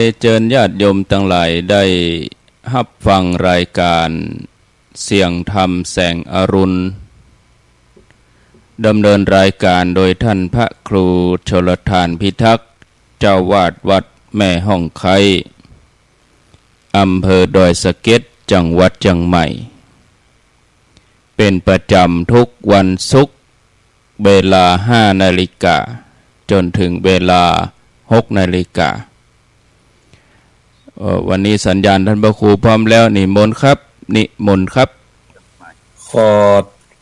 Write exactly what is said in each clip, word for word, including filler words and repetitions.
เจิญญาติโยมตังหลายได้ฮับฟังรายก๋านเสียงธรรมแสงอรุณ ดำเนินรายก๋านโดยท่านพระครูชลธารพิทักษ์ เจ้าอาวาสวัดแม่ฮ่องไคร้ อำเภอดอยสะเก็ด จังหวัดเจียงใหม่ เป๋นประจ๋ำทุกวันศุกร์ เวลาห้านาฬิกา จ๋นเถิงเวลาหกนาฬิกา เอ่อ วันนี้สัญญาณท่านพระครูพร้อมแล้ว นิมนต์ครับ นิมนต์ครับ ขอ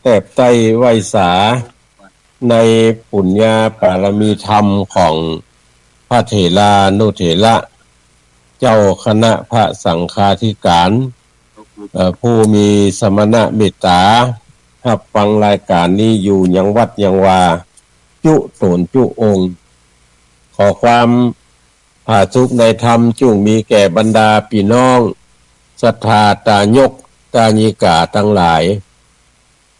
แตบใต้ไหว้สา ในปุญญาปารมีธรรมของพระเถรานุเถระ เจ้าคณะพระสังฆาธิการ เอ่อ ผู้มีสมณะเมตต๋า ฮับฟังรายก๋านนี้อยู่ยังวัดยังวา จุ๊ต๋นจุ๊องค์ ขอความผาสุกในธรรมจุ่งมีแก่บรรดาปี้น้องศรัทธาตายกตายิกาตังหลาย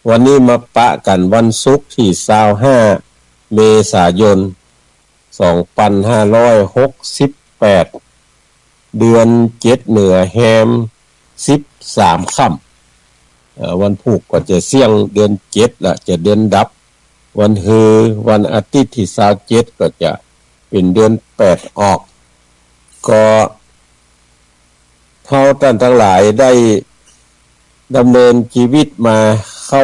วันนี้มาปะกั๋นวันศุกร์ตี้ซาวห้า เมษายน สองปันห้าร้อยหกสิบแปด เดือนเจ็ดเหนือแฮมสิบสามค่ำ เอ่อ วันพูกก็จะเสี้ยงเดือนเจ็ดละ จะเดือนดับ วันฮือ วันอาทิตย์ตี้ซาวเจ็ดก็จะเป๋นเดือนแปดออก ก็ เฮาต้านตังหลายได้ดำเนินจีวิตมาเข้า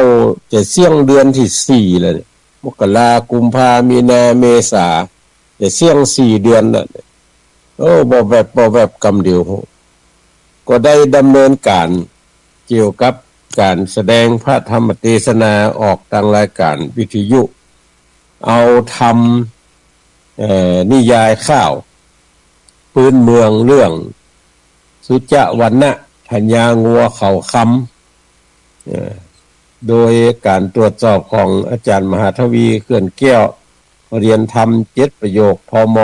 จะเสี้ยงเดือนตี้สี่แล้วเนี่ย มกรา กุมภา มีนา เมษา จะเสี้ยงสี่เดือนแล้วเนี่ย โอ้ บ่แวบ บ่แวบกำเดียว ก็ได้ดำเนินก๋านเกี่ยวกับก๋านแสดงพระธรรมเตสนาออกตางรายก๋านวิทยุ เอาธรรม เอ่อ นิยายข่าวปื๊นเมืองเรื่องสุจวัณณะ พญางัวเขาคำ เอ่อ โดยก๋านตรวจสอบของอาจ๋ารย์มหาทวี เขื่อนแก้ว เฮียนธรรมเจ็ดประโยค พม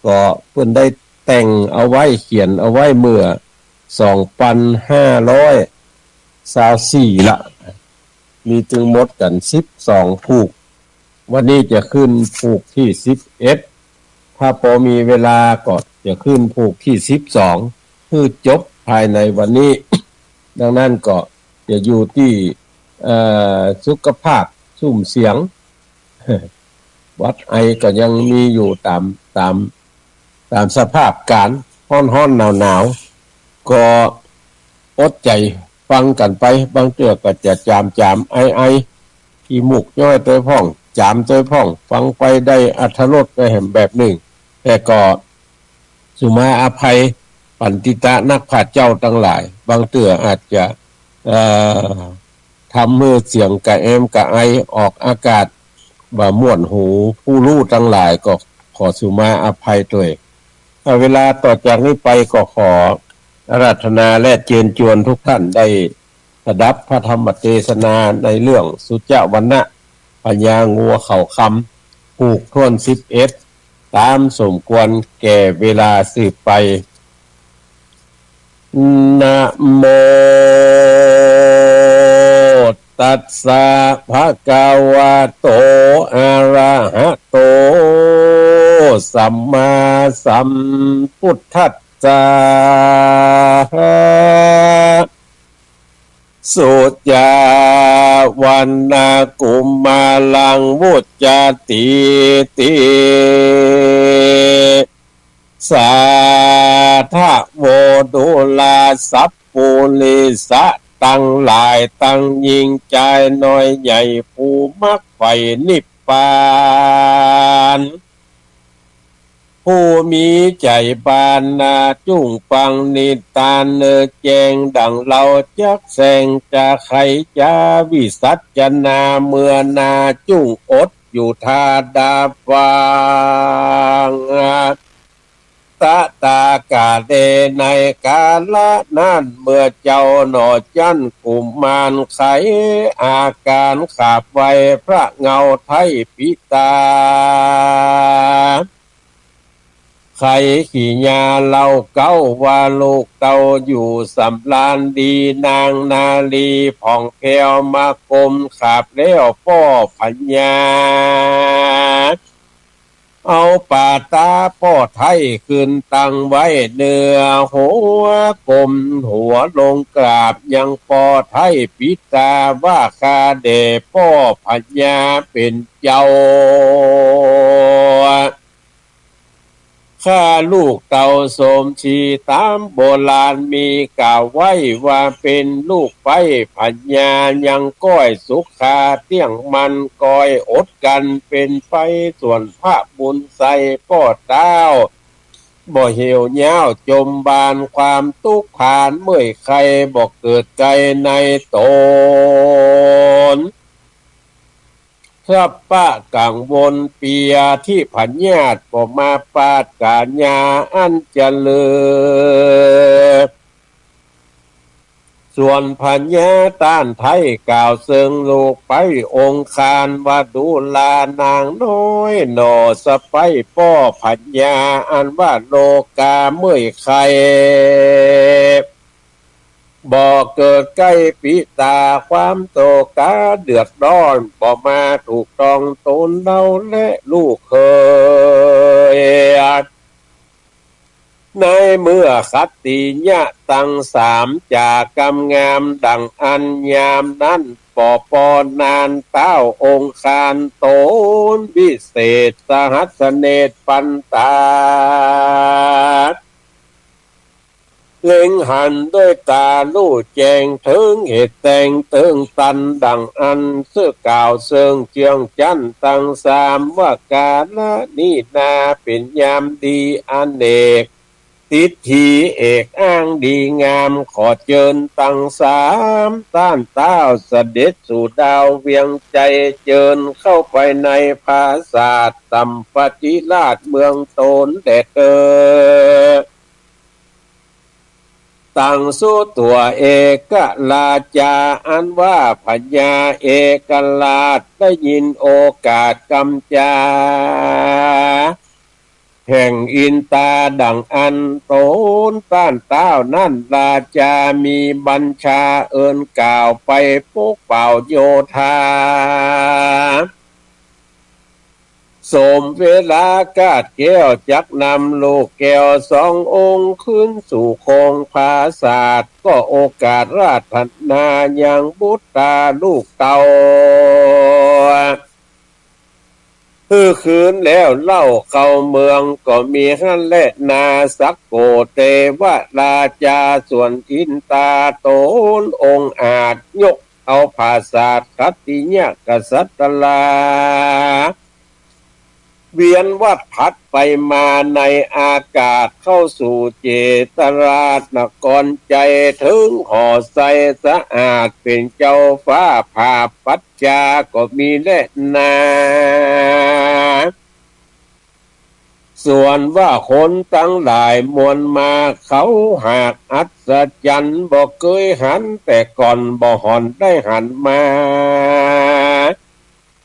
ก็เปิ้นได้แต่งเอาไว้ เขียนเอาไว้เมื่อสองปันห้าร้อยซาวสี่ละ มีตึงหมดกั๋นสิบสองผูก วันนี้จะขึ้นผูกตี้สิบเอ็ด ถ้าปอมีเวลาก็จะขึ้นผูกตี้สิบสอง หื้อจบภายในวันนี้ ดังนั้นก็จะอยู่ตี้ เอ่อ สุขภาพซุ่มเสียง หวัดไอก็ยังมีอยู่ต๋าม ต๋าม ต๋ามสภาพก๋ารณ์ ฮ้อนๆ หนาวๆ ก็อดใจ๋ฟังกั๋นไป บางเตื้อก็จะจ๋ามๆ ไอๆ ขี้มูกย้อยตวยพ่อง จ๋ามตวยพ่อง ฟังไปได้อรรถรสไปแหมแบบนึ่ง แต่ก็สุมาอภัยปันติตะนักปราชญ์เจ้าตังหลาย บางเตื้ออาจจะ เอ่อ ทำหื้อเสียงกระแอมกระไอออกอากาศบ่ม่วนหูผู้ฮู้ตังหลาย ก็ขอสุมาอภัยตวย เวลาต่อจากนี้ไปก็ขออาราธนาและเจิญจวนทุกท่านได้สดับพระธรรมเตสนาในเรื่องสุจวัณณะ พญางัวเขาคำ ผูกถ้วนสิบเอ็ด ต๋ามสมควรแก่เวลาสืบไป นะโมตัสสะ ภะคะวะโต อะระหะโต สัมมาสัมพุทธัสสะ สุจวัณณะกุมมารัง วุจจาตีติ สาทะโว ดูราสัปปุริสะตังหลาย ตังญิงจายน้อยใหญ่ ผู้มักใฝ่นิพพาน ผู้มีใจ๋ปรารถนาจุ่งฟังนิทานเน่อแจ้งดั่งเฮาจักแสดง จะไขจะวิสัชนา เมื่อหน้าจุ่งอดอยู่ถ้าดาฟัง ตะตากาเล ในกาละนั้น เมื่อเจ้าหน่อจั้นกุมารไขอาการขาบไหว้พระเงาไทยปิตา ไขกิริยาเล่าเก๊าว่าลูกเต้าอยู่สำราญดี นางนารีผ่องแผ้วมาก้มขาบแล้วป้อพญา เอาป่าต๊าป้อไท้ขึ้นตั้งไว้เหนือหัว ก้มหัวลงกราบยังป้อไท้ปิดต๋าว่า ข้าแด่ป้อพญาเป๋นเจ้า ข้าลูกเต้าโสมศรี ต๋ามโบราณมีกล่าวไว้ว่า เป๋นลูกใป๊พญายังก้อยสุขาเตี้ยงมั่น ก้อยอดกั๋นเป๋นไป ส่วนพระบุญใส่ป้อเต้า บ่เหี่ยวเยียะจมบาน ความตุ๊กข์ผานเมื่อยไข้ บ่เกิดใก้ในต๋น สัพพะกังวลเปียที่พยาธิบ่มาปาดก๋ายาอันเจริญ ส่วนพญาต้านไท้กล่าวเซิงลูกใป๊องคานว่า ดูรานางน้อยหน่อ สะใป๊ป้อพญาอันว่าโลกาเมื่อยไข้ บ่เกิดใก้ปิต๋า ความโศกาเดือดร้อน บ่มาถูกต้องต๋นเฮาและลูกเขย ในเมื่อขัตติยะตังสามจ๋ากำงามดั่งอั้น ยามนั้นป้อปอนานเต้าองคานต๋นวิเศษ สหัสเนตรปันตา เล็งหันด้วยต๋าลู่แจ้งเถิงเหตุแต่งเติงตันดั่งอั้น เสื้อกล่าวเซิงเจืองจั๊นตังสามว่า ก๋าละนี้นาเป๋นยามดีอเนก ติฏฐิเอกอ้างดีงาม ขอเจิญตังสามต้านเต้าเสด็จสู่ดาวเวียงไจ เจิญเข้าไปในผาสาทสัมปติราชเมืองต๋นแด่เต๊อะ ตังสุตั๋วเอกราชา อันว่าพญาเอกราชได้ยินโอกาสกำจา แห่งอินตาดั่งอั้น ต๋นต้านเต้านั้นราชามีบัญชาเอิ้นกล่าวไปปกเป่าโยธา สมเวลากาดแก้วจักนำลูกแก้วสององค์ขึ้นสู่โครงผาสาท ก็โอกาสราธนายังบุตราลูกเต้า หื้อคืนแล้วเล่าเข้าเมือง ก็มีหั้นแลนา สักโกเตวราชา ส่วนอินตาต๋นองอาจ ยกเอาผาสาทขัตติยกษัตรา เวียนวัดผัดไปมาในอากาศ เข้าสู่เจตราชนครไจ เถิงหอไซสะอาด เป๋นเจ้าฟ้าผาปัจจา ก็มีแลนา ส่วนว่าคนตังหลายมวลมา เขาหากอัศจรรย์ บ่เกยหันแต่ก่อน บ่ห่อนได้หันมา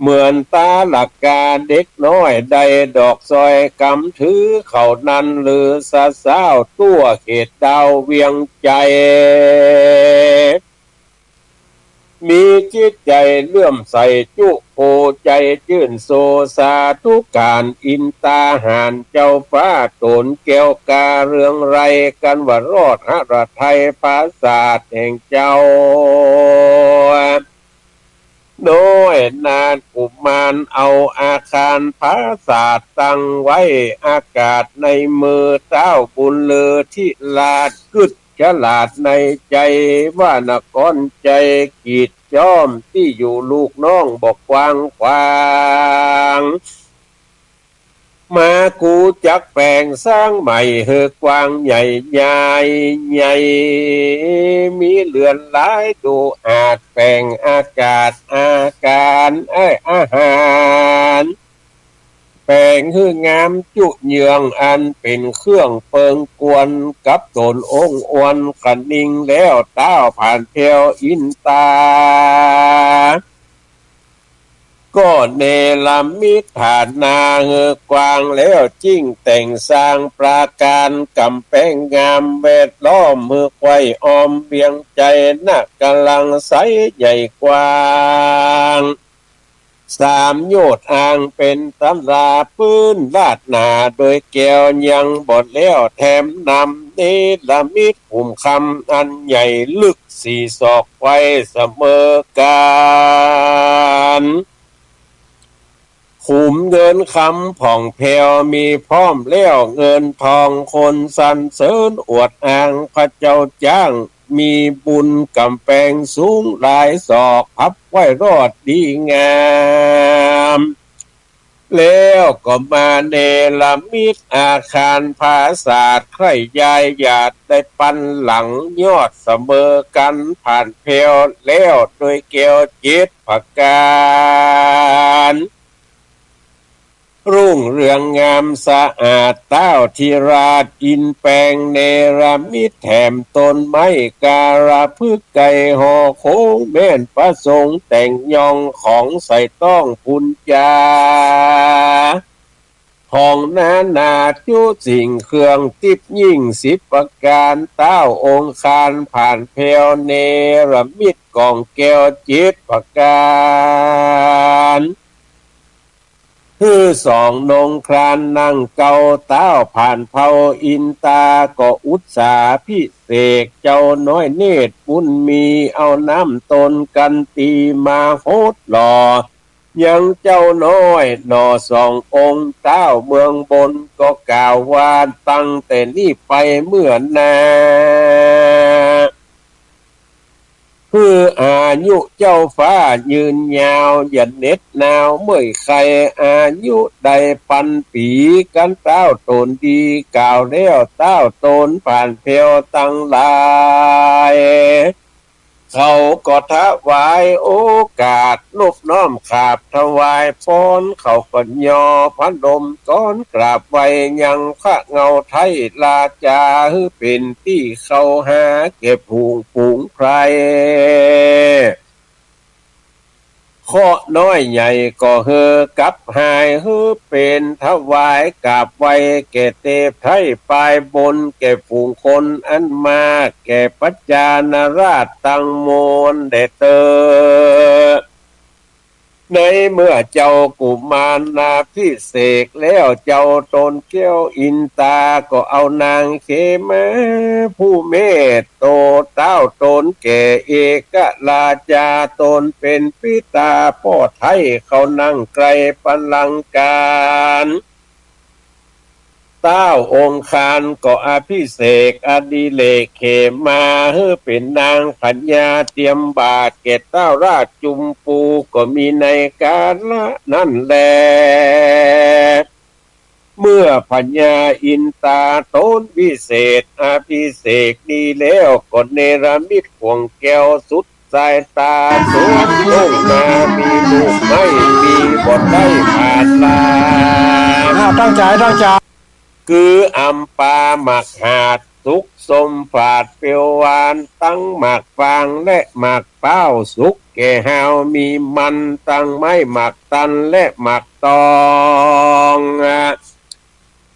เหมือนต๋าละกาเด็กน้อยได้ดอกซอยกำถือเขานั้น ลือสะซ้าวทั่วเขตดาวเวียงไจ มีจิตใจ๋เลื่อมใสจุ ผู้ใจ๋จื้นโสสาธุก๋าน อินตาหาญเจ้าฟ้าต๋นแก้วกาเรืองไรง กั๋นว่ารอดหฤทัยผาสาทแห่งเจ้า น้อยนาถกุมารเอาอาคารผาสาทตั้งไว้ อากาศในมือเต้าบุญลือทิราช กึ๊ดฉลาดในไจว่านครไจ กีดจ้อมตี้อยู่ลูกน้องบ่กว้างขวาง มากูจักแป๋งสร้างใหม่หื้อกว้างใหญ่ใหญ่ใหญ่ มีเรือนหลายดูอาจ แป๋งอากาศอาก๋าน เอ้ย อาหาร แป๋งหื้องามจุเยือง อันเป๋นเครื่องเปิงกวน กับต๋นองค์อวนคะนิงแล้ว เต้าผ่านแถวอินตา ก็เนรมิตฐานาหื้อกว้างแล้ว จิ่งแต่งสร้างปราก๋าน ก๋ำแปงงามแวดล้อม หื้อไขว่อ้อมเวียงไจ นะกำลังใสใหญ่กว้าง สามโยชน์อันเป๋นตลาดปื๊นลาดหน้าโดยแก้วยังบ่แล้ว แถมนำเนรมิตขุมคำอันใหญ่ลึกสี่ศอกไว้เสมอกั๋น ขุมเงินคำผ่องแผ้วมีพร้อมแล้ว เงินทองคนสรรเสริญอวดอ้าง พระเจ้าจ้างมีบุญก๋ำแปงสูงหลายศอก พับไว้รอดดีงาม แล้วก็มาเนรมิตอาคารผาสาท ใคร่ยายหยาดได้ปันหลังยอดเสมอกั๋น ผ่านแผ้วแล้วโดยแก้วเจ็ดประก๋าน รุ่งเรืองงามสะอาด ต้าวธิราชอินแปงเนรมิต แถมต้นไม้กาละพึกษ์ไก่ห่อโค้ง แม่นประสงค์แต่งยองของใส่ต้องปุญญา ของนานาจุสิ่งเครื่องติ๊บยิ่งสิบประก๋าน ต้าวองคารผ่านแผ้วเนรมิตก๋องแก้วเจ็ดประก๋าน หื้อสองนงครานนั่งเกา ต้าวผ่านเภาอินตาก็อุตสาพิเศษ เจ้าน้อยเนตรบุญมี เอาน้ำต้นกันตีมาหดหล่อ ยังเจ้าน้อยหน่อสององค์ ต้าวเมืองบนก็กล่าวว่า ตั้งแต่นี้ไปเมื่อหน้า หื้ออายุเจ้าฟ้ายืนยาว อย่าเหน็ดหนาวเมื่อยไข้ อายุได้ปันปี๋ กั๋นต้าวต๋นดี กล่าวแล้วต้าวต๋นผ่านแผ้วตังหลาย เขาก็ถวายโอกาสนบน้อมกราบถวายพร เขาก็ย่อพนมก้อนกราบไหว้ยังพระเงาไท้ราจา หื้อเป๋นตี้เข้าหาแก่ฝูงฝูงไพร่ เคราะห์น้อยใหญ่ก็หื้อกับหาย หื้อเป๋นถวายกราบไหว้แก่เตไพร่ปายบน แก่ฝูงคนอันมาก แก่พระจารณราชตังมวลแด่เต๊อะ ในเมื่อเจ้ากุมารนาพิเศษแล้ว เจ้าต๋นแก้วอินตาก็เอานางเขมา ผู้เมตโตต้าวต๋นแก่เอกราชา ต๋นเป๋นปิตาป้อไท้ เขานั่งใกล้บัลลังก์ก๋าน ต้าวองคารก็อภิเษกอดิเรกเขมา หื้อเป๋นนางพญาเตรียมบาตรแก่ต้าวราชจุมพู ก็มีในกาละนั้นแล เมื่อพญาอินตาต๋นวิเศษอภิเษกดีแล้ว ก็เนรมิตก๋องแก้วสุด สายต๋าสวมลงมา มีลูกไม้มีบ่อใต้ผาดลา อ่า ตั้งใจ๋ ตั้งใจ๋ คืออำปาหมากหาด สุกส้มฝาดเปรี้ยวหวาน ตังหมากฟางและหมากพร้าว สุกแก่ฮาวมีมัน ตังไม้หมากตันและหมากตอง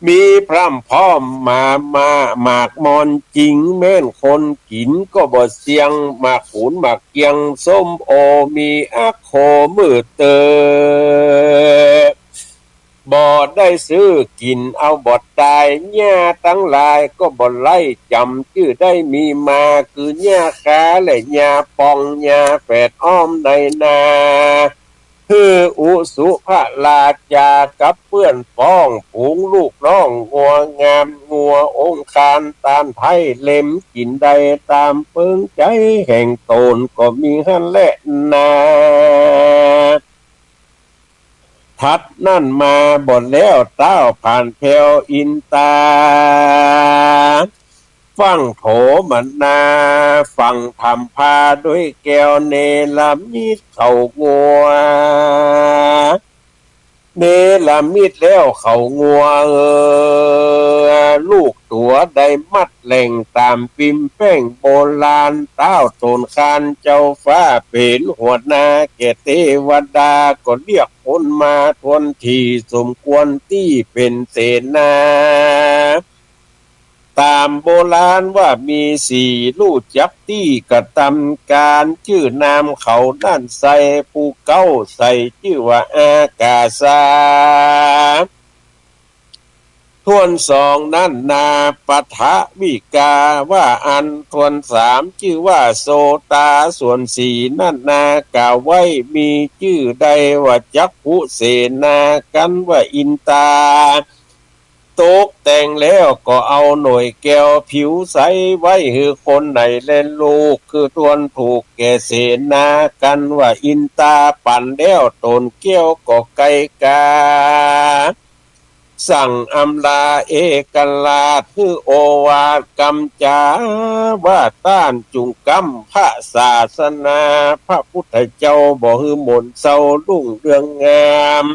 มีพร่ำพร้อมมา มา หมากมอนจิง แม่นคนกิ๋นก็บ่เสี้ยง หมากหูนหมากเกียง ส้มโอมีอัคโคมือเตอ บ่ได้ซื้อกิ๋นเอาบ่ต๋าย หญ้าตังหลายก็บ่ไล่จ๋ำ จื้อได้มีมา คือหญ้าคาและหญ้าปอง หญ้าแฝดอ้อมในนา หื้ออุสุภราชากับเปื้อนพ้อง ฝูงลูกน้องงัวงาม งัวองคารต้านไท้ เล็มกิ๋นได้ต๋ามเปิงใจ๋แห่งต๋น ก็มีหั้นแลนา ถัดนั้นมาบ่แล้ว ต้าวผ่านแผ้วอินตา ฟั่งโถมนา ฟั่งพร่ำพาด้วยแก้ว เนรมิตเขางัว เนรมิตแล้วเขางัว เออ ลูกตั๋วได้มัดแหล่งต๋ามปิมแป้งโบราณ ต้าวต๋นคานเจ้าฟ้าเป๋นหัวหน้า แก่เตวดาก็เรียกคนมาถ้วนถี่ สมควรตี้เป๋นเสนา ต๋ามโบราณว่ามีสี่ ฮู้จักตี้กระตำก๋าน จื้อนามเขานั้นไส้ ผู้เก๊าใส่จื้อว่าอากาสา ถ้วนสองนั้นนาปฐวิกาว่าอั้น ถ้วนสามจื้อว่าโสตา ส่วนสี่นั้นนา กล่าวไว้มีจื้อได้ว่าจักขุเสนา กันว่าอินตา ตกแต่งแล้วก็เอาหน่วยแก้วผิวใส ไว้หื้อคนไหนแลลูก คือถ้วนถูกแก่เสนา กันว่าอินตา ปั๋นแล้วต๋นแก้วก็ไกลกา สั่งอำลาเอกราช หื้อโอวาทกำจาว่า ต้านจุ่งกำพระศาสนา พระพุทธเจ้าบ่หื้อหม่นเซารุ่งเรืองงาม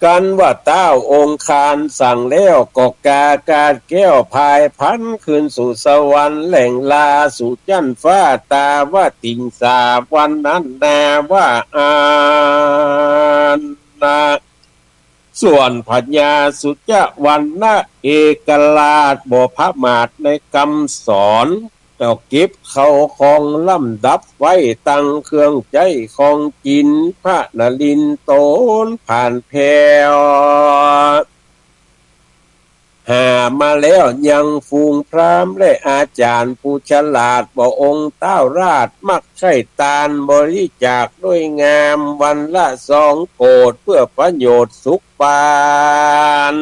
กันว่าต้าวองคาร สั่งแล้วก็กากาดแก้วพายพรรค์ คืนสู่สวรรค์แหล่งลาสู่จั๊นฟ้า ตาวติงสา วันนั้นนาว่าอั้นนา ส่วนพญาสุจวรรณะเอกราชบ่ประมาทในกำสอน เจ้าเก็บเข้าของลำดับไว้ ตังเครื่องใจ๊ของกิ๋น พระนรินทร์ต๋นผ่านแผ้ว หามาแล้วยังฝูงพราหมณ์และอาจ๋ารย์ผู้ฉลาด ว่าองค์ต้าวราชมักใค่ตานบริจาคด้วยงาม วันละสองโกฏ เปื้อประโยชน์สุขปาน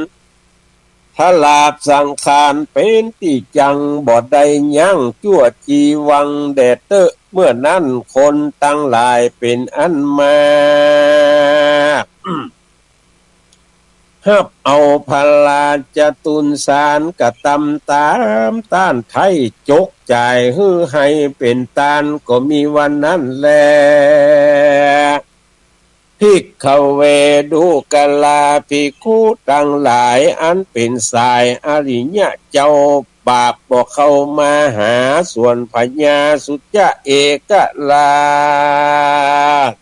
ทราบสังขารเป๋นตี้จั่ง บ่ได้ยั้งจั๊วจีวังแด่เต๊อะ เมื่อนั้นคนตังหลายเป๋นอันมาก ฮับเอาพระราชตุนสารกระตำต๋ามต้านไท้ จกจ่ายหื้อหื้อเป๋นตานก็มีวันนั้นแล ภิกขเว ดูกราภิกขุตังหลาย อันเป๋นสายอริยะเจ้า บาปบ่เข้ามาหา ส่วนพญาสุจเอกราช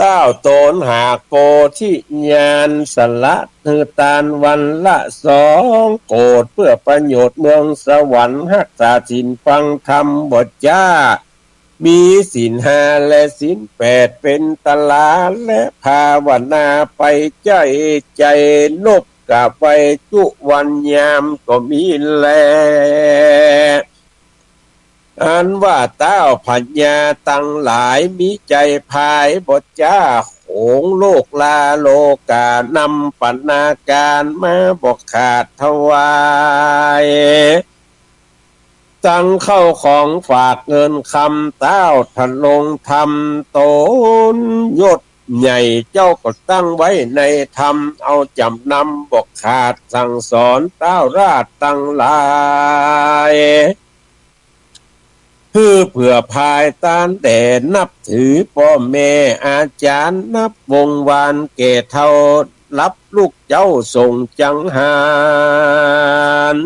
ต้าวต๋นหากโพธิญาณ สละหื้อตานวันละสองโกฏ เปื้อประโยชน์เมืองสวรรค์ ฮักษาศีลฟังธรรมบ่จ๊า มีศีลห้าและศีลแปดเป๋นตรา และภาวนาไปใจ๊ใจ๋ นบกราบไหว้จุวันยามก็มีแล อันว่าต้าวพญาตังหลาย มีใจ๋ผายบ่จ๊า โขงโลกลาโลก๋า นำปัณณาก๋านมาบ่ขาดถวาย ตังเข้าของฝากเงินคำ ต้าวทรงธรรมต๋นยศใหญ่ เจ้าก็ตั้งไว้ในธรรม เอาจ๋ำนำบ่ขาด สั่งสอนต้าวราชตังหลาย หื้อเผื่อผายตานแด่นับถือป้อแม่อาจ๋ารย์ นับวงศ์วานแก่เฒ่า รับลูกเจ้าส่งจังหัน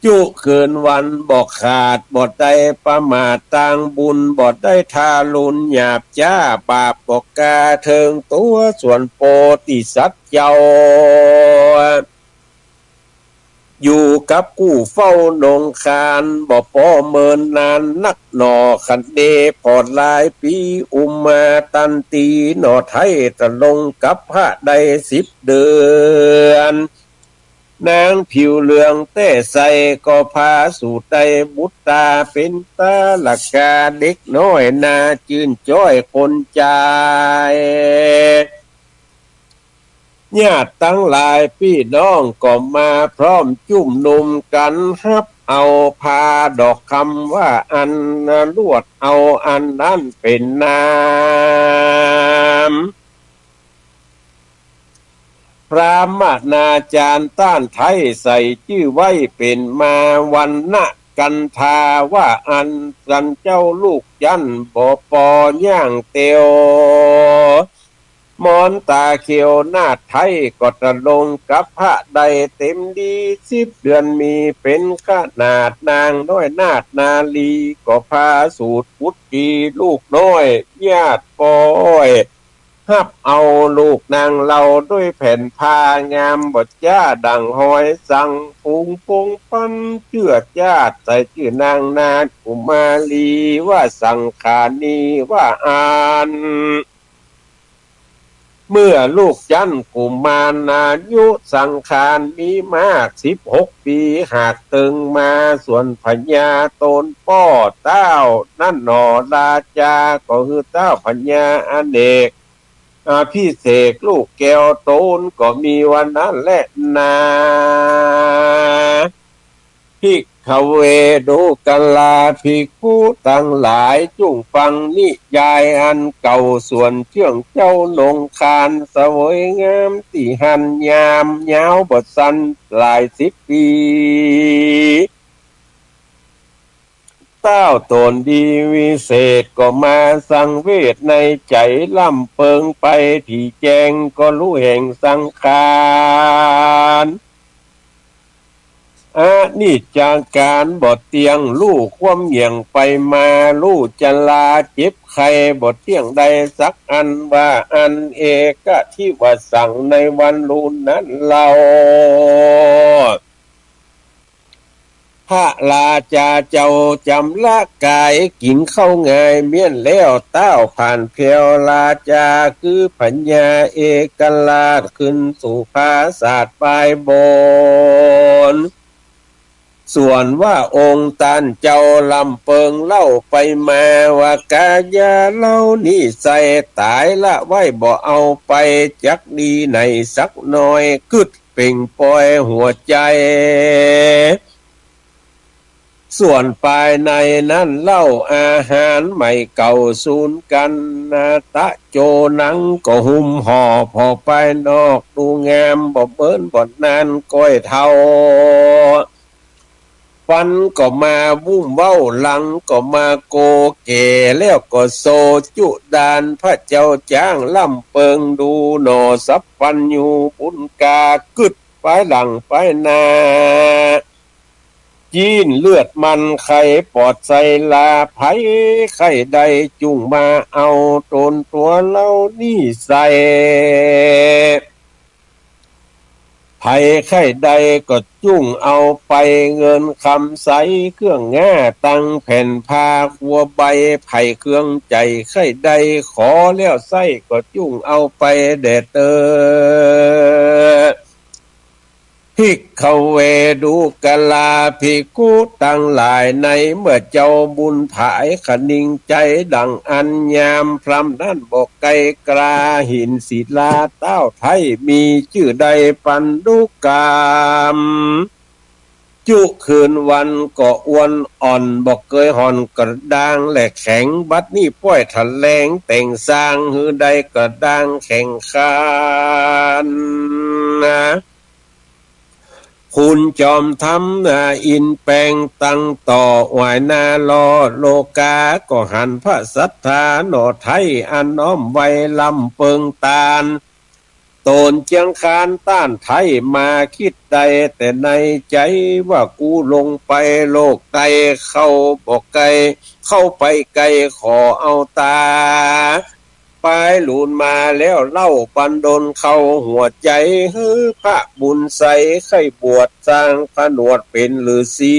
จุคืนวันบ่ขาด บ่ได้ประมาทตางบุญ บ่ได้ทารุณหยาบจ๊า บาปบ่กล้าเถิงตั๋ว ส่วนโพธิสัตว์เจ้า อยู่กับกู้เฝ้าหนงคาน บ่ป้อเมินนานนักหน่อ คันเดผ่อนหลายปี๋ อุมมาตันตีหน่อไท้ ตรงกับพระได้สิบเดือน นางผิวเหลืองแต๊ใส ก็ผาสูตรได้บุตรา เป๋นตาละกาเด็กน้อย น่าจื้นจ้อยคนจาย ญาติตังหลายปี้น้องก็มาพร้อมจุมนุมกั๋น ฮับเอาผ้าดอกคำว่าอั้น ลวดเอาอันนั้นเป๋นนาม พราหมณาจ๋ารย์ต้านไท้ใส่จื้อไว้เป๋นมาวัณณกันธาว่าอั้น สันเจ้าลูกจั๊นบ่ปอหย่างเตียว มอนต๋าเขียวนาฏไท้ก็ตรงกับพระได้เต๋มดี สิบเดือนมีเป๋นขนาด นางน้อยนาฏนาลีก็ผาสูตรบุตรีลูกน้อย ญาติป้อย ฮับเอาลูกนางเล่าด้วยแผ่นผ้างาม บ่จ๊าดั่งหอยสัง ฝูงปงปันเจื้อจ้าด ใส่จื้อนางนาฏกุมารี ว่าสังขานี ว่าอั้น เมื่อลูกจั๊นกุมารอายุสังขารมีมากสิบหกปี๋ หากเติงมาส่วนพญาต๋นป้อเต้านั้นหนอ ราจาก็คือเต้าพญาอเนก อภิเษกลูกแก้วต๋นก็มีวันนั้นแลนา ภิกขเว ดูกราภิกขุตังหลาย จุ่งฟังนิยายอันเก่า ส่วนเจื้องเจ้าหนงคาน เสวยงามตี้หั้นยามยาวบ่สัน หลายสิบปี๋ เต้าต๋นดีวิเศษก็มาสังเวชในใจ๋ ล่ำเปิงไปถี่แจ้ง ก็ฮู้แห่งสังขาร อนิจจังก๋านบ่เตี้ยง ฮู้ความเหี่ยงไปมา ฮู้จราเจ็บไข้บ่เตี้ยงใดสักอัน ว่าอั้น เอกทิวสัง ในวันลูนนั้นเล่า พระราจาเจ้าจ๋ำละก๋าย กิ๋นข้าวง่ายเมี้ยนแล้ว เต้าผ่านแผ้ว ราจาคือพญาเอกราช ขึ้นสู่ปราสาทปายบน ส่วนว่าองค์ต้านเจ้าล่ำเปิงเล่าไปมา ว่ากายาเล่านิสัย ต๋ายละไว้บ่เอาไปจักดีไหนสักหน้อย กึ๊ดเป่งปอยหัวใจ๋ ส่วนปายในนั้นเล่า อาหารใหม่เก่าสูนกั๋น นาตะโจหนังก็หุ้มห่อ ผ่อปายนอกดูงาม บ่เมินบ่นานก้อยเฒ่า ฟันก็มาวุ้มเว้า หลังก็มาโก แก่แล้วก็โซจุดาน พระเจ้าจ๊างล่ำเปิงดูหน่อ สัพพัญญูบุญกล้ากึ๊ด ปายหลังปายหน้า จี๊นเลือดมันไขปอดไส้ลา ใผใค่ได้จุ่งมาเอา ต๋นตั๋วเล่านี้ใส่ ใผใค่ได้ก็จุ่งเอาไป เงินคำใสเครื่องง่า ตังแผ่นผ้าครัวใบ ใผเคืองใจ๋ใค่ได้ขอแล้วใส้ ก็จุ่งเอาไปแด่เต๊อะ ภิกขเว ดูกราภิกขุตังหลาย ในเมื่อเจ้าบุญผายคะนิงใจ๋ดั่งอั้น ยามพร่ำนั้นบ่ไกลกรา หินศิลาเต้าไท้ มีจื้อได้ปันดุกาม จุคืนวันก็อวนอ่อน บ่เกยห่อนกระด้างและแข็ง บัดนี้ป้อยถะแหลงแต่งสร้าง หื้อได้กระด้างแข็งขัน คุณจอมธรรมนาอินแปงตังต่อ หวายหน้าล่อโลกา ก็หันพระสัตถาหน่อไท้ อันน้อมไว้ล่ำเปิงตาน ต๋นเจียงคานต้านไท้มา กึ๊ดได้แต่ในใจ๋ ว่ากูลงไปโลกใต้ เข้าบ่ไกล เข้าไปไกลขอเอาต๋า ปายลูนมาแล้วเล่า ปันดลเข้าหัวใจ๋ หื้อพระบุญใสใค่บวชสร้างผนวดเป๋นฤๅษี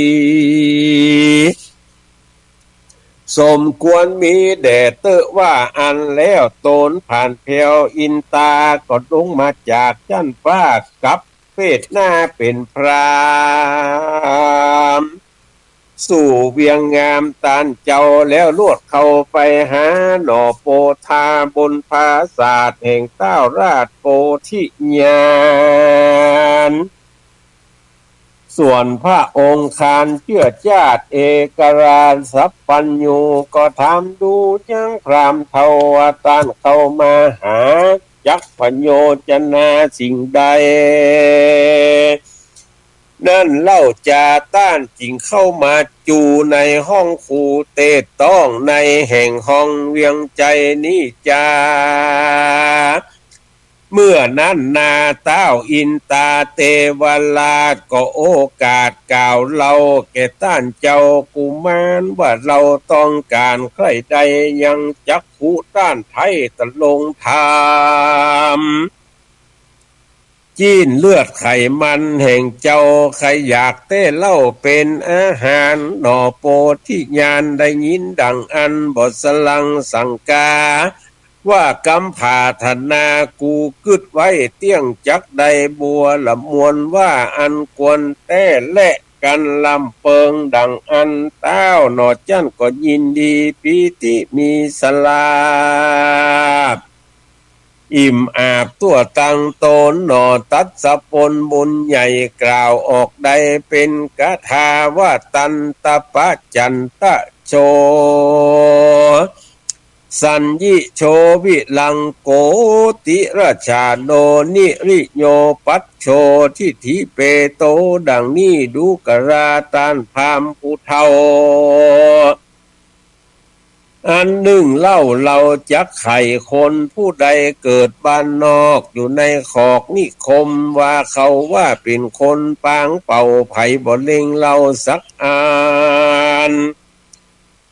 สมควรมีแด่เต๊อะ ว่าอั้นแล้วต๋นผ่านแผ้วอินตา ก็ลงมาจากจั๊นฟ้า กับเปตหน้าเป๋นพราม สู่เวียงงามต้านเจ้า แล้วลวดเข้าไปหาหน่อโพธา บนปราสาทแห่งเต้าราชโพธิญาณ ส่วนพระองค์คานเจื้อจ้าดเอกราชสัพพัญญู ก็ถามดูยังพราหมณ์เฒ่า ว่าต้านเข้ามาหาจักผโยจนาสิ่งใด นั้นเล่าจา ต้านจึงเข้ามาจูในห้องคูเตศต้อง ในแห่งห้องเวียงใจ๋นี้จา เมื่อนั้นนา ต้าวอินตาเตวราชก็โอกาสกล่าวเล่าแก่ต้านเจ้ากุมารว่า เฮาต้องก๋านใค่ใด ยังจักฮู้ต้านไท้ตะลงธรรม จี๊นเลือดไขมันแห่งเจ้า ใผอยากแต๊เล่าเป๋นอาหาร หน่อโพธิญาณ ได้ยินดังอั้นบ่สลังสังกา ว่ากำผาถนากูกึ๊ดไว้เตี้ยงจักได้ บัวละมวลว่าอันควรแต๊แล กันลำเปิงดังอั้น ต้าวหน่อจั้นก็ยินดีปีติมีสลาด อิ่มอาบตั้วตังต๋น หน่อตัดสะปนบุญใหญ่ กล่าวออกได้เป๋นกาถาว่า ตันตะปะจันตะโช สัญญิโชวิลังโก ติรชาโนนิริโยปัชโช ทิฏฐิเปโต ดังนี้ดูกราต้านพราหมณ์ผู้เฒ่า อันนึ่งเล่า เฮาจักไขคนผู้ใดเกิดบ้านนอก อยู่ในขอกนิคม ว่าเขาว่าเป๋นคนปางเป่า ใผบ่เล็งเล่าสักอัน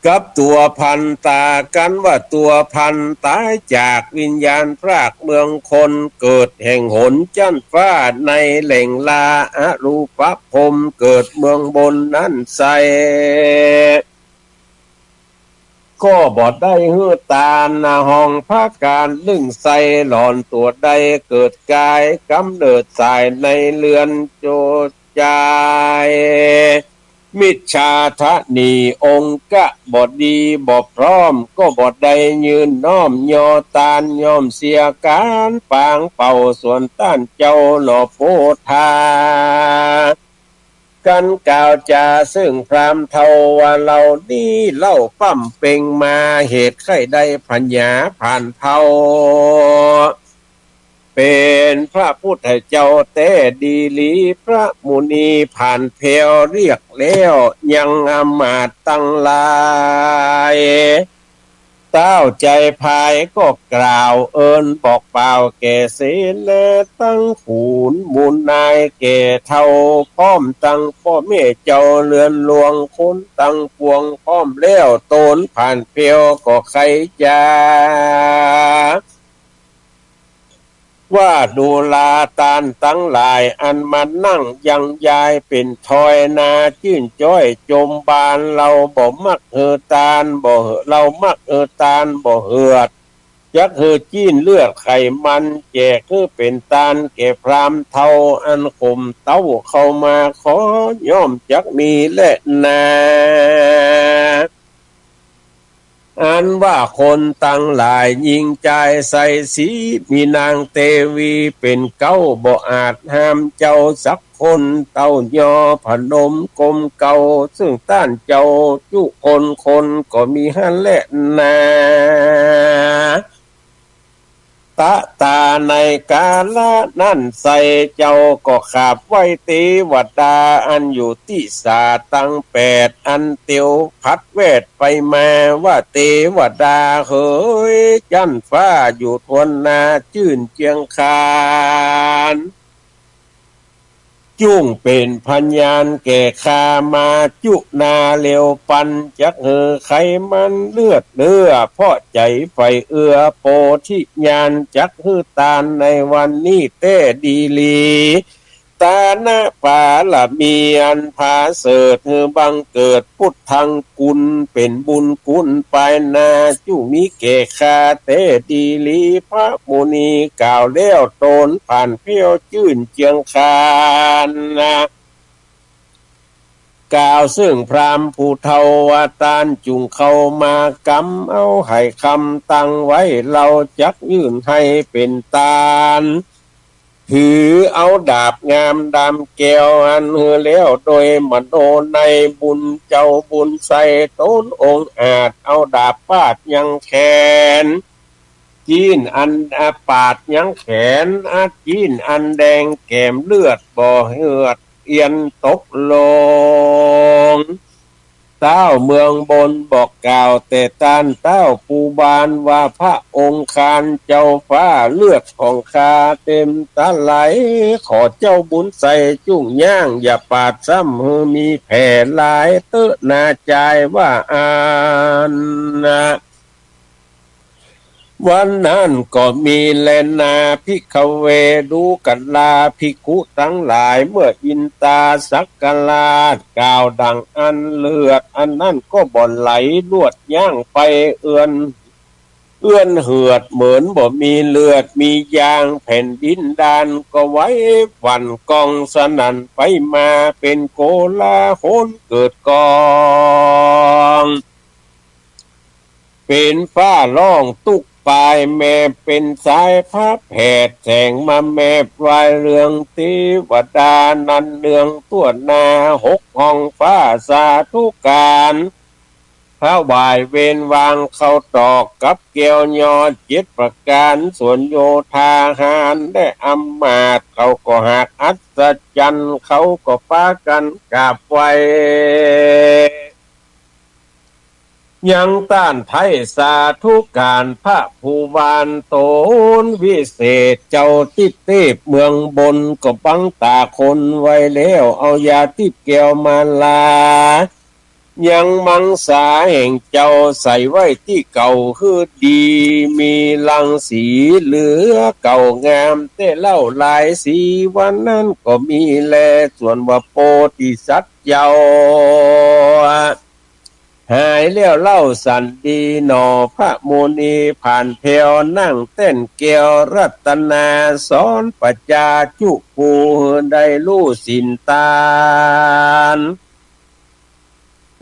กับตั๋วพันต๋า กันว่าตั๋วพันต๋ายจากวิญญาณพรากเมืองคน เกิดแห่งหนจั้นฟ้า ในแหล่งลาอรูปพรหม เกิดเมืองบนนั้นใส ก็บ่ได้หื้อตาน ห้องพระการลึ่งใส หล่อนตั๋วใดเกิดก๋าย กำเนิดสายในเรือนโจร จาย มิจฉาทะนีองค์กะบ่ดีบ่พร้อม ก็บ่ได้ยืนน้อมยอตาน ย่อมเสียก๋านปางเป่า ส่วนต้านเจ้าหน่อโพธา กันกล่าวจาซึ่งพราหมณ์เฒ่าว่า เหล่านี้เล่าป้ำเป่งมา เหตุใค่ได้ผญาผ่านเผ่า เป๋นพระพุทธเจ้าแต๊ดีหลี พระมุนีผ่านแผวเรียกแล้ว ยังอำมาตย์ตังหลาย ต้าวใจ๋พายก็กล่าวเอิ้นบอกเป่าแก่เสนาตังขุนมูลนายแก่เฒ่า พร้อมตังป้อแม่เจ้าเรือนหลวง คนตังปวงพร้อมแล้ว ต๋นผ่านแผวก็ใค่จา ว่าดูราต้านตังหลาย อันมานั่งยังยายเป๋นทอย หน้าจื้นจ้อยจมบาน เฮาบ่มักหื้อตานบ่หื้อ เฮามักหื้อตานบ่เหือด จักหื้อจี๊นเลือดไขมัน แจกหื้อเป๋นตานแก่พราหมณ์เฒ่า อันข่มเต๊าเข้ามาขอ ย่อมจักมีแลนา อันว่าคนตังหลาย ญิงจายใส่สี มีนางเตวีเป๋นเก๊า บ่อาจห้ามเจ้าสักคน เต้ายอผนมกรมเกล้า ซึ่งต้านเจ้าจุคนคน ก็มีหั้นแลนา ตะตาในกาละนั้นไส้ เจ้าก็ขาบไหว้เตวดา อันอยู่ตี้สาตังแปด อันเตียวผัดแวดไปมา ว่าเตวดาเหย จั๊นฟ้าอยู่ทวนหน้าจื้นเจียงคาน จุ่งเป๋นพญานแก่ข้ามาจุนาเร็วปัน จักหื้อไขมันเลือดเนื้อ เพราะใจ๋ใฝ่เอื้อโพธิญาณ จักหื้อตานในวันนี้แต๊ดีหลี ตานะปารมีอันผาเสริฐ หื้อบังเกิดพุทธังกุณ เป๋นบุญกุณปายหน้า จุ่งมีแก่ข้าแต๊ดีหลี พระมุนีกล่าวแล้ว ต๋นผ่านแผวจื้นเจียงคาน กล่าวซึ่งพราหมณ์ผู้เฒ่าว่า ต้านจุ่งเข้ามากำเอาไหคำตังไว้ เฮาจักยื่นหื้อเป๋นตาน ถือเอาดาบงามดำแก้วอันหื้อแล้วโดยมโนในย บุญเจ้าบุญใส่ต๋นองอาจ เอาดาบปาดยังแขน จี๊นอัน อา ปาดยังแขน อา จี๊นอันแดงแก๋มเลือดบ่เหือดเอียนตกลง ต้าวเมืองบนบอกกล่าวแต่ต้านต้าวภูบาลว่า พระองค์คานเจ้าฟ้า เลือดของข้าเต็มตะไหล ขอเจ้าบุญใส่จุ่งยั้ง อย่าปาดซ้ำหื้อมีแผลหลายเต๊อะนาจายว่าอั้นนะ วันนั้นก็มีแลนา ภิกขเว ดูกราภิกขุตังหลาย เมื่ออินตาสักราชกล่าวดังอั้น เลือดอันนั้นก็บ่ไหลลวดยั้งไป เอือน เอือนเหือดเหมือนบ่มีเลือดมียาง แผ่นดินดานก็ไหวหวั่นกองสนั่นไปมา เป๋นโกลาหลเกิดกอง เป๋นฟ้าร้องตุ๊กปายแมบ เป๋นสายพระแผดแสงมาแมบ วายเรืองเตวดานันเนืองทั่วหน้า หกห้องฟ้าสาธุการ ถวายเวรวางเข้าตอกกับแก้วยอดเจ็ดประก๋าน ส่วนโยธาหารและอำมาตย์เขาก็หากอัศจรรย์ เขาก็ปากั๋นกราบไหว้ ยังต้านไท้สาธุการ พระภูบาลต๋นวิเศษ เจ้าติ๊บเตพเมืองบน ก็บังต๋าคนไว้แล้ว เอายาติ๊บแก้วมาลา ยังมังสาแห่งเจ้าใส่ไว้ตี้เก่าหื้อดี มีรังสีเหลือเก่างามแต๊เล่าหลายสี วันนั้นก็มีแล ส่วนว่าโพธิสัตว์เจ้า หายแล้วเล่าสันดีหนอ พระมุนีผ่านแผว นั่งแต้นแก้วรัตนา สอนปัญญาจุผู้หื้อได้ฮู้ศีลตาน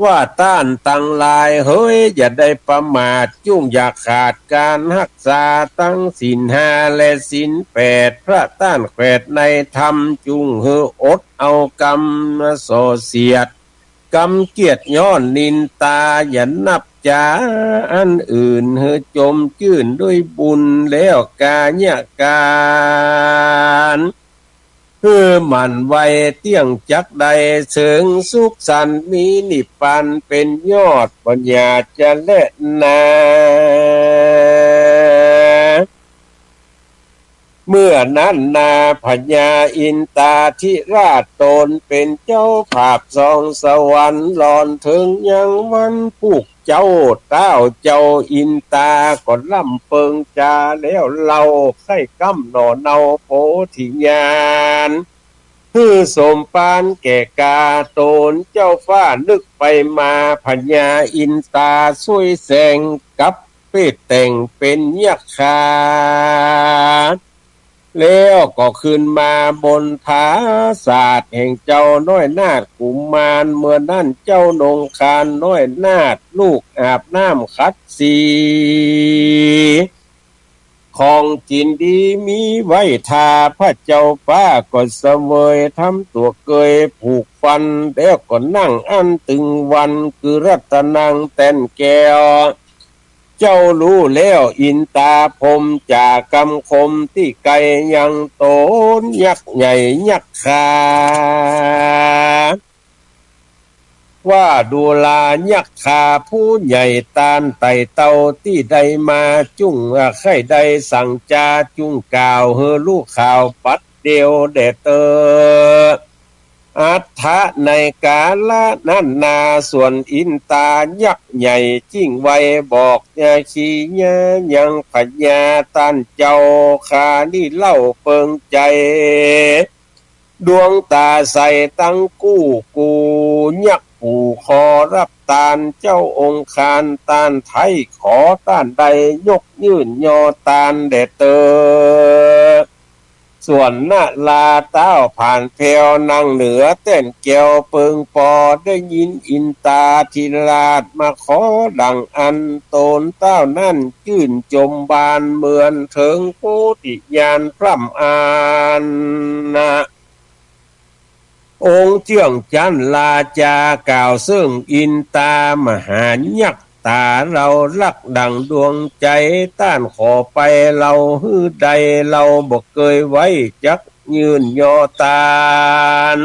ว่าต้านตังหลายเหย อย่าได้ประมาท จุ่งอย่าขาดก๋านฮักษาตังศีลห้าและศีลแปด พระต้านแขวดในธรรม จุ่งหื้ออดเอากำส่อเสียด กำเกลียดย้อนนินตา อย่านับจาอันอื่น หื้อจมจื้นด้วยบุญแล้วก๋ายะก๋าน หื้อหมั่นไวเตี้ยงจักได้เสิงสุขสันต์ มีนิพพานเป๋นยอด บ่อย่าจะแลนา เมื่อนั้นนา พญาอินตาธิราชต๋นเป๋นเจ้าผาบสองสวรรค์ หล่อนเถิงยังวันพูกเจ๊า ต้าวเจ้าอินตาก็ร่ำเปิงจาแล้วเล่า ใค่ก้ำหน่อเนาโพธิญาณ หื้อสมปานแก่กา ต๋นเจ้าฟ้านึกไปมา พญาอินตาช่วยแสงกับเปรตแต่งเป๋นยักขา แล้วก็ขึ้นมาบนผาสาทแห่งเจ้าน้อยนาถกุมาร เมื่อนั้นเจ้านงคานน้อยนาถลูกอาบน้ำขัดสี ของกิ๋นดีมีไว้ถ่า พระเจ้าฟ้าก็เสวย ทำตั๋วเกยผูกฟัน แล้วก็นั่งอั้นตึงวัน คือรัตนังแต้นแก้ว เจ้าฮู้แล้วอินตาพรหม จ๋ากำคมตี้ไกลยังต๋นยักษ์ใหญ่ยักขา ว่าดูรายักขาผู้ใหญ่ต้านไต่เต้าตี้ได้มา จุ่งใค่ได้สังจา จุ่งกล่าวหื้อฮู้ข่าวปัดเดี่ยวแด่เต๊อะ อัฏฐะ ในกาละนั้นนา ส่วนอินตายักษ์ใหญ่จิ่งไวบอกยาคียายังพญาต้านเจ้าข้านี้เล่าเปิงใจ๋ ดวงต๋าใสตังกู้ กูยักษ์ผู้ขอฮับตาน เจ้าองค์คานต้านไท้ ขอต้านได้ยกยื่นยอตานแด่เต๊อะ ส่วนนราต้าวผ่านแผว นั่งเหนือแต้นแก้วเปิงปอ ได้ยินอินตาธิราชมาขอดังอั้น ต๋นต้าวนั้นจื้นจมบาน เหมือนเถิงโพธิญาณพร่ำอั้นนะ องค์เจื้องจั๊นราจากล่าวเซิ่งอินตามหายักษ์ ต๋าเฮาฮักดั่งดวงใจ๋ ต้านขอไปเฮาหื้อได้ เฮาบ่เกยไว้จักยื่นยอตาน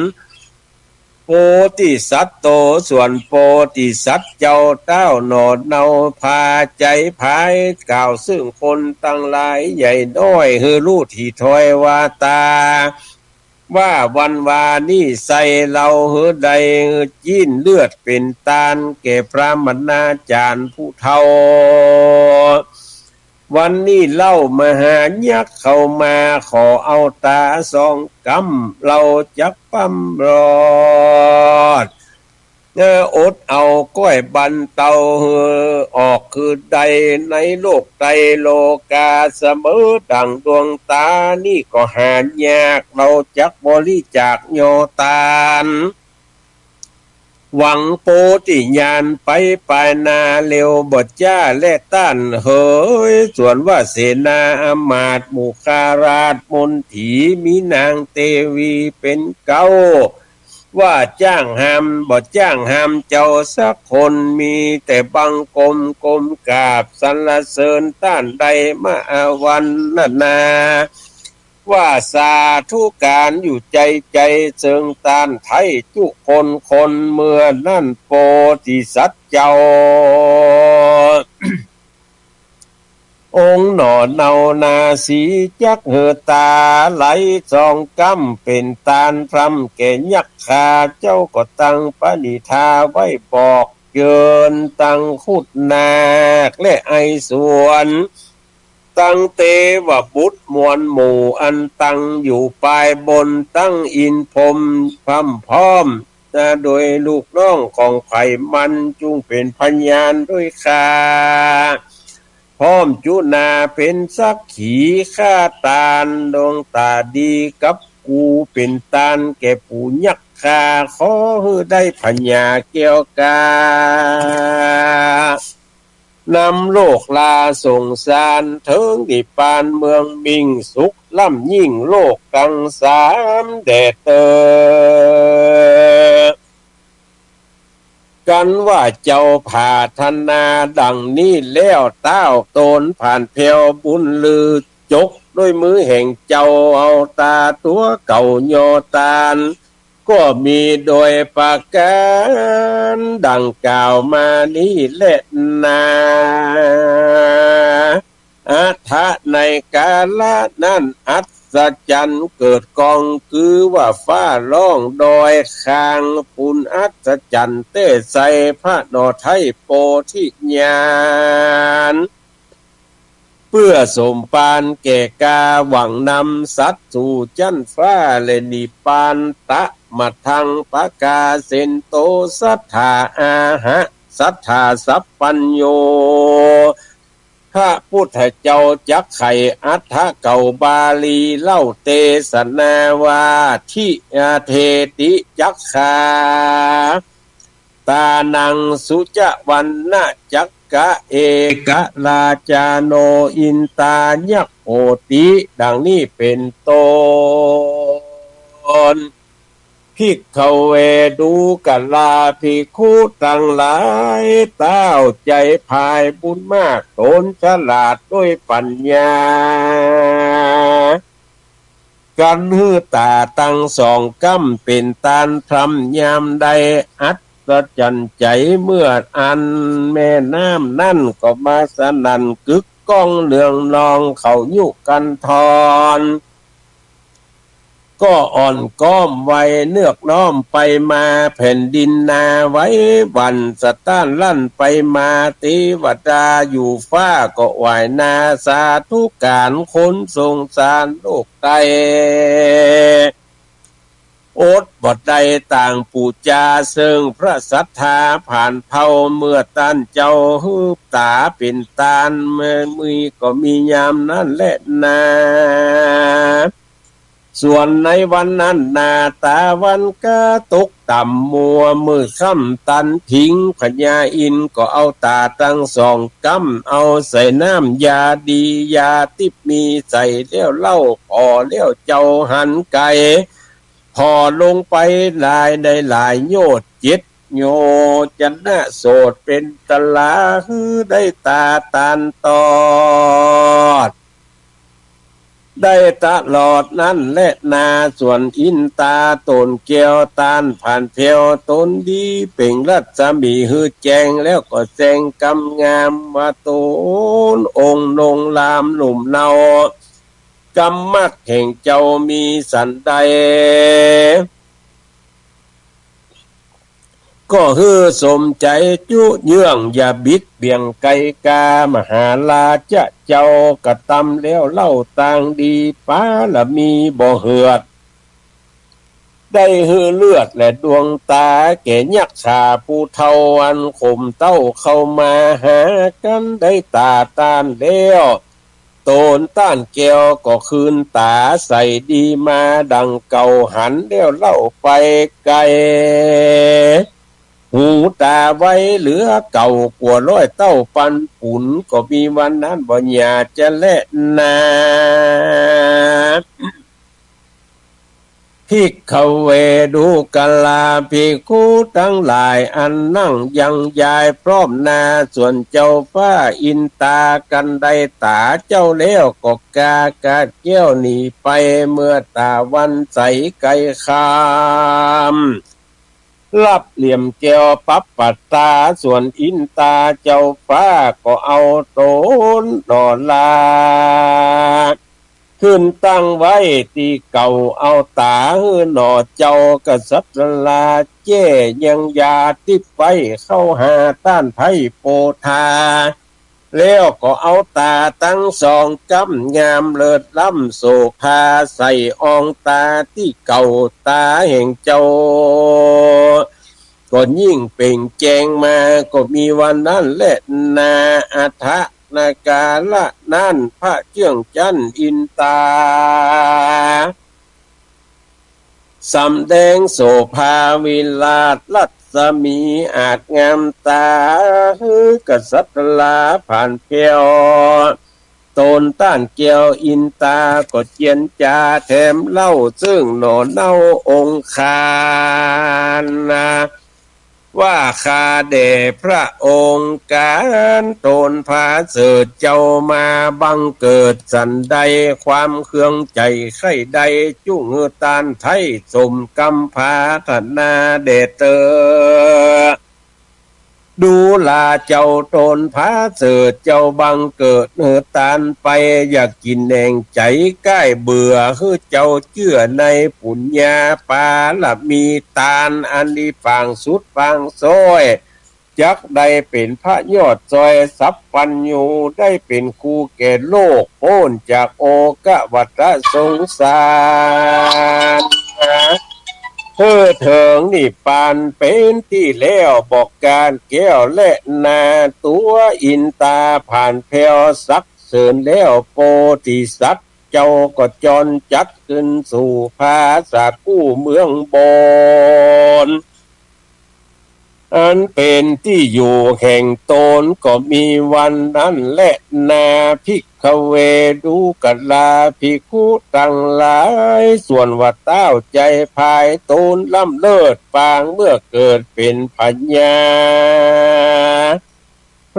พธิสัตว์โต ส่วนโพธิสัตว์เจ้า ต้าวหน่อเนา พาใจ๋ผายกล่าวเซิ่งคนตังหลาย ใหญ่น้อย หื้อฮู้ถี่ถ้อยว่าต๋า ว่าวันวานี้ไส้เหล้าหื้อใด หื้อจี๊นเลือดเป๋นตาน แก่พระมณาจ๋ารย์ผู้เฒ่า วันนี้เล่ามหายักษ์เข้ามา ขอเอาต๋าสองก้ำ เฮาจักปั๊มรอด เออ อดเอาก้อยบรรเตา หื้อออกคือใด ในโลกไตรโลกา เสมอดั่งดวงต๋า นี้ก็หายาก เฮาจักบริจาคยอตาน หวังโพธิญาณไปปายหน้าเร็ว บ่จ๊าแลต้านเหย ส่วนว่าเสนาอำมาตย์ มุขราชมนถี มีนางเตวีเป๋นเก๊า ว่าจ้างหาม บ่จ้างหามเจ้าสักคน มีแต่บังคมก้มกราบ สรรเสริญต้านได้มาอาวันนานา ว่าสาธุก๋านอยู่ใจ๋ใจ๋ เซิงต้านไท้จุคนคน เมื่อนั้นโพธิสัตว์เจ้า องค์หน่อเนานาสี จักหื้อต๋าไหลสองก้ำ เป๋นตานพร่ำแก่ยักษ์ข้า เจ้าก็ตังปณิธาไว้บอกเจิญ ตังครุฑนาคและไอสวน ตังเตวบุตรมวลหมู่ อันตังอยู่ปายบน ตังอินทร์พรหมพร่ำพร้อม นะ โดยลูกน้องของใผมัน จุ่งเป๋นพยานด้วยข้า พร้อมจุนาเป๋นสักขี ข้าตานดวงต๋าดีกับกู เป๋นตานแก่ปู่ยักษ์ข้า ขอหื้อได้ผญาแก้วกา นำโลกลาสงสาร เถิงนิพพานเมืองมิ่งสุข ล้ำยิ่งโลกกังสามแด่เตอ กันว่าเจ้าผาถนาดังนี้แล้ว ต้าวโตนผ่านแผวบุญลือ จกด้วยมือแห่งเจ้า เอาต๋าตั๋วเก่ายอตาน ก็มีโดยประก๋านดังกล่าวมานี้แลนา อัฏฐะ ในกาละนั้น อัศจรรย์เกิดก้อง คือว่าฟ้าร้อง ดอยคางปุน อัศจรรย์แต๊ไซร้ พระหน่อไท้โพธิญาณ เปื้อสมภารแก่กา หวังนำสัตว์สู่จั๊นฟ้า และนิพพานตะมะทัง ประกาเศนโต สัตถาอาหะ สัตถาสัพพัญโญ พระพุทธเจ้าจักไขอัฏฐะเก่าบาลีเล่า เตสนาว่า ทิ อาเทติ จักขา ตานัง สุจวัณณะ จักกะ เอกราชาโน อินทายักษ์โหติ ดังนี้เป๋นต้น ภิกขเว ดูกราภิกขุตังหลาย ต้าวใจ๋ผายบุญมาก ต๋นฉลาดด้วยปัญญา กันหื้อต๋าตังสองก้ำ เป๋นตานพร่ำยามใด อัศจรรย์ใจ๋เมื่ออั้น แม่น้ำนั้นก็มาสนั่นกึกก้องเนืองนอง เขายุกันทอน ก็อ่อนก้อมไว เนือกน้อมไปมา แผ่นดินนาไหวหวั่น สะต้านลั่นไปมา เตวดาอยู่ฟ้าก็ไหว้นา สาธุก๋านคนสงสารโลกไต อดบ่ได้ต่างปู๋จา เซิงพระสัตถาผานเภา เมื่อต้านเจ้าหื้อต๋าเป๋นตาน เมื่อมีก็มียามนั้นแลนา ส่วนในวันนั้นนา ตะวันก็ตกต่ำมัว มืดค่ำตันผิง พญาอินทร์ก็เอาต๋าตังสองก้ำ เอาใส่น้ำยาดียาติ๊บมีใส่แล้วเล่า ผ่อแล้วเจ้าหันไก๋ ผ่อลงไปหลายได้หลายโยชน์ เจ็ดโยชนะโสด เป๋นตราหื้อได้ต๋าตานตอด ได้ตลอดนั้นแลนา ส่วนอินต๋าต๋นแก้วต้านผ่านแผ้ว ต๋นดีเปล่งรัศมีหื้อแจ้ง แล้วก็แสงกำงามว่า ต๋นองค์นงลามหนุ่มเนา กำมักแห่งเจ้ามีสันใด ก็หื้อสมใจ๋จุเยื่อง อย่าบิดเบี่ยงไกลกา มหาราชเจ้ากระตำแล้วเล่า ตางดีปารมีบ่เหือด ได้หื้อเลือดและดวงต๋า แก่ยักขาผู้เฒ่าอันข่มเต้าเข้ามาหากั๋น ได้ต๋าต้านแล้ว ต๋นต้านแก้วก็คืนต๋าใสดีมาดังเก่า หันแล้วเล่าไปไกล หูต๋าไวเหลือเก่ากว่าร้อยเต้าปันปุน ก็มีวันนั้นบ่หย่าจะแลนา ภิกขเว ดูกราภิกขุตังหลาย อันนั่งยังยายพร้อมหน้า ส่วนเจ้าฟ้าอินต๋ากันได้ต๋าเจ้าแล้ว ก็กากาดแก้วหนีไป เมื่อต๋าวันใสไกลคาม ลับเหลี่ยมแก้วปับปัดต๋า ส่วนอินต๋าเจ้าฟ้าก็เอาต๋นหน่อลา ขึ้นตั้งไว้ตี้เก่า เอาต๋าหื้อหน่อเจ้ากษัตราแจ้ ยังยาติบไว้เข้าหาต้านไพร่โปธา แล้วก็เอาต๋าตังสองกำงามเลิศล้ำโสภา ใส่อองต๋าตี้เก่า ต๋าแห่งเจ้า ก็ยิ่งเปล่งแจ้งมา ก็มีวันนั้นแลนา อัฏฐนากาละนั้น พระเจื้องจั๊นอินต๋า สำแดงโสภาวิราชรัศมีอาจงามต๋า หื้อกษัตราผ่านแผ้ว ต๋นต้านแก้วอินต๋าก็เจียนจาแถมเล่า ซึ่งหน่อเนาองคารนา ว่าข้าแด่พระองค์ก๋าน ต๋นผาเสริฐเจ้ามาบังเกิดสันใด ความเคืองใจ๋ใค่ได้ จุ่งหื้อต้านไท้สมกำผาถนาแด่เตอ ดูราเจ้าต๋นผาเสริฐเจ้าบังเกิดหื้อต้านไป อย่ากิ๋นแหน่งใจ๋ก้ายเบื่อ หื้อเจ้าเจื้อในปุญญาปารมีตาน อันดีปางสุดปางซ้อย จักได้เป๋นพระยอดซ้อยสัพพัญญู ได้เป๋นครูแก่โลก ป๊นจากโอฆะวัฏสงสาร หื้อเถิงนิพพานเป๋นตี้แล้ว บอกกาดแก้วแลนา ตั๋วอินต๋าผ่านแผ้วสรรเสริญแล้ว โพธิสัตว์เจ้าก็จรจัดขึ้นสู่ผาสาทกู้เมืองบน อันเป๋นตี้อยู่แห่งต๋น ก็มีวันนั้นแลนา ภิกขเว ดูกราภิกขุตังหลาย ส่วนว่าต้าวใจ๋ภายต๋นล้ำเลิศปาง เมื่อเกิดเป๋นพญา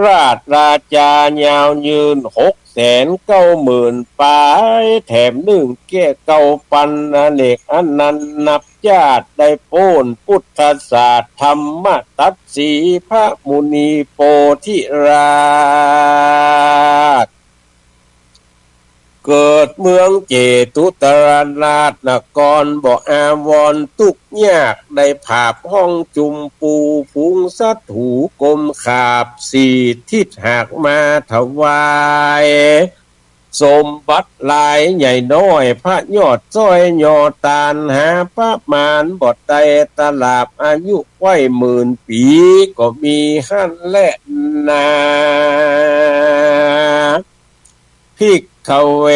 ราชราชายาวยืนหกแสนเก้าหมื่นปาย แถมนึ่งแก้วเก้าปันอเนกอันนันนับจาติ ได้ป๊นปุทธศาสตร์ธรรมตัดสี พระมุนีโพธิราช เกิดเมืองเจตุตรราชนคร บ่อาวรณ์ตุ๊กข์ยาก ได้ผาบฮ้องจุมปู ฝูงสัตว์หูกมขาบ สี่ทิศหากมาถวาย สมบัติหลายใหญ่น้อย พระยอดซ้อยยอตาน หาประมาณบ่ได้ ตราบอายุไขว้หมื่นปี๋ ก็มีหั้นแลนา ภิกขเว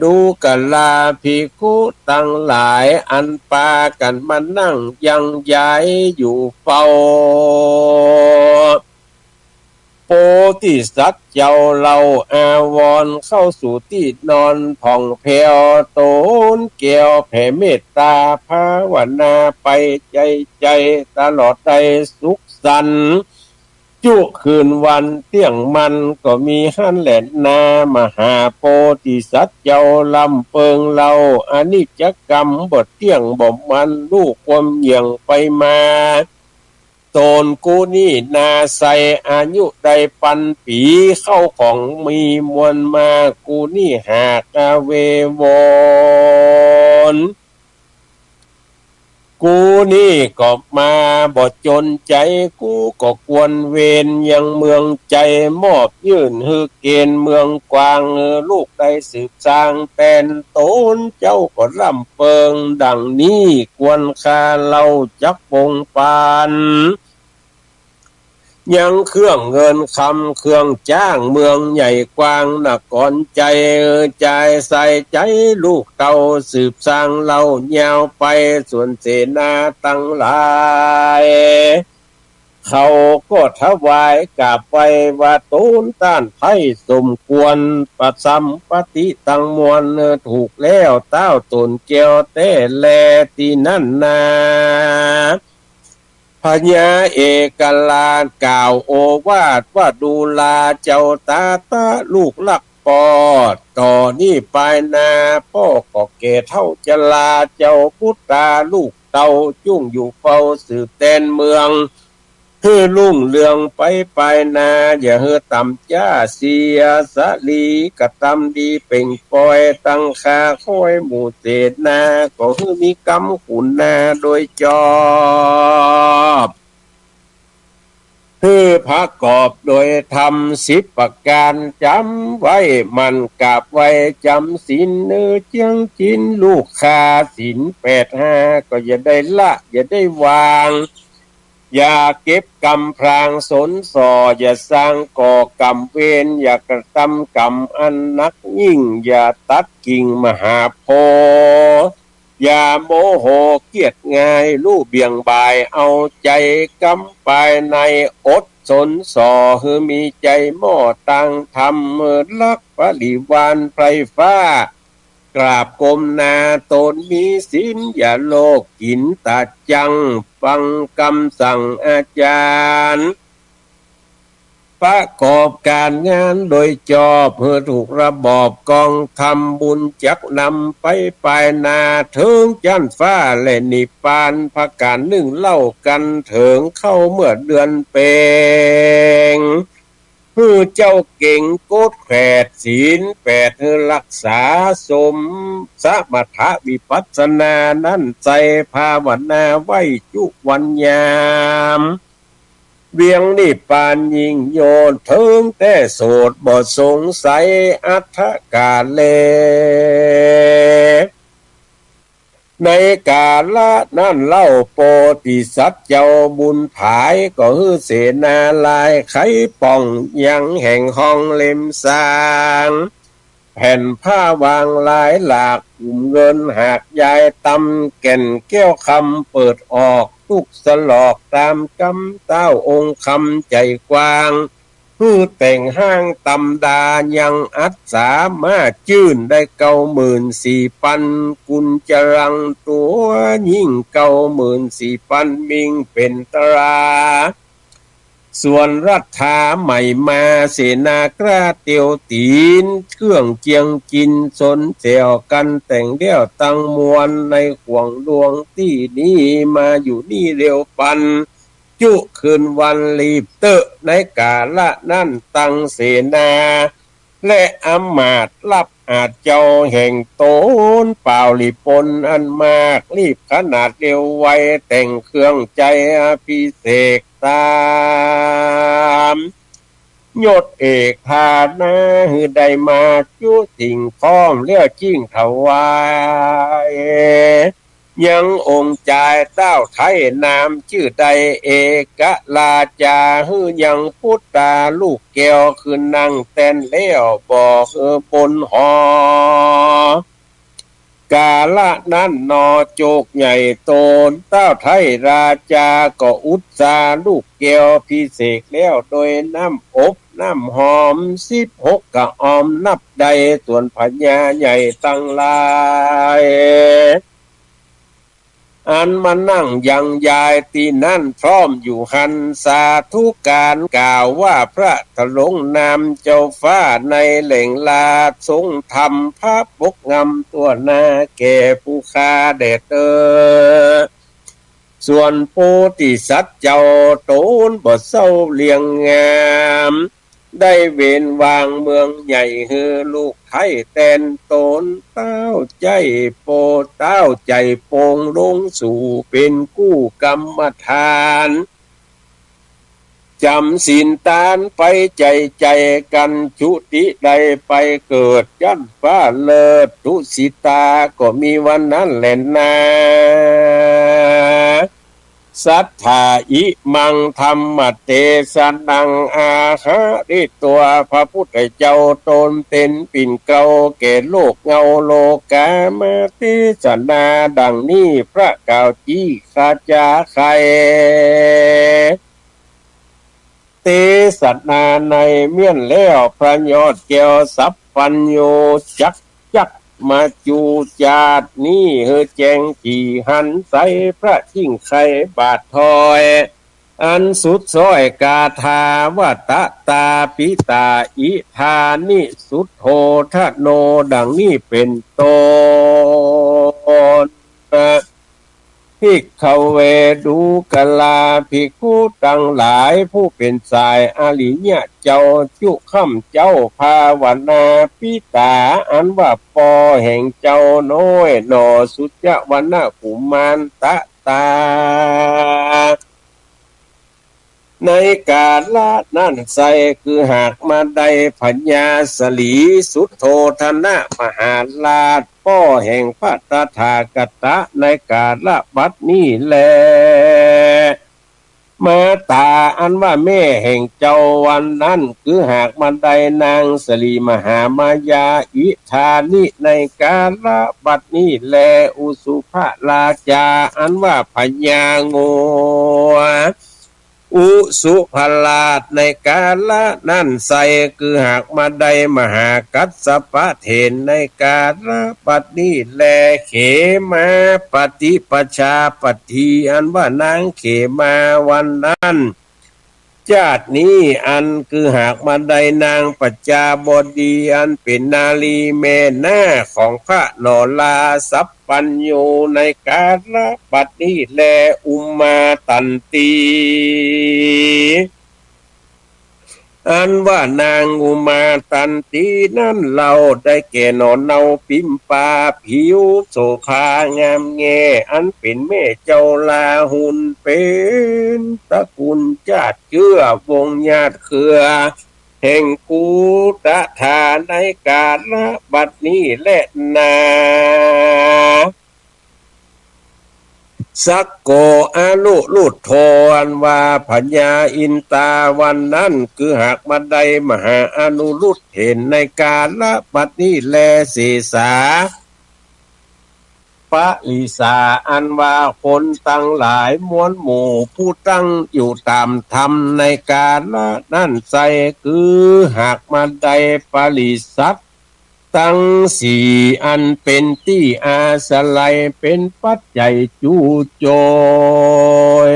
ดูกราภิกขุตังหลาย อันปากั๋นมานั่งยังยายอยู่เฝ้า โพธิสัตว์เจ้าเล่าอาวรณ์เข้าสู่ตี้นอนผ่องแผ้ว ต๋นแก้วแผ่เมตต๋าภาวนาไป ใจ๋ๆ ตลอดได้สุขสันต์ จุคืนวันเตี้ยงมันก็มีหั้นแลนา มหาโพธิสัตว์เจ้าลำเปิงเล่า อนิจจกรรมบ่เตี้ยงบ่มัน ลู่ความเหยี่ยงไปมา ต๋นกูนี้นาใส อายุได้ปันปี๋ เข้าของมีมวลมาก กูนี้หากอาเววอน กูนี้ก็มาบ่จนใจ๋ กูก็ควรเวนยังเมืองใจ๋ มอบยื่นหื้อเกณฑ์เมืองกว้าง หื้อลูกได้สืบสร้างแตนต๋น เจ้าก็ลำเปิงดังนี้ ควรข้าเล่าจักปงปัน ยังเครื่องเงินคำเครื่องจ๊าง เมืองใหญ่กว้างนครใจ๋ จ่ายใส่ใจ๋ลูกเต้าสืบสร้างเล่ายาวไป ส่วนเสนาตังหลาย เขาก็ถวายกราบไหว้ว่า ต๋นต้านไพร่สมควร ประสัมปติตังมวล ถูกแล้วเต้าต๋นแก้วแต๊แล ตี้นั้นนา พญาเอกราชกล่าวโอวาทว่า ดูราเจ้าตาตะลูกรักปอด ต่อนี้ปายหน้าป้อก็แก่เฒ่าจรา เจ้าปุตตาลูกเต้าจุ่งอยู่เฝ้าสืบแตนเมือง หื้อรุ่งเรืองไปปายหน้า อย่าหื้อต่ำจ๊าเสียสะหลี กระตำดีเป่งปอย ตังข้าคอยหมู่เสนา ก็หื้อมีกำขุนนาโดยจอบ หื้อประกอบโดยธรรมสิบประก๋าน จ๋ำไว้หมั่นกราบไหว้จ๋ำศีล หื้อเจื้องจิ๋นลูกข้า ศีลแปดห้าก็อย่าได้ละอย่าได้วาง อย่าเก็บกำพรางสนส่อ อย่าสร้างก่อกรรมเวร อย่ากระตำกรรมอันหนักยิ่ง อย่าตัดกิ่งมหาโพธิ์ อย่าโมโหเกียจง่าย ฮู้เบี่ยงบ่ายเอาใจ๋ กำปายในอดสนส่อ หื้อมีใจ๋หม้อตางธรรม หื้อรักบริวารไพร่ฟ้า กราบก้มหน้าต๋นมีศีล อย่าโลภกิ๋นตะจั่ง ฟังกำสั่งอาจ๋ารย์ ประกอบก๋านงานโดยจอบ หื้อถูกระบอบกองธรรม บุญจักนำไปปายหน้า เถิงจั๊นฟ้าและนิพพาน ประก๋านนึ่งเล่ากั๋นเถิง เข้าเมื่อเดือนเพ็ง หื้อเจ้าเก๋งโกดแขวด ศีลแปดหื้อรักษา สมสมถะวิปัสสนา นั้นใส่ภาวนาไหว้จุวันยาม เวียงนิพพานยิ่งโยน เถิงแต๊โสดบ่สงสัย อัฏฐกาเล ในกาละนั้นเล่า โพธิสัตว์เจ้าบุญผาย ก็หื้อเสนาลายไขป่อง ยังแห่งห้องเล็มสร้าง แผ่นผ้าวางหลายหลาก อุ้มเงินหากยายตำ แก่นแก้วคำเปิดออก ตุ๊กสลอกต๋ามกำ เต้าองค์คำใจ๋กว้าง หื้อแต่งห้างตำดา ยังอัตสามารถจื้นได้เก้าหมื่นสี่ปัน กุญจรังตั๋วยิ่งเก้าหมื่นสี่ปัน มิ่งเป๋นตรา ส่วนรัฐาใหม่มา เสนากล้าเตียวตี๋น เครื่องเจียงกิ๋น สนแจ๋วกั๋นแต่งแล้วตังมวล ในข่วงดวงตี้นี้ มาอยู่นี่เร็วปัน จุคืนวันรีบเต๊อะ ในกาละนั้นตังเสนา และอำมาตย์รับอาจเจ้าแห่งต๋น เป่าหลีปนอันมาก รีบขนาดเร็วไว แต่งเครื่องใจ๋อภิเษกต๋ามยศเอกฐานะ หื้อได้มาจุสิ่งพร้อมแล้วจึ่งถวาย ยังองค์จายเต้าไท้นามจื้อได้เอกราชา หื้อยังปุตตาลูกแก้ว ขึ้นนั่งแต้นแล้วบ่หื้อบนหอ กาละนั้นหนอโจกใหญ่โต เต้าไท้ราชาก็อุตสาหลูกแก้วพิเศษแล้ว โดยน้ำอบน้ำหอมสิบหกกะออมนับได้ ส่วนพญาใหญ่ตังหลาย อันมานั่งยังยายตี้นั้นพร้อมอยู่หั้น สาธุก๋านกล่าวว่า พระทรงนามเจ้าฟ้าในแหล่งลา ทรงทำพระปกงามตั๋วหน้าแก่ผู้ข้าแด่เต๊อะ ส่วนโพธิสัตว์เจ้าต๋นบ่เศร้าเลี้ยงงาม ได้เว้นวางเมืองใหญ่หื้อลูกไท้แตนต๋น เต้าใจ๋โป เต้าใจ๋โป่งลงสู่เป๋นกู้กรรมฐาน จ๋ำศีลตานไปใจ๋ใจ๋กั๋น จุติได้ไปเกิดยันฟ้าเลิศ ทุสิตาก็มีวันนั้นแหละนา สัตถา อิมัง ธัมมะเตสะนัง อาหาริตวา พระพุทธเจ้าต๋นเป๋นปิ่นเกล้าแก่โลกเงาโลกา มาเตสนาดังนี้ พระกล่าวจี้คาจาไข เตสนาในเมี้ยนแล้ว พระยอดแก้วสัพพัญญู จักจักมาจู๋จาตินี้ หื้อแจ้งถี่หันใส พระยิ่งใค่บาทถ้อย อันสุดซ้อยกาถาว่า ตะตาปิตา อิทานิ สุทโธทโน ดังนี้เป๋นต้น ภิกขเว ดูกราภิกขุตังหลาย ผู้เป๋นสายอริยะเจ้า จุค่ำเจ๊าภาวนา ปิตา อันว่าป้อแห่งเจ้าน้อยหน่อ สุจวรรณกุมาร ตะตา ในกาละนั้นไส้ คือหากมาได้พญาสลี สุทโธทนะมหาราช ป้อแห่งพระตถาคตะ ในกาละบัดนี้แล มาตา อันว่าแม่แห่งเจ้าวันนั้น คือหากมาได้นางสลีมหามายา อิทานิ ในกาละบัดนี้แล อุสุภราชา อันว่าพญางัว อุสุภราช ในกาละนั้นไส้ คือหากมาได้มหากัสสปะเถร ในกาละบัดนี้แล เขมาปฏิปชาปฏี อันว่านางเขมาวันนั้น จาตินี้อันคือหากมาได้นางประจาบดี อันเป๋นนารีแม่หน้าของพระนราสัพพัญญู ในกาละบัดนี้แล อุมาตันตี อันว่านางอุมาตันตีนั้นเล่า ได้แก่หน่อเนาปิมปา ผิวโสภางามแง่ อันเป๋นแม่เจ้าลาหุล เป๋นตระกูลจาติเจื้อวงศ์ญาติเครือ แห่งกุตถา ในกาละบัดนี้แลนา สักโกอนุรุทโธ อันว่าพญาอินตาวันนั้น คือหากมาได้มหาอนุรุทเถร ในกาละบัดนี้แล เสสา ปริสา อันว่าคนตังหลายมวลหมู่ ผู้ตั้งอยู่ต๋ามธรรม ในกาละนั้นไส้ คือหากมาได้ปริษัท ตังสี่ อันเป๋นตี้อาศัย เป๋นปัจจัยจุโจย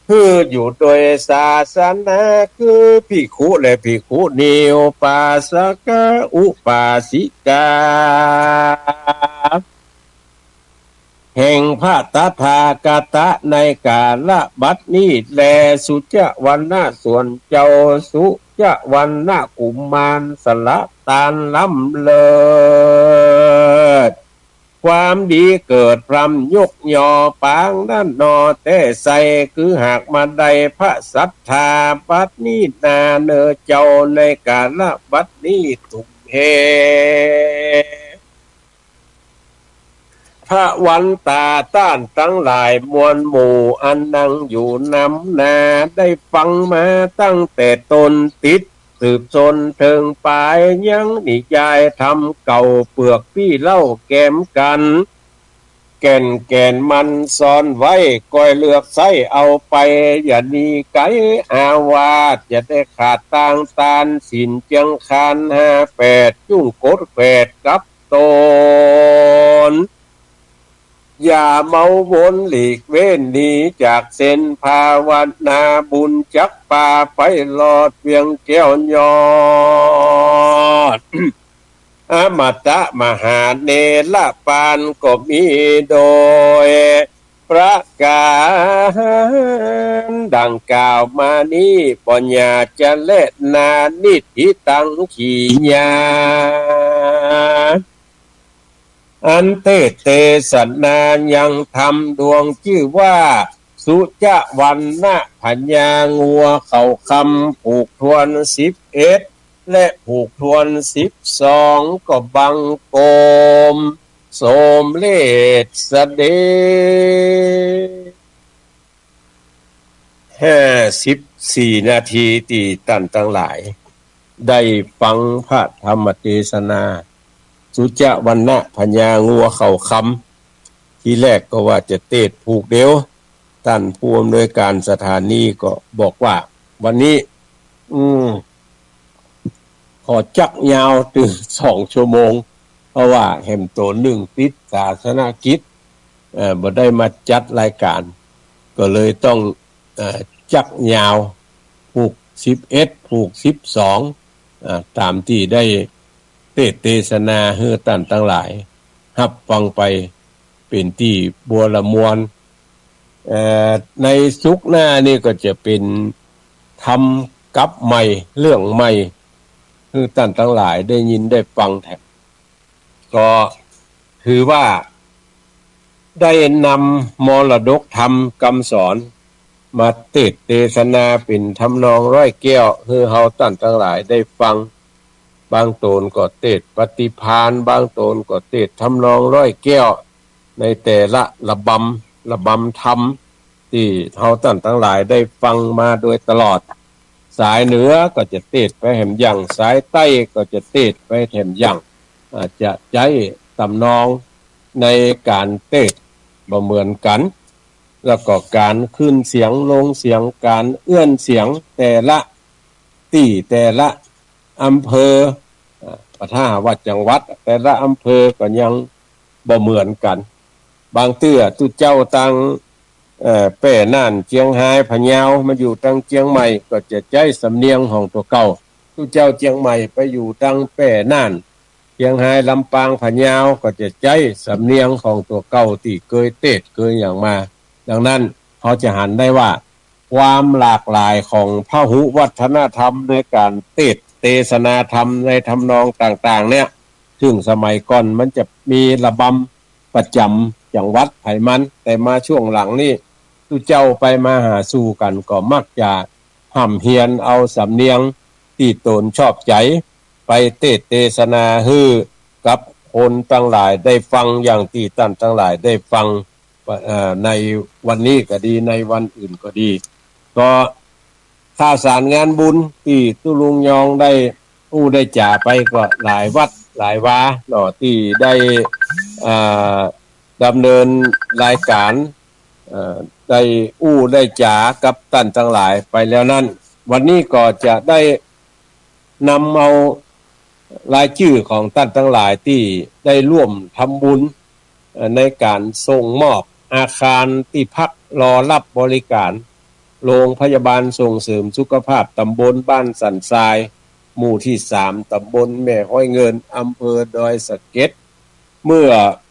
คืออยู่โดยศาสนา คือภิกขุและภิกขุณี อุปาสกะอุปาสิกา แห่งพระตถาคตะ ในกาละบัดนี้แล สุจวรรณะ ส่วนเจ้าสุจวรรณะกุมาร สละตานล้ำเลิศ ความดีเกิดพร่ำยกยอปางนั้นหน่อแต๊ไส้ คือหากมาได้พระสัตถา บัดนี้นาเน่อเจ้า ในกาละบัดนี้ตุ๊มเห พระวันตาต้านตังหลายมวลหมู่ อันนั่งอยู่นำหน้า ได้ฟังมาตั้งแต่ต้น ติดสืบจนเถิงป๋าย ยังนิยายธรรมเก่า เปื้อกปี้เล่าแกมกั๋น แก่นแก๋นมันซ่อนไว้ ก้อยเลือกใส้เอาไป อย่าหนีไกอาวาส อย่าได้ขาดตางตาน ศีลเจียงคานห้าแปด จุ่งกดแขวดกับต๋น อย่าเมาวนหลีกเว้นหนีจากเส้นภาวนา บุญจักปาไปรอดเวียงแก้วยอด อมตะมหาเนรปานก็มีโดยประก๋านดังกล่าวมานี้ บ่อย่าจะแลนานิติตังขีญา อันเตสน์เตสนายังธรรมดวงจื้อว่า สุจวัณณะพญางัวเขาคำ ผูกถ้วนสิบเอ็ด และผูกถ้วนสิบสอง ก็บังคมสมเร็จเสด็จ ห้าสิบสี่นาทีตี้ต้านตังหลายได้ฟังพระธรรมเตสนา สุจวัณณะพญางัวเขาคำ ทีแรกก็ว่าจะเตสน์ผูกเดียว ต้านผู้อำนวยก๋านสถานีก็บอกว่า วันนี้ อืม ขอจักยาวเถิงสองชั่วโมง เพราะว่าแหมโตนนึ่งติดศาสนกิจ เอ่อ บ่ได้มาจัดรายก๋าน ก็เลยต้อง เอ่อ จักยาว ผูกสิบเอ็ด ผูกสิบสอง อ่า ต๋ามตี้ได้เตสน์เตสนาหื้อต้านตังหลายฮับฟังไป เป๋นตี้บัวระมวล เอ่อ ในศุกร์หน้านี่ก็จะเป๋นธรรมกัปใหม่ เรื่องใหม่ หื้อต้านตังหลายได้ยินได้ฟังแถม ก็ถือว่าได้นำมรดกธรรมกำสอนมาเตสน์เตสนาเป๋นทำนองร้อยแก้ว หื้อเฮาต้านตังหลายได้ฟัง บางโตนก็เตสน์ปฏิภาณ บางโตนก็เตสน์ทำนองร้อยแก้ว ในแต่ละระบำ ระบำธรรม ตี้เฮาต้านตังหลายได้ฟังมาโดยตลอด สายเหนือก็จะเตสน์ไปแหมอย่าง สายใต้ก็จะเตสน์ไปแหมอย่าง อาจจะใจ๊ตำนองในก๋านเตสน์บ่เหมือนกั๋น แล้วก็ก๋านขึ้นเสียงลงเสียง ก๋านเอื้อนเสียงแต่ละตี้แต่ละอำเภอ อ่า ถ้าหากว่าจังหวัดแต่ละอำเภอก็ยังบ่เหมือนกั๋น บางเตื้อตุ๊เจ้าตัง เอ่อ แป้น่าน เจียงฮาย พะเยา มาอยู่ตังเจียงใหม่ ก็จะใจ๊สำเนียงของตั๋วเก่า ตุ๊เจ้าเจียงใหม่ไปอยู่ตังแป้น่าน เจียงฮาย ลำปาง พะเยา ก็จะใจ๊สำเนียงของตั๋วเก่าตี้เกยเตสน์เกยอย่างมา ดังนั้นเฮาจะหันได้ว่า ความหลากหลายของพหุวัฒนธรรมในก๋านเตสน์เตสนาธรรมในทำนองต่างๆ เนี่ย ซึ่งสมัยก่อนมันจะมีระบำประจ๋ำจังหวัดไผมัน แต่มาช่วงหลังนี่ ตุ๊เจ้าไปมาหาสู่กั๋นก็มักจะฮ่ำเฮียนเอาสำเนียงตี้ตนชอบใจ๋ไปเตสน์เตสนาหื้อกับคนตังหลายได้ฟัง อย่างตี้ต้านตังหลายได้ฟัง เอ่อ ในวันนี้ก็ดี ในวันอื่นก็ดี ก็ข่าวสารงานบุญตี้ตุ๊ลุงยองได้อู้ได้จ๋าไปก็หลายวัดหลายวาเนาะ ตี้ได้ เอ่อ ดำเนินรายก๋าน เอ่อ ได้อู้ได้จ๋ากับต้านตังหลายไปแล้วนั้น วันนี้ก็จะได้ นำเอารายจื้อของต้านตังหลายตี้ได้ร่วมทำบุญ เอ่อ ในก๋านส่งมอบอาคารตี้พักรอรับบริก๋าน โรงพยาบาลส่งเสริมสุขภาพตำบลบ้านสันทราย หมู่ตี้สาม ตำบลแม่ฮ้อยเงิน อำเภอดอยสะเก็ด เมื่อ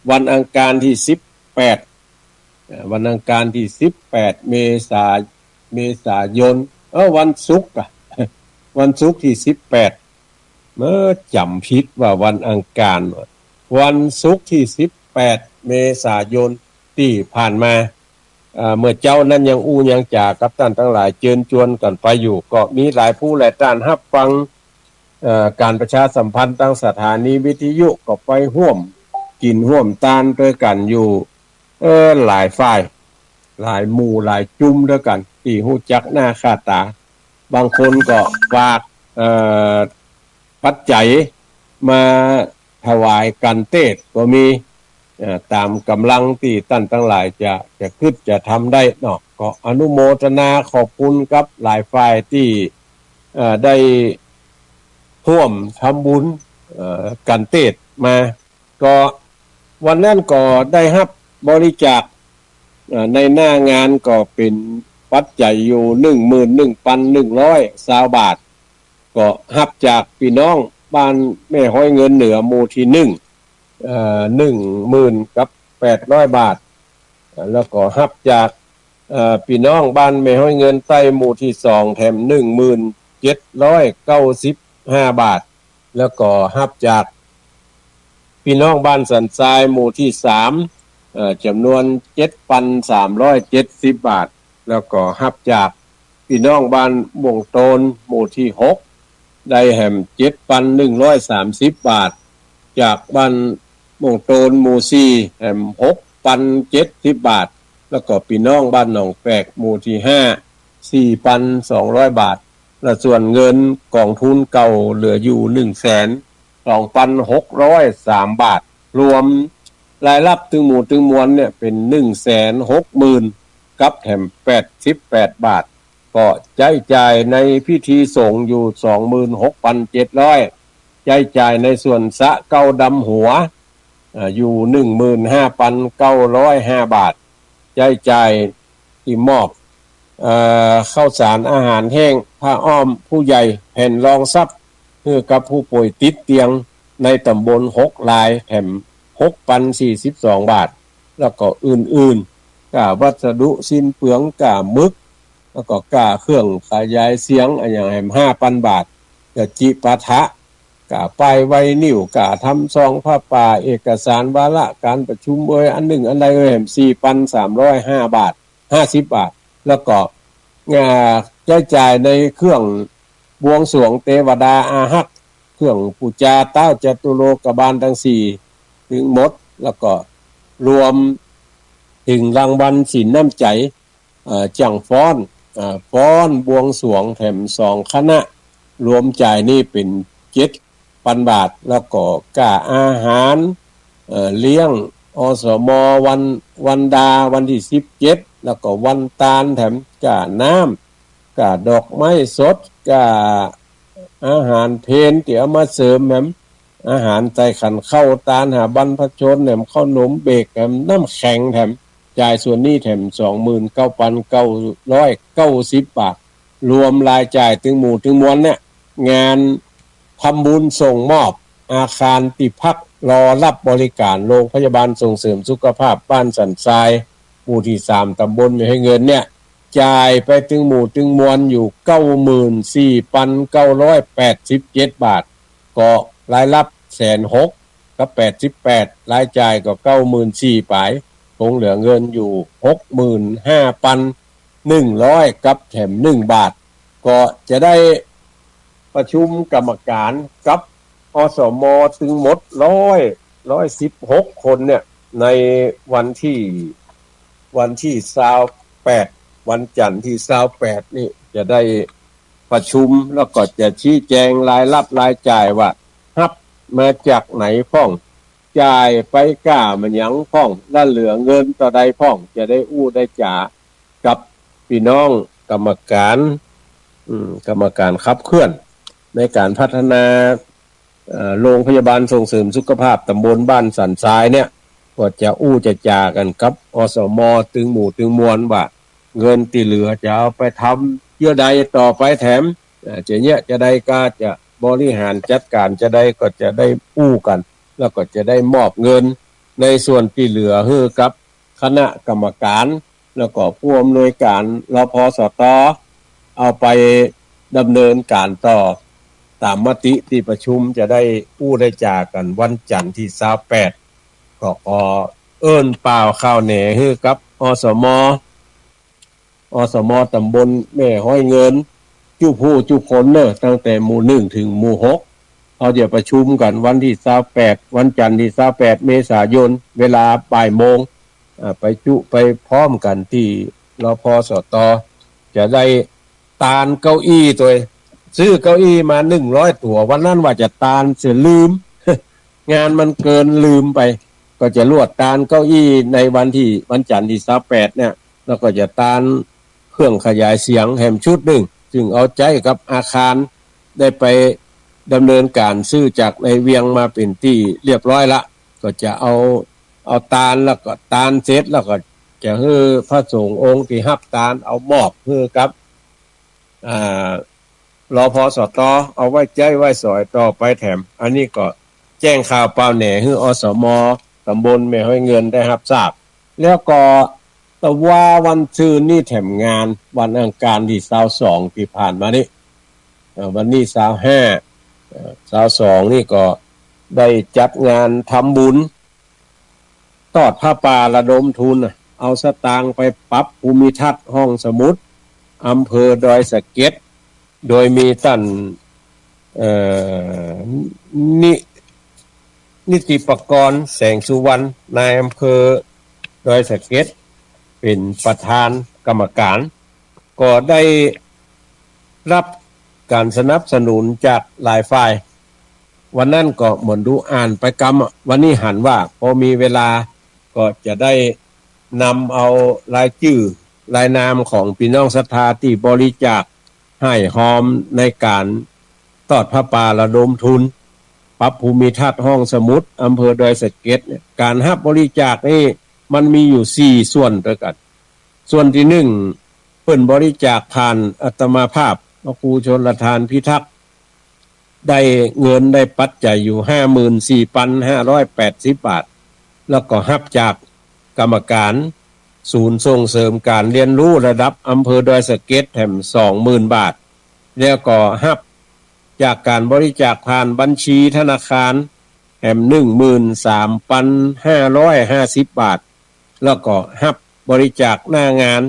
วันอังคารตี้สิบแปด เอ่อ วันอังคารตี้สิบแปด เมษา เมษายน เอ้อ วันศุกร์อะ วันศุกร์ตี้สิบแปด เอ้อ จ๋ำผิดว่าวันอังคาร วันศุกร์ตี้สิบแปด เมษายนตี้ผ่านมา เอ่อ เมื่อเจ๊านั้นยังอู้ยังจ๋ากับต้านตังหลาย เจิญจวนกั๋นไปอยู่ ก็มีหลายผู้หลายต้านฮับฟัง เอ่อ ก๋านประชาสัมพันธ์ตางสถานีวิทยุก็ไปฮ่วมกิ๋นฮ่วมตานตวยกั๋นอยู่ เออ หลายฝ่าย หลายหมู่หลายจุ้มตวยกั๋น ตี้ฮู้จักหน้าค่าต๋า บางคนก็ฝาก เอ่อ ปัจจัยมาถวายก๋านเตสน์ก็มี เอ่อ ต๋ามก๋ำลังตี้ต้านตังหลายจะ จะกึ๊ดจะทำได้เนาะ ก็อนุโมทนาขอบคุณกับหลายฝ่ายตี้ เอ่อ ได้ฮ่วมทำบุญ เอ่อ ก๋านเตสน์มา ก็วันนั้นก็ได้ฮับ บริจาค เอ่อ ในหน้างานก็เป๋นปัจจัยอยู่ หนึ่งหมื่นหนึ่งปันหนึ่งร้อยซาวบาท ก็ฮับจากปี้น้องบ้านแม่ฮ้อยเงินเหนือหมู่ตี้หนึ่ง เอ่อ หนึ่งหมื่นกับแปดร้อยบาท แล้วก็ฮับจาก เอ่อ ปี้น้องบ้านแม่ฮ้อยเงินใต้หมู่ตี้สองแถม หนึ่งหมื่นเจ็ดร้อยเก้าสิบห้าบาท แล้วก็ฮับจาก ปี้น้องบ้านสันทรายหมู่ตี้สาม เอ่อ จ๋ำนวนเจ็ดปันสามร้อยเจ็ดสิบบาท แล้วก็ฮับจากปี้น้องบ้านม่วงโตนหมู่ตี้หก ได้แหมเจ็ดปันหนึ่งร้อยสามสิบบาท จากบ้านม่วงโตนหมู่สี่แหมหกปันเจ็ดสิบบาท แล้วก็ปี้น้องบ้านหนองแฝกหมู่ตี้ห้า สี่ปันสองร้อยบาท และส่วนเงินกองทุนเก่าเหลืออยู่ หนึ่งแสนสองปันหกร้อยสามบาท รวมรายรับตึงหมู่ตึงมวลเนี่ยเป๋น หนึ่งแสนหกหมื่นกับแถมแปดสิบแปดบาท ก็ใจ๊จ่ายในพิธีสงฆ์อยู่ สองหมื่นหกปันเจ็ดร้อย ใจ๊จ่ายในส่วนสระเก๊าดำหัว เอ่อ อยู่ หนึ่งหมื่นห้าปันเก้าร้อยห้าบาท ใจ๊จ่ายตี้มอบ เอ่อ ข้าวสารอาหารแห้ง ผ้าอ้อมผู้ใหญ่ แผ่นรองซับ หื้อกับผู้ป่วยติดเตียงในต๋ำบลหกรายแถมหกปันสี่สิบสองบาท แล้วก็อื่นๆ ก้าวัสดุสิ้นเปลือง ก้าหมึก แล้วก็ก้าเครื่องขยายเสียงอะหยังแหมห้าปันบาท แล้วจิปาถะ ก้าป้ายไวนิล ก้าทำซองผ้าป่า เอกสารวาระก๋านประชุมเอย อันนึ่งอันใดเอยแหมสี่ปันสามร้อยห้าบาท ห้าสิบบาท แล้วก็ อ่า ใจ๊จ่ายในเครื่องบวงสรวงเตวดาอาฮัก เครื่องปู๋จาต๊าวจตุโลกบาลตังสี่ ตึงหมด แล้วก็รวมเถิงรางวัลสินน้ำใจ๋ เอ่อ จ้างฟ้อน เอ่อ ฟ้อนบวงสรวงแถมสองคณะ รวมจ่ายนี่เป๋นเจ็ดปันบาท แล้วก็ก้าอาหาร เอ่อ เลี้ยง อสม วัน วันดา วันตี้สิบเจ็ด แล้วก็วันตานแถมก้าน้ำ ก้าดอกไม้สด ก้าอาหารเพลตี้เอามาเสริมแหม อาหารใส่ขันข้าวตานหาบรรพชนแหม ข้าวหนมเบกแหม น้ำแข็งแถม จ่ายส่วนนี้แถม สองหมื่นเก้าปันเก้าร้อยเก้าสิบบาท รวมรายจ่ายตึงหมู่ตึงมวลเนี่ย งานทำบุญส่งมอบอาคารตี้พักรอรับบริการโรงพยาบาลส่งเสริมสุขภาพบ้านสันทราย หมู่ตี้สาม ต๋ำบลแม่ฮ้อยเงินเนี่ย จ่ายไปตึงหมู่ตึงมวลอยู่ เก้าหมื่นสี่ปันเก้าร้อยแปดสิบเจ็ดบาท ก็รายรับแสนหกกับแปดสิบแปด รายจ่ายก็เก้าหมื่นสี่ป๋าย คงเหลือเงินอยู่ หกหมื่นห้าปันหนึ่งร้อยกับแถมหนึ่งบาท ก็จะได้ประชุมกรรมการกับ อสม ตึงหมดร้อย ร้อยสิบหกคนเนี่ย ในวันตี้ วันตี้ซาวแปด วันจันทร์ตี้ซาวแปดนี่จะได้ประชุม แล้วก็จะชี้แจงรายรับรายจ่ายว่าฮับมาจากไหนพ่อง จ่ายไปก้าหยังพ่อง และเหลือเงินเต้าใดพ่อง จะได้อู้ได้จ๋ากับปี้น้องกรรมการ อืม กรรมการขับเคลื่อนในก๋านพัฒนา เอ่อ โรงพยาบาลส่งเสริมสุขภาพต๋ำบลบ้านสันทรายเนี่ย ก็จะอู้จะจ๋ากั๋นกับ อสม ตึงหมู่ตึงมวลว่า เงินตี้เหลือจะเอาไปทำเยื่อใดต่อไปแถม เอ่อ จะเยียะจะใด ก้าจะบริหารจัดก๋านจะใด ก็จะได้อู้กั๋น แล้วก็จะได้มอบเงินในส่วนตี้เหลือหื้อกับคณะกรรมการ แล้วก็ผู้อำนวยก๋าน รพสต เอาไปดำเนินก๋านต่อ ต๋ามมติตี้ประชุมจะได้อู้ได้จ๋ากั๋นวันจันทร์ตี้ซาวแปด ก็ขอเอิ้นป่าวข่าวแหน่หื้อกับ อสม อสม ต๋ำบลแม่ฮ้อยเงิน จุผู้จุคนเน่อ ตั้งแต่หมู่หนึ่งเถิงหมู่หก เฮาจะประชุมกั๋นวันตี้ซาวแปด วันจันทร์ตี้ซาวแปดเมษายน เวลาบ่ายโมง อ่า ไปจุไปพร้อมกั๋นตี้ รพสต จะได้ตานเก้าอี้ตวย ซื้อเก้าอี้มาหนึ่งร้อยตั๋ว วันนั้นว่าจะตานเสียลืม งานมันเกินลืมไป ก็จะลวดตานเก้าอี้ในวันตี้ วันจันทร์ตี้ซาวแปดเนี่ย แล้วก็จะตานเครื่องขยายเสียงแหมชุดนึ่ง ซึ่งเอาใจ๊กับอาคาร ได้ไปดำเนินก๋านซื้อจากในเวียงมาเป๋นตี้เรียบร้อยละ ก็จะเอา เอาตาน แล้วก็ตานเสร็จแล้วก็จะหื้อพระสงฆ์องค์ตี้ฮับตานเอามอบหื้อกับ อ่า รพสต เอาไว้ใจ๊ไว้สอยต่อไปแถม อันนี้ก็แจ้งข่าวปาวแหน่หื้อ อสม ตำบลแม่ฮ้อยเงินได้ฮับทราบ แล้วก็ตะวาวันซืนนี้แถมงานวันอังคารตี้ซาวสองตี้ผ่านมานี้ เอ่อ วันนี้ซาวห้า เอ่อ ซาวสองนี่ก็ได้จัดงานทำบุญ ตอดผ้าป่าระดมทุนน่ะ เอาสตางค์ไปปรับภูมิทัศน์ห้องสมุดอำเภอดอยสะเก็ด โดยมีต้าน เอ่อ นิ นิติปกรณ์ แสงสุวรรณ นายอำเภอดอยสะเก็ด เป๋นประธานกรรมการ ก็ได้ฮับก๋านสนับสนุนจากหลายฝ่าย วันนั้นก็หมอนดูอ่านไปกำอะ วันนี้หันว่าพอมีเวลาก็จะได้นำเอารายจื้อรายนามของปี้น้องศรัทธาตี้บริจาคฮ่ายฮอมในก๋านตอดผ้าป่าระดมทุน ปรับภูมิทัศน์ห้องสมุดอำเภอดอยสะเก็ดเนี่ย ก๋านฮับบริจาคนี่มันมีอยู่สี่ส่วนตวยกั๋น ส่วนตี้นึ่ง เปิ้นบริจาคผ่านอาตมาภาพ พระครูชลทานพิทักษ์ ได้เงินได้ปัจจัยอยู่ห้าหมื่นสี่ปันห้าร้อยแปดสิบบาท แล้วก็ฮับจากกรรมการศูนย์ส่งเสริมก๋านเฮียนฮู้ระดับอำเภอดอยสะเก็ดแถมสองหมื่นบาท แล้วก็ฮับจากก๋านบริจาคผ่านบัญชีธนาคารแถมหนึ่งหมื่นสามปันห้าร้อยห้าสิบบาท แล้วก็ฮับบริจาคหน้างาน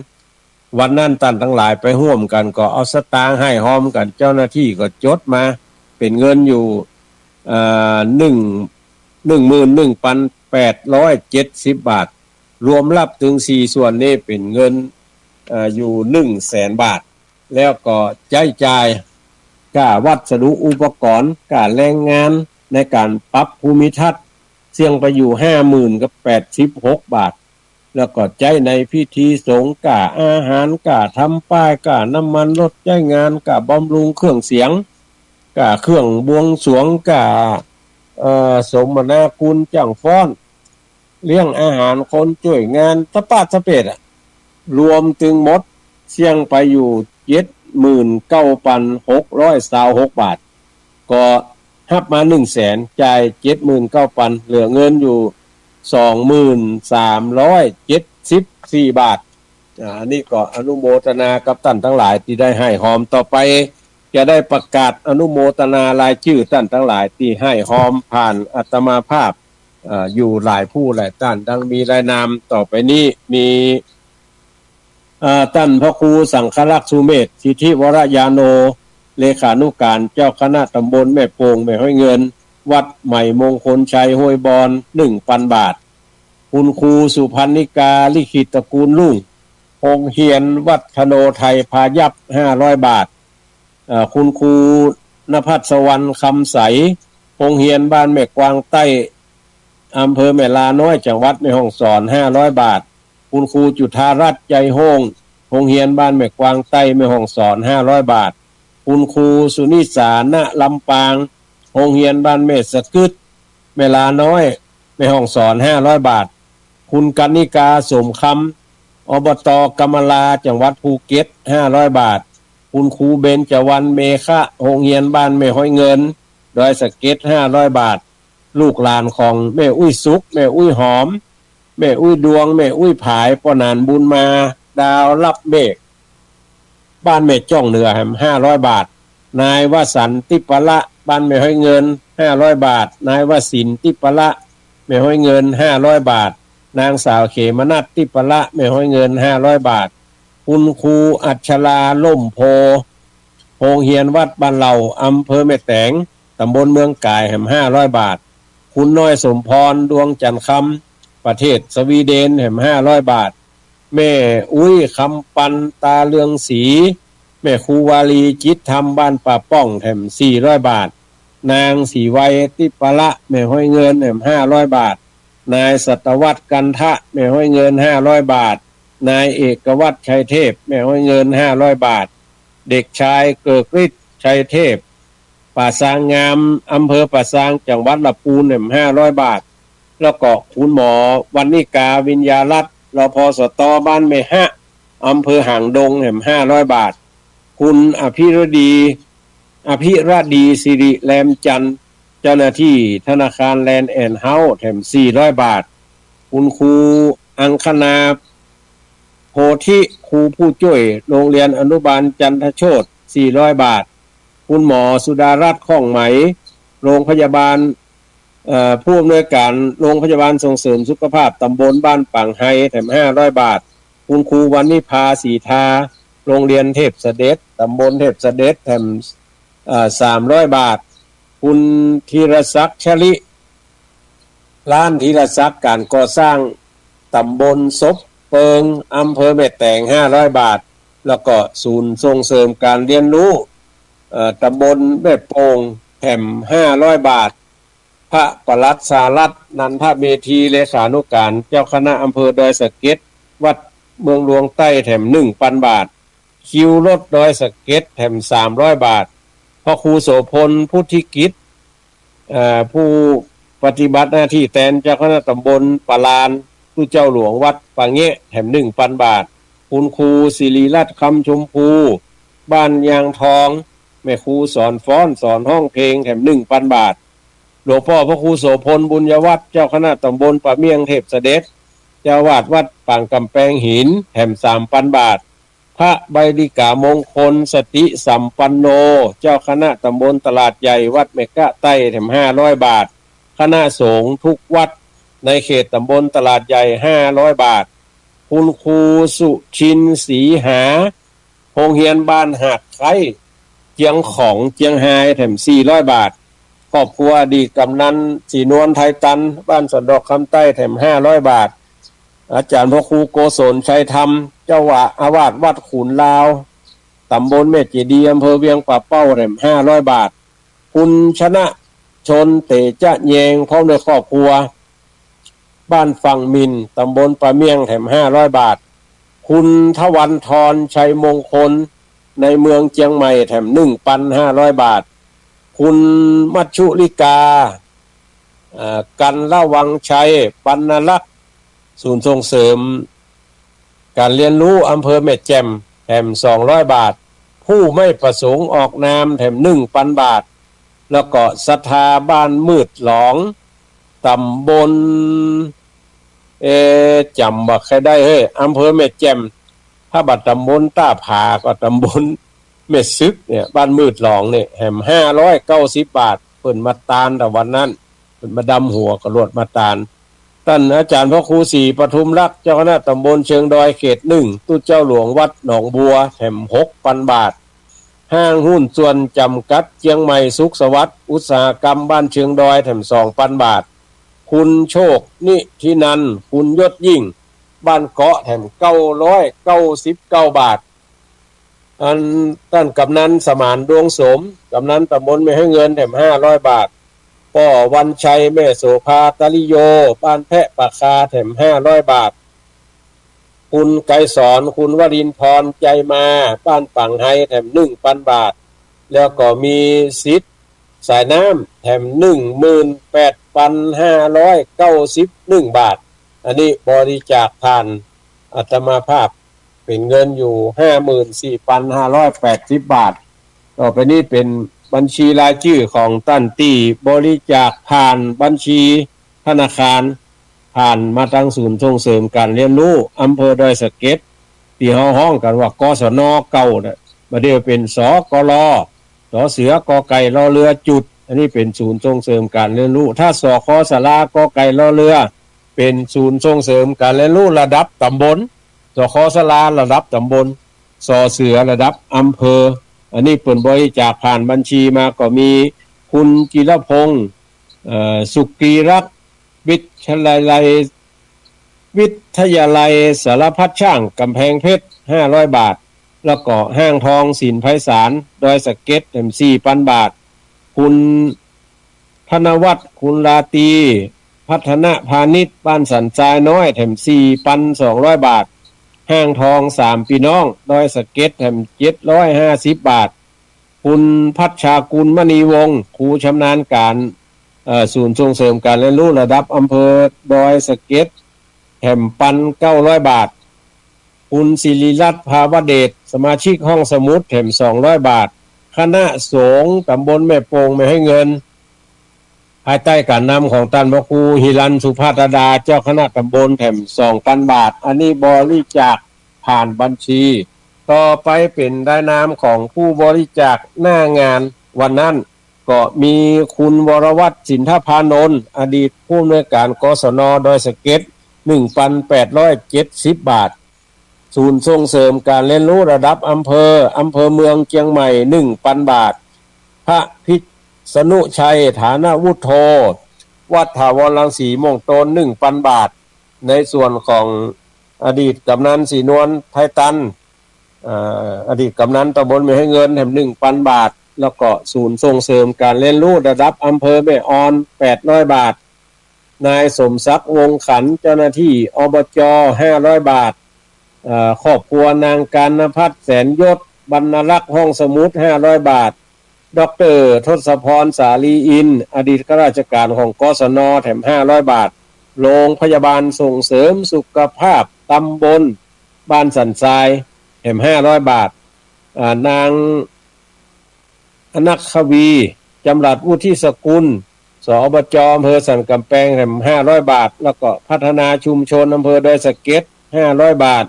วันนั้นต้านตังหลายไปฮ่วมกั๋น ก็เอาสตางค์ฮ่ายฮอมกั๋น เจ้าหน้าตี้ก็จดมาเป๋นเงินอยู่ เอ่อ หนึ่ง หนึ่งหมื่นหนึ่งปันแปดร้อยเจ็ดสิบบาท รวมฮับเถิงสี่ส่วนนี้เป๋นเงิน เอ่อ อยู่หนึ่งแสนบาท แล้วก็ใจ๊จ่ายก้าวัสดุอุปกรณ์ ก้าแรงงานในก๋านปรับภูมิทัศน์ เสี้ยงไปอยู่ห้าหมื่นกับแปดสิบหกบาท แล้วก็ใจ๊ในพิธีสงฆ์ ก้าอาหาร ก้าทำป้าย ก้าน้ำมันรถใจ๊งาน ก้าบำรุงเครื่องเสียง ก้าเครื่องบวงสรวง ก้า เอ่อ สมนาคุณจ้างฟ้อน เลี้ยงอาหารคนจ้วยงาน สะปาดสะเปดอะ รวมเถิงหมด เสี้ยงไปอยู่เจ็ดหมื่นเก้าปันหกร้อยซาวหกบาท ก็ฮับมาหนึ่งแสน จ่ายเจ็ดหมื่นเก้าปัน เหลือเงินอยู่สองหมื่นสามร้อยเจ็ดสิบสี่บาท อ่า อันนี้ก็อนุโมทนากับต้านตังหลายตี้ได้ฮ่ายฮอม ต่อไปจะได้ประกาศอนุโมทนารายจื้อต้านตังหลายตี้ฮ่ายฮอมผ่านอาตมาภาพ เอ่อ อยู่หลายผู้หลายต้าน ดังมีรายนามต่อไปนี้ มี เอ่อ ต้านพระครูสังฆรักษ์สุเมธ สิทธิวรญาโณ เลขานุก๋านเจ้าคณะตำบลแม่โป่ง แม่ฮ้อยเงิน วัดใหม่มงคลชัย ห้วยบอน หนึ่งปันบาท คุณครูสุพรรณิกา ลิขิตตระกูลรุ่ง โฮงเฮียนวัฒโนไทยพายัพ ห้าร้อยบาท เอ่อ คุณครูณภัสสวรรค์ คำใส โฮงเฮียนบ้านแม่กวางใต้ อำเภอแม่ลาน้อย จังหวัดแม่ฮ่องสอน ห้าร้อยบาท คุณครูจุฑารัตน์ ใจโฮ่ง โฮงเฮียนบ้านแม่กวางใต้ แม่ฮ่องสอน ห้าร้อยบาท คุณครูสุนิสา ณ ลำปาง โฮงเฮียนบ้านแม่สะกึด แม่ลาน้อย แม่ฮ่องสอน ห้าร้อยบาท คุณกรรณิกา สมคำ อบต.กำมะลา จังหวัดภูเก็ต ห้าร้อยบาท คุณครูเบญจวรรณ เมฆะ โฮงเฮียนบ้านแม่ฮ้อยเงิน ดอยสะเก็ด ห้าร้อยบาท ลูกหลานของแม่อุ๊ยสุข แม่อุ๊ยหอม แม่อุ๊ยดวง แม่อุ๊ยผาย ป้อหนานบุญมา ดาวลับเมฆ บ้านแม่จ้องเหนือแหม ห้าร้อยบาท นายวสันต์ ติปะละ บ้านแม่ฮ้อยเงิน ห้าร้อยบาท นายวสินทร์ ติปะละ แม่ฮ้อยเงิน ห้าร้อยบาท นางสาวเขมนัส ติปะละ แม่ฮ้อยเงิน ห้าร้อยบาท คุณครูอัชรา ล่มโพธิ์ โฮงเฮียนวัดบ้านเหล่า อำเภอแม่แตง ตำบลเมืองก๋ายแหม ห้าร้อยบาท คุณน้อยสมพร ดวงจันทร์คำ ประเทศสวีเดนแหม ห้าร้อยบาท แม่อุ๊ยคำปัน ตาเรืองศรี แม่ครูวาลี จิตธรรม บ้านป่าป้องแหม สี่ร้อยบาท นางศรีไว ติปะละ แม่ฮ้อยเงินแหม ห้าร้อยบาท นายสัตวัฒน์ กันทะ แม่ฮ้อยเงิน ห้าร้อยบาท นายเอกวัฒน์ ชัยเทพ แม่ฮ้อยเงิน ห้าร้อยบาท เด็กชายเกริกฤทธิ์ ชัยเทพ ป่าซางงาม อำเภอป่าซาง จังหวัดละปูนแหม ห้าร้อยบาท แล้วก็คุณหมอวรรณิกา วิญญารัตน์ ร พ สต บ้านแม่ฮะ อำเภอหางดง แถมห้าร้อยบาท คุณอภิรดี อภิรดี สิริแรมจันทร์ เจ้าหน้าที่ธนาคารแลนด์แอนด์เฮ้าส์ แถมสี่ร้อยบาท คุณครูอังคณา โพธิ ครูผู้จ้วยโรงเรียนอนุบาลจันทโชติ สี่ร้อยบาท คุณหมอสุดารัตน์ ข้องไหม โรงพยาบาล เอ่อ ผู้อำนวยการโรงพยาบาลส่งเสริมสุขภาพตำบลบ้านปางไฮ แถมห้าร้อยบาท คุณครูวรรณิภา ศรีทา โรงเรียนเทพเสด็จ ตำบลเทพเสด็จ แถม เอ่อ สามร้อยบาท คุณธีรศักดิ์ ชลิ ร้านธีรศักดิ์ ก๋านก่อสร้าง ตำบลศพเปิง อำเภอแม่แตง ห้าร้อยบาท แล้วก็ศูนย์ส่งเสริมการเรียนรู้ เอ่อ ตำบลแม่โป่ง แถมห้าร้อยบาท พระปลัดสหรัฐ นันทเมธี เลขานุการเจ้าคณะอำเภอดอยสะเก็ด วัดเมืองหลวงใต้ แถมหนึ่งปันบาท คิวรถดอยสะเก็ด แถมสามร้อยบาท พระครูโสภณ พุทธิกิจ เอ่อ ผู้ปฏิบัติหน้าที่แตนเจ้าคณะตำบลป่าลาน ตุ๊เจ้าหลวงวัดป่าแงะ แถมหนึ่งปันบาท คุณครูศิริรัตน์ คำชมพู บ้านยางทอง แม่ครูสอนฟ้อน สอนฮ้องเพลง แถมหนึ่งปันบาท หลวงป้อพระครูโสภณ บุญยวัฒน์ เจ้าคณะตำบลป่าเมี่ยง เทพเสด็จ เจ้าอาวาสวัดปางกำแปงหิน แถมสามปันบาท พระใบดิกามงคล สติสัมปันโน เจ้าคณะตำบลตลาดใหญ่ วัดแม่กะใต้ แถมห้าร้อยบาท คณะสงฆ์ทุกวัดในเขตตำบลตลาดใหญ่ ห้าร้อยบาท คุณครูสุชิน ศรีหา โฮงเฮียนบ้านหาดไคร้ เจียงของ เจียงฮาย แถมสี่ร้อยบาท ครอบครัวอดีตกำนันศรีนวล ไทยตัน บ้านสันดอกคำใต้ แถมห้าร้อยบาท อาจารย์พระครูโกศล ชัยธรรม เจ้าอาวาสวัดขุนลาว ตำบลแม่เจดีย์ อำเภอเวียงป่าเป้า แถมห้าร้อยบาท คุณชนะชน เตจะแยง พร้อมด้วยครอบครัว บ้านฝั่งหมิ่น ตำบลป่าเมี่ยง แถมห้าร้อยบาท คุณทวันธร ชัยมงคล ในเมืองเจียงใหม่ แถมหนึ่งปันห้าร้อยบาท คุณมัชชุลิกา เอ่อ กันละวังชัย ปัณณรักษ์ ศูนย์ส่งเสริมการเรียนรู้อำเภอแม่แจ่ม แถมสองร้อยบาท ผู้ไม่ประสงค์ออกนาม แถมหนึ่งปันบาท แล้วก็ศรัทธาบ้านมืดหลอง ตำบล เออ จ๋ำบ่ใค่ได้เฮ้ย อำเภอแม่แจ่ม ถ้าบ่ตำบลต้าผาก็ตำบลแม่สึกเนี่ย บ้านมืดหลองเนี่ย แถมห้าร้อยเก้าสิบบาท เปิ้นมาตาน แต่วันนั้นเปิ้นมาดำหัวกะลวดมาตาน ต้านอาจารย์พระครูศรีปทุมรักษ์ เจ้าคณะตำบลเชิงดอยเขตหนึ่ง ตุ๊เจ้าหลวงวัดหนองบัว แถมหกปันบาท ห้างหุ้นส่วนจำกัดเจียงใหม่สุขสวัสดิ์อุตสาหกรรมบ้านเชิงดอย แถมสองปันบาท คุณโชคนิธินันท์ คุณยศยิ่ง บ้านเกาะ แถมเก้าร้อยเก้าสิบเก้าบาท อันต้านกำนันสมาน ดวงสม กำนันตำบลแม่เฮ้ยเงิน แถมห้าร้อยบาท ป้อวันชัย แม่โสภา ตริโย บ้านแพะป่าคา แถมห้าร้อยบาท คุณไกรสอน คุณวรินทร์พร ใจมา บ้านปางไฮ แถมหนึ่งปันบาท แล้วก็มีสิทธิ์สายน้ำ แถมหนึ่งหมื่นแปดปันห้าร้อยเก้าสิบหนึ่งบาท อันนี้บริจาคผ่านอาตมาภาพ เป๋นเงินอยู่ห้าหมื่นสี่ปันห้าร้อยแปดสิบบาท ต่อไปนี้เป๋นบัญชีรายจื้อของต้านตี้บริจาคผ่านบัญชีธนาคาร ผ่านมาตางศูนย์ส่งเสริมการเรียนรู้อำเภอดอยสะเก็ด ตี้เฮาฮ้องกั๋นว่า กศน เก่าน่ะ บ่าเดี่ยวเป๋น สกล สอเสือ กอไก่ รอเรือ จุด อันนี้เป๋นศูนย์ส่งเสริมการเรียนรู้ ถ้า สค ศาลา กอไก่ รอเรือ เป๋นศูนย์ส่งเสริมการเรียนรู้ระดับตำบล สค ศาลา ระดับตำบล สอเสือ ระดับอำเภอ อันนี้เปิ้นบริจาคผ่านบัญชีมา ก็มีคุณจิรพงษ์ เอ่อ สุกีรักษ์ วิทยาลัย วิทยาลัยสารพัดช่าง กำแพงเพชร ห้าร้อยบาท แล้วก็ห้างทอง สินไพศาล ดอยสะเก็ด แถมสี่ปันบาท คุณธนวัฒน์ คุณราตรี พัฒนพาณิชย์ บ้านสันทรายน้อย แถมสี่ปันสองร้อยบาท ห้างทองสามพี่น้อง ดอยสะเก็ด แถมเจ็ดร้อยห้าสิบบาท คุณพัชชากุล มณีวงศ์ ครูชำนาญการ เอ่อ ศูนย์ส่งเสริมก๋านเฮียนฮู้ระดับอำเภอดอยสะเก็ด แถมปันเก้าร้อยบาท คุณศิริรัตน์ ภาวเดช สมาชิกห้องสมุด แถมสองร้อยบาท คณะสงฆ์ตำบลแม่โป่ง แม่ฮ้อยเงิน ภายใต้ก๋านนำของต้านพระครูหิรัญสุภาตดา เจ้าคณะตำบล แถมสองปันบาท อันนี้บริจาคผ่านบัญชี ต่อไปเป๋นรายนามของผู้บริจาคหน้างานวันนั้น ก็มีคุณวรวัฒน์ สินทภานนท์ อดีตผู้อำนวยการ กศน ดอยสะเก็ด หนึ่งปันแปดร้อยเจ็ดสิบบาท ศูนย์ส่งเสริมก๋านเฮียนฮู้ระดับอำเภอ อำเภอเมืองเจียงใหม่ หนึ่งปันบาท พระพิษณุชัย ฐานวุฒโธ วัดถาวรรังสีม่วงโตน หนึ่งปันบาท ในส่วนของอดีตกำนันศรีนวล ไทยตัน เอ่อ อดีตกำนันตำบลแม่ฮ้อยเงิน แถมหนึ่งปันบาท แล้วก็ศูนย์ส่งเสริมก๋านเฮียนฮู้ระดับอำเภอแม่ออน แปดร้อยบาท นายสมศักดิ์ วงศ์ขัน เจ้าหน้าที่ อบจ ห้าร้อยบาท เอ่อ ครอบครัวนางกานพัฒน์ แสนยศ บรรณารักษ์ห้องสมุด ห้าร้อยบาท ด็อกเตอร์ ทศพร สาลีอินทร์ อดีตข้าราชการของ กศน แถมห้าร้อยบาท โรงพยาบาลส่งเสริมสุขภาพตำบลบ้านสันทราย แถมห้าร้อยบาท อ่า นาง อนักขวี จำรัดวุฒิสกุล ส อบจ อำเภอสันก๋ำแปง แถมห้าร้อยบาท แล้วก็พัฒนาชุมชนอำเภอดอยสะเก็ด ห้าร้อยบาท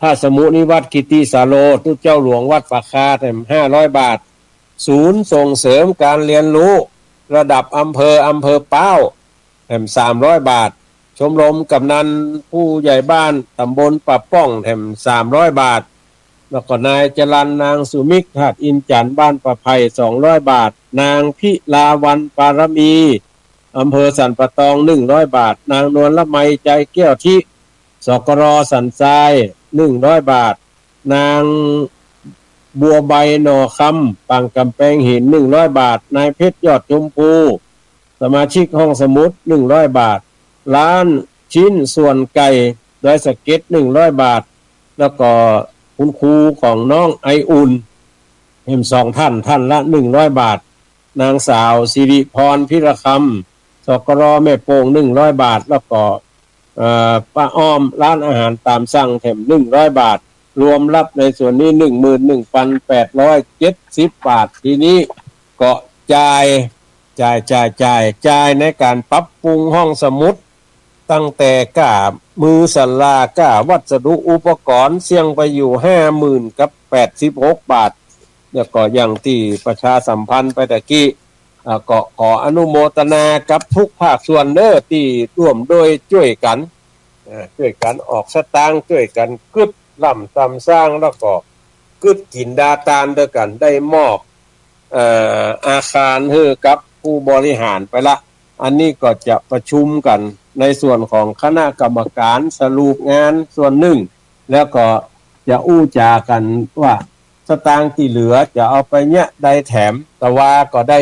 พระสมุนิวัฒน์ กิติสาโร ตุ๊เจ้าหลวงวัดป่าคา แถมห้าร้อยบาท ศูนย์ส่งเสริมก๋านเฮียนฮู้ระดับอำเภอ อำเภอป๊าว แถมสามร้อยบาท ชมรมกำนันผู้ใหญ่บ้านตำบลป่าป้อง แถมสามร้อยบาท แล้วก็นายจรัญ นางสุมิก ธาตุอินจันทร์ บ้านป่าไผ่ สองร้อยบาท นางพิลาวัลย์ ปารมี อำเภอสันป่าตอง หนึ่งร้อยบาท นางนวลละไม ใจแก้ว ทิ สกร สันทราย หนึ่งร้อยบาท นางบัวใบ หน่อคำ ปางก๋ำแปงหิน หนึ่งร้อยบาท นายเพชร ยอดชมพู สมาชิกห้องสมุด หนึ่งร้อยบาท ร้านชิ้นส่วนไก่ดอยสะเก็ด หนึ่งร้อยบาท แล้วก็คุณครูของน้องไออุ่น แถมสองท่าน ท่านละหนึ่งร้อยบาท นางสาวสิริพร พิรคำ สกร แม่โป่ง หนึ่งร้อยบาท แล้วก็ เอ่อ ป้าอ้อม ร้านอาหารต๋ามสั่ง แถมหนึ่งร้อยบาท รวมรับในส่วนนี้ หนึ่งหมื่นหนึ่งปันแปดร้อยเจ็ดสิบบาท ทีนี้ก็จ่าย จ่าย จ่าย จ่าย จ่ายในก๋านปรับปรุงห้องสมุด ตั้งแต่ก้ามือศาลา ก้าวัสดุอุปกรณ์ เสี้ยงไปอยู่ห้าหมื่นกับแปดสิบหกบาท แล้วก็อย่างตี้ประชาสัมพันธ์ไปตะกี้ อ่า ก็ขออนุโมทนากับทุกภาคส่วนเน้อ ตี้ร่วมด้วยจ้วยกั๋น เอ่อ จ้วยกั๋นออกสตางค์ จ้วยกั๋นกึ๊ดล่ำต๋ามสร้าง แล้วก็กึ๊ดกิ๋นดาตานตวยกั๋น ได้มอบ เอ่อ อาคารหื้อกับผู้บริหารไปละ อันนี้ก็จะประชุมกั๋นในส่วนของคณะกรรมก๋านสรุปงานส่วนนึ่ง แล้วก็จะอู้จ๋ากั๋นว่าสตางค์ตี้เหลือจะเอาไปเยียะใดแถม แต่ว่าก็ได้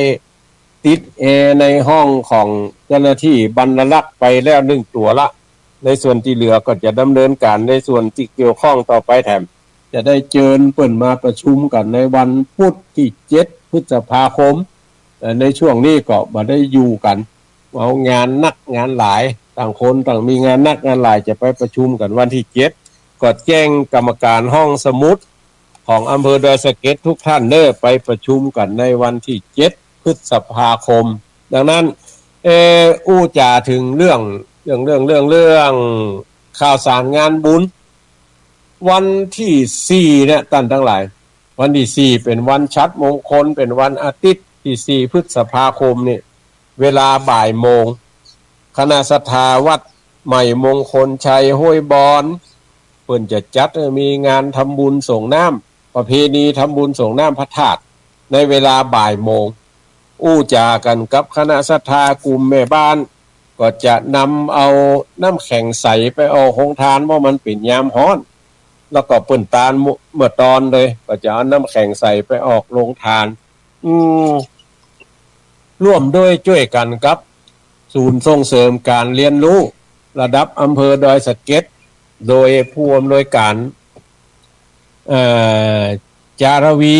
ติดแอร์ในห้องของเจ้าหน้าตี้บรรณารักษ์ไปแล้วนึ่งตั๋วละ ในส่วนตี้เหลือก็จะดำเนินก๋านในส่วนตี้เกี่ยวข้องต่อไปแถม จะได้เจิญเปิ้นมาประชุมกั๋นในวันพุธตี้เจ็ดพฤษภาคม เอ่อ ในช่วงนี้ก็บ่ได้อยู่กั๋น เอางานนักงานหลาย ต่างคนต่างมีงานนักงานหลาย จะไปประชุมกั๋นวันตี้เจ็ด ก็แจ้งกรรมก๋านห้องสมุดของอำเภอดอยสะเก็ดทุกท่านเน้อ ไปประชุมกั๋นในวันตี้เจ็ดพฤษภาคม ดังนั้น เอ่อ อู้จ๋าเถิงเรื่อง เรื่อง เรื่อง เรื่อง เรื่องข่าวสารงานบุญ วันตี้สี่เนี่ยต้านตังหลาย วันตี้สี่เป๋นวันฉัตรมงคล เป๋นวันอาทิตย์ตี้สี่พฤษภาคมนี่ เวลาบ่ายโมง คณะศรัทธาวัดใหม่มงคลชัยห้วยบอน เปิ้นจะจัดหื้อมีงานทำบุญสรงน้ำ ประเพณีทำบุญสรงน้ำพระธาตุ ในเวลาบ่ายโมง อู้จ๋ากั๋นกับคณะศรัทธากุ่มแม่บ้าน ก็จะนำเอาน้ำแข็งใสไปออกโฮงตาน เพราะมันเป๋นยามฮ้อน แล้วก็เปิ้นตานเมื่อตอนเลย ก็จะเอาน้ำแข็งใสไปออกโฮงตาน อืม ร่วมด้วยจ้วยกั๋นกับศูนย์ส่งเสริมก๋านเฮียนฮู้ระดับอำเภอดอยสะเก็ด โดยผู้อำนวยก๋าน เอ่อ จารวี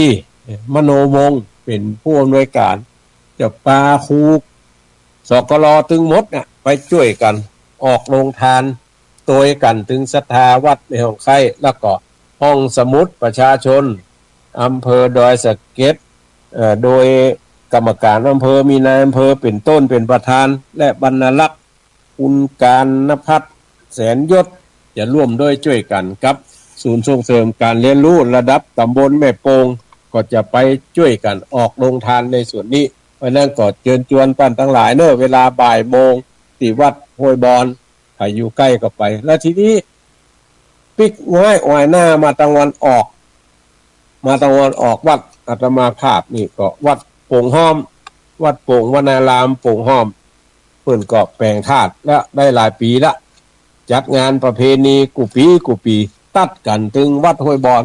มโนวงศ์ เป๋นผู้อำนวยก๋าน เจ้าป่าครู สกล ตึงหมดเนี่ย ไปจ้วยกั๋นออกโฮงตาน ตวยกั๋นตึงศรัทธาวัดแม่ฮ่องไคร้ แล้วก็ห้องสมุดประชาชนอำเภอดอยสะเก็ด เอ่อ โดยกรรมการอำเภอ มีนายอำเภอเป๋นต้นเป๋นประธาน และบรรณารักษ์ คุณกาญจนภัทร แสนยศ จะร่วมด้วยจ้วยกั๋นกับศูนย์ส่งเสริมก๋านเฮียนฮู้ระดับต๋ำบลแม่โป่ง ก็จะไปจ้วยกั๋นออกโฮงตานในส่วนนี้ เพราะฉะนั้นก็เจิญจวนป้านตังหลายเน่อ เวลาบ่ายโมง ตี้วัดห้วยบอน ใผอยู่ใก้ก็ไป แล้วทีนี้ปิ๊กง้ายออยหน้ามาตางวันออก มาตางวันออกวัดอาตมาภาพนี่ก็วัดโป่งฮ้อม วัดโป่งวนารามโป่งฮ้อม เปิ้นก็แป๋งธาตุแล้วได้หลายปี๋ละ จัดงานประเพณีกู้ปี๋กู้ปี๋ ตัดกั๋นตึงวัดห้วยบอน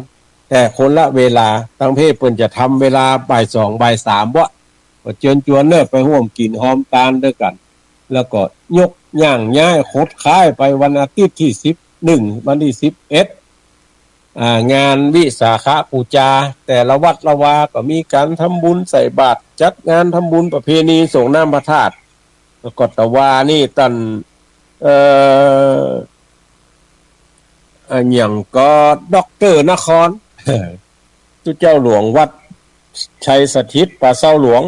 แต่คนละเวลา ตังเพศเปิ้นจะทำเวลาบ่ายสองบ่ายสามวะ ก็เจิญจวนเน่อไปฮ่วมกิ๋นฮอมตานด้วยกั๋น แล้วก็ยกย่างย้ายขดขายไปวันอาทิตย์ตี้สิบเอ็ด วันตี้สิบเอ็ด อ่า งานวิสาขปู๋จา แต่ละวัดละวาก็มีก๋านทำบุญใส่บาตร จัดงานทำบุญประเพณีส่งน้ำพระธาตุ แล้วก็ตะวานี่ต้าน เอ่อ อะหยังก็ ด็อกเตอร์นคร ตุ๊เจ้าหลวงวัดชัยสถิตป่าเซาหลวง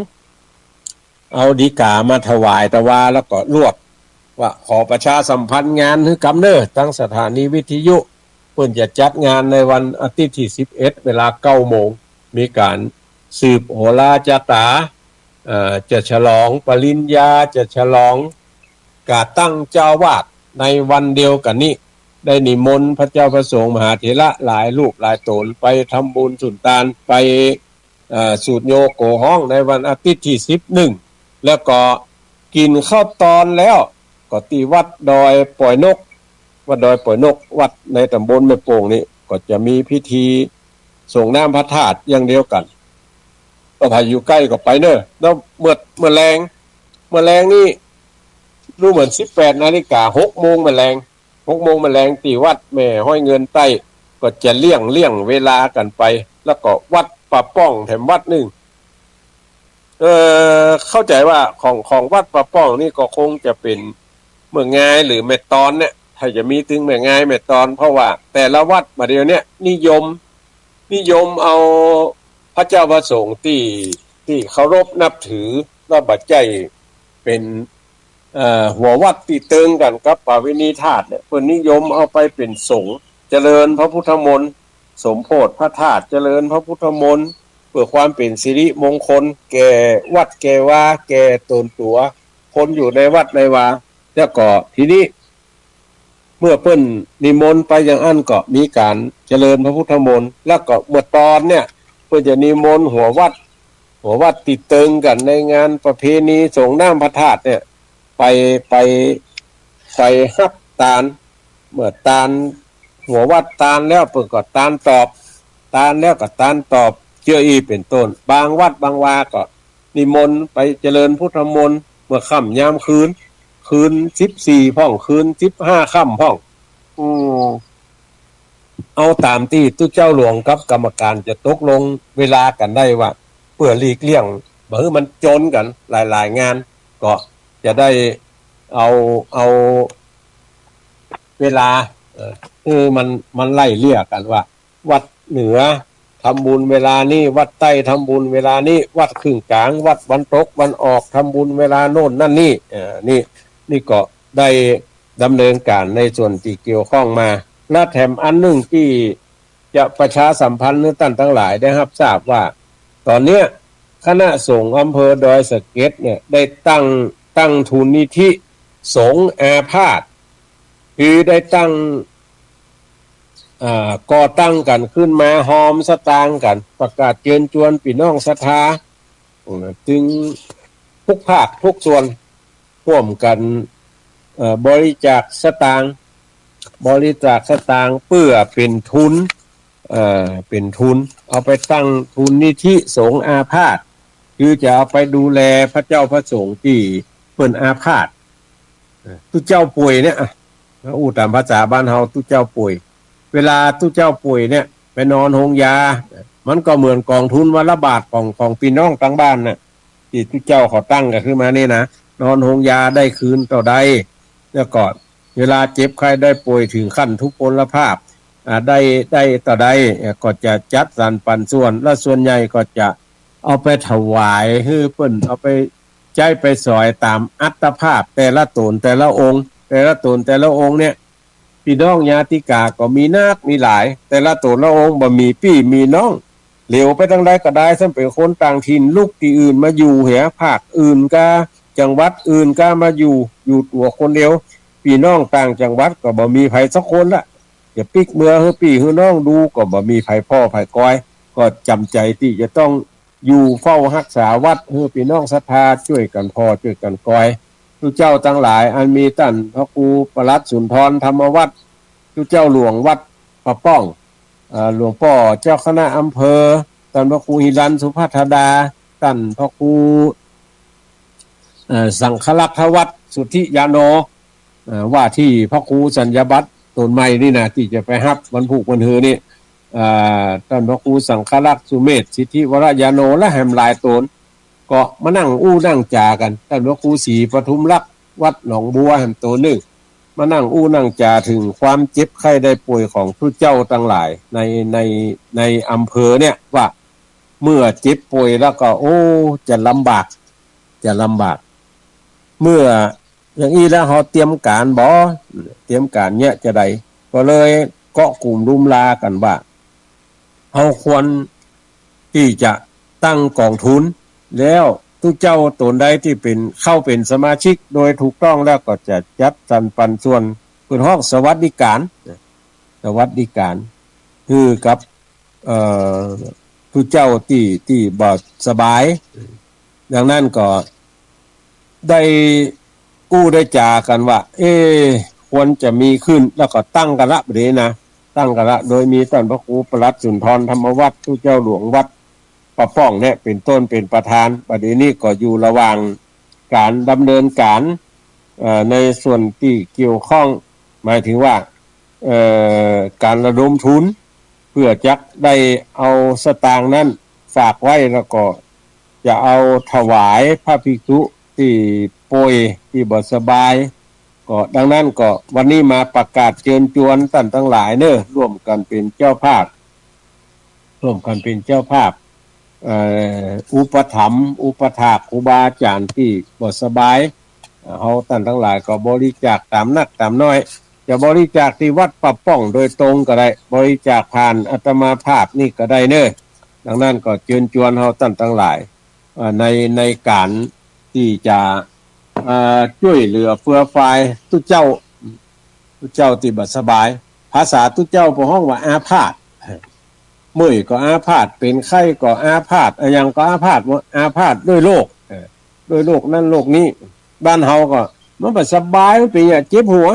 เอาฎีก๋ามาถวายตะวา แล้วก็ลวดว่าขอประชาสัมพันธ์งานหื้อกำเน่อ ตางสถานีวิทยุ เปิ้นจะจัดงานในวันอาทิตย์ตี้สิบเอ็ด เวลาเก้าโมง มีก๋านสืบโหราจาต๋า เอ่อ จะฉลองปริญญา จะฉลองก๋านตั้งเจ้าอาวาสในวันเดียวกั๋นนี้ ได้นิมนต์พระเจ้าพระสงฆ์มหาเถระหลายรูปหลายต๋นไปทำบุญสุนตาน ไป เอ่อ สูตรโยโกฮ้องในวันอาทิตย์ตี้สิบเอ็ด แล้วก็กิ๋นข้าวตอนแล้ว ก็ตี้วัดดอยปอยนก วัดดอยปอยนก วัดในต๋ำบลแม่โป่งนี่ ก็จะมีพิธีส่งน้ำพระธาตุอย่างเดียวกั๋น ก็ใผอยู่ใก้ก็ไปเน่อ แล้วเมื่อ เมื่อแลง เมื่อแลงนี่ ดูเหมือนสิบแปดนาฬิกา หกโมงเมื่อแลง หกโมงเมื่อแลงตี้วัดแม่ฮ้อยเงินใต้ ก็จะเลี่ยง เลี่ยงเวลากั๋นไป แล้วก็วัดป่าป้องแถมวัดนึ่ง เอ่อ เข้าใจ๋ว่าของ ของวัดป่าป้องนี่ก็คงจะเป๋นแม่งายหรือแม่ตอนเนี่ย ถ้าจะมีตึงแม่งายแม่ตอน เพราะว่าแต่ละวัดบ่าเดี่ยวเนี้ยนิยม นิยมเอาพระเจ้าพระสงฆ์ตี้ ตี้เคารพนับถือ แล้วบ่ใจ้เป๋น เอ่อ หัววัดตี้เติงกั๋นกับปาวินีธาตุเนี่ย เปิ้นนิยมเอาไปเป๋นสงฆ์ เจริญพระพุทธมนต์ สมโภชพระธาตุ เจริญพระพุทธมนต์ เพื่อความเป๋นสิริมงคลแก่วัดแก่วา แก่ต๋นตั๋ว คนอยู่ในวัดในวา แล้วก็ทีนี้ เมื่อเปิ้นนิมนต์ไปอย่างอั้นก็มีก๋านเจริญพระพุทธมนต์ แล้วก็เมื่อตอนเนี่ย เปิ้นจะนิมนต์หัววัด หัววัดตี้เติงกั๋นในงานประเพณีส่งน้ำพระธาตุเนี่ย ไป ไป ไปฮับตาน เมื่อตาน หัววัดตานแล้วเปิ้นก็ตานตอบ ตานแล้วก็ตานตอบ เจื้ออี้เป๋นต้น บางวัดบางวาก็ นิมนต์ไปเจริญพุทธมนต์เมื่อค่ำยามคืน คืนสิบสี่พ่อง คืนสิบห้าค่ำพ่อง อืม เอาต๋ามตี้ตุ๊เจ้าหลวงกับกรรมการจะตกลงเวลากั๋นได้ว่า เปื้อหลีกเลี่ยงบ่หื้อมันจนกั๋นหลายๆ งาน ก็จะได้เอา เอาเวลา เอ่อ คือมัน มันไล่เลี่ยกั๋นว่า วัดเหนือทำบุญเวลานี้ วัดใต้ทำบุญเวลานี้ วัดครึ่งกลาง วัดวันตกวันออกทำบุญเวลาโน่นนั่นนี่ เอ่อ นี่ นี่ก็ได้ดำเนินก๋านในส่วนตี้เกี่ยวข้องมา และแถมอันนึ่งตี้จะประชาสัมพันธ์หื้อต้านตังหลายได้ฮับทราบว่า ต๋อนเนี้ยคณะสงฆ์อำเภอดอยสะเก็ดเนี่ยได้ตั้ง ตั้งทุนนิธิสงฆ์อาพาธ คือได้ตั้ง อ่า ก่อตั้งกั๋นขึ้นมา ฮอมสตางค์กั๋น ประกาศเจิญจวนปี้น้องศรัทธา อืม ตึงกู้ภาคกู้ส่วน ฮ่วมกั๋น เอ่อ บริจาคสตางค์ บริจาคสตางค์เปื้อเป๋นทุน เอ่อ เป๋นทุน เอาไปตั้งทุนนิธิสงฆ์อาพาธ คือจะเอาไปดูแลพระเจ้าพระสงฆ์ตี้เปิ้นอาพาธ ตุ๊เจ้าป่วยเนี่ย อ่ะ อู้ต๋ามภาษาบ้านเฮา ตุ๊เจ้าป่วย เวลาตุ๊เจ้าป่วยเนี่ย ไปนอนโฮงยา มันก็เหมือนก๋องทุนวันละบาทของ ของปี้น้องตังบ้านน่ะ ตี้ตุ๊เจ้าเขาตั้งกั๋นขึ้นมานี่นะ นอนโฮงยาได้คืนเต้าใด แล้วก็เวลาเจ็บไข้ได้ป่วยเถิงขั้นทุพพลภาพ อ่า ได้ ได้เต้าใด เอ่อ ก็จะจัดสรรปันส่วน และส่วนใหญ่ก็จะเอาไปถวายหื้อเปิ้น เอาไปใจ๊ไปสอยต๋ามอัตภาพแต่ละต๋นแต่ละองค์ แต่ละต๋นแต่ละองค์เนี่ย ปี้น้องญาติกาก็มีนักมีหลาย แต่ละต๋นละองค์บ่มีปี้มีน้อง เหลียวไปตางใดก็ได้ ซ้ำเป๋นคนต่างถิ่นลุกตี้อื่นมาอยู่เหีย ภาคอื่นก้า จังหวัดอื่นก้า มาอยู่ อยู่ตั๋วคนเดียว ปี้น้องต่างจังหวัดก็บ่มีใผสักคนละ จะปิ๊กเมือหื้อปี้หื้อน้องดูก็บ่มีใผผ่อใผกอย ก็จ๋ำใจ๋ตี้จะต้องอยู่เฝ้าฮักษาวัด หื้อปี้น้องศรัทธาจ้วยกั๋นผ่อจ้วยกั๋นกอย ตุ๊เจ้าตังหลาย อันมีต้านพระครูปลัดสุนทรธรรมวัฒน์ ตุ๊เจ้าหลวงวัดป่าป้อง เอ่อ หลวงป้อเจ้าคณะอำเภอ ต้านพระครูหิรัญสุภัททดา ต้านพระครู เอ่อ สังฆรักษวัฒน์สุทธิยาโน เอ่อ ว่าตี้พระครูสัญญาบัตรต๋นใหม่นี่นะ ตี้จะไปฮับวันพูกวันหือนี่ เอ่อ ต้านพระครูสังฆรักษ์สุเมธสิทธิวรยาโน และแหมหลายต๋น ก็มานั่งอู้นั่งจ๋ากั๋น ต้านพระครูศรีปทุมรักษ์วัดหนองบัวแหมต๋นนึ่ง มานั่งอู้นั่งจ๋าเถิงความเจ็บไข้ได้ป่วยของตุ๊เจ้าตังหลายใน ใน ในอำเภอเนี่ย ว่าเมื่อเจ็บป่วยแล้วก็ โอ้ จะลำบาก จะลำบาก เมื่ออย่างอี้แล้วเฮาเตรียมก๋านบ่ เตรียมก๋านเนี่ยจะใด ก็เลยเกาะกลุ่มลุมลากั๋นว่า เฮาควรตี้จะตั้งก๋องทุน แล้วตุ๊เจ้าต๋นใดตี้เป๋น เข้าเป๋นสมาชิกโดยถูกต้องแล้วก็จะจัดสรรปันส่วน เปิ้นฮ้องสวัสดิการ สวัสดิการ หื้อกับ เอ่อ ตุ๊เจ้าตี้ ตี้บ่สบาย ดังนั้นก็ได้อู้ได้จ๋ากั๋นว่า เอ๊ะ ควรจะมีขึ้น แล้วก็ตั้งกั๋นละ บัดนี้นะ ตั้งกั๋นละ โดยมีต้านพระครูปลัดสุนทรธรรมวัฒน์ ตุ๊เจ้าหลวงวัดป่าป้องเนี่ย เป๋นต้น เป๋นประธาน บัดนี้ก็อยู่ระหว่างก๋านดำเนินก๋าน เอ่อ ในส่วนตี้เกี่ยวข้อง หมายถึงว่า เอ่อ ก๋านระดมทุน เพื่อจักได้เอาสตางค์นั้นฝากไว้ แล้วก็จะเอาถวายพระภิกษุตี้ป่วยตี้บ่สบาย ก็ดังนั้นก็วันนี้มาประกาศเจิญจวนต้านตังหลายเน่อ ร่วมกั๋นเป๋นเจ้าภาพ ร่วมกั๋นเป๋นเจ้าภาพ เอ่อ อุปถัมภ์ อุปถากครูบาอาจ๋ารย์ตี้บ่สบาย เอ่อ เฮาต้านตังหลายก็บริจาคต๋ามนักต๋ามน้อย จะบริจาคตี้วัดป่าป้องโดยตรงก็ได้ บริจาคผ่านอาตมาภาพนี่ก็ได้เน่อ ดังนั้นก็เจิญจวนเฮาต้านตังหลาย เอ่อ ใน ในก๋านตี้จะ เอ่อ จ้วยเหลือเฟือฟายตุ๊เจ้า ตุ๊เจ้าตี้บ่สบาย ภาษาตุ๊เจ้าเปิ้นฮ้องว่าอาพาธ เมื่อยก็อาพาธ เป๋นไข้ก็อาพาธ อะหยังก็อาพาธหมด อาพาธด้วยโรค เออ ด้วยโรคนั้นโรคนี้ บ้านเฮาก็มันบ่สบาย มันเป๋นหยัง เจ็บหัว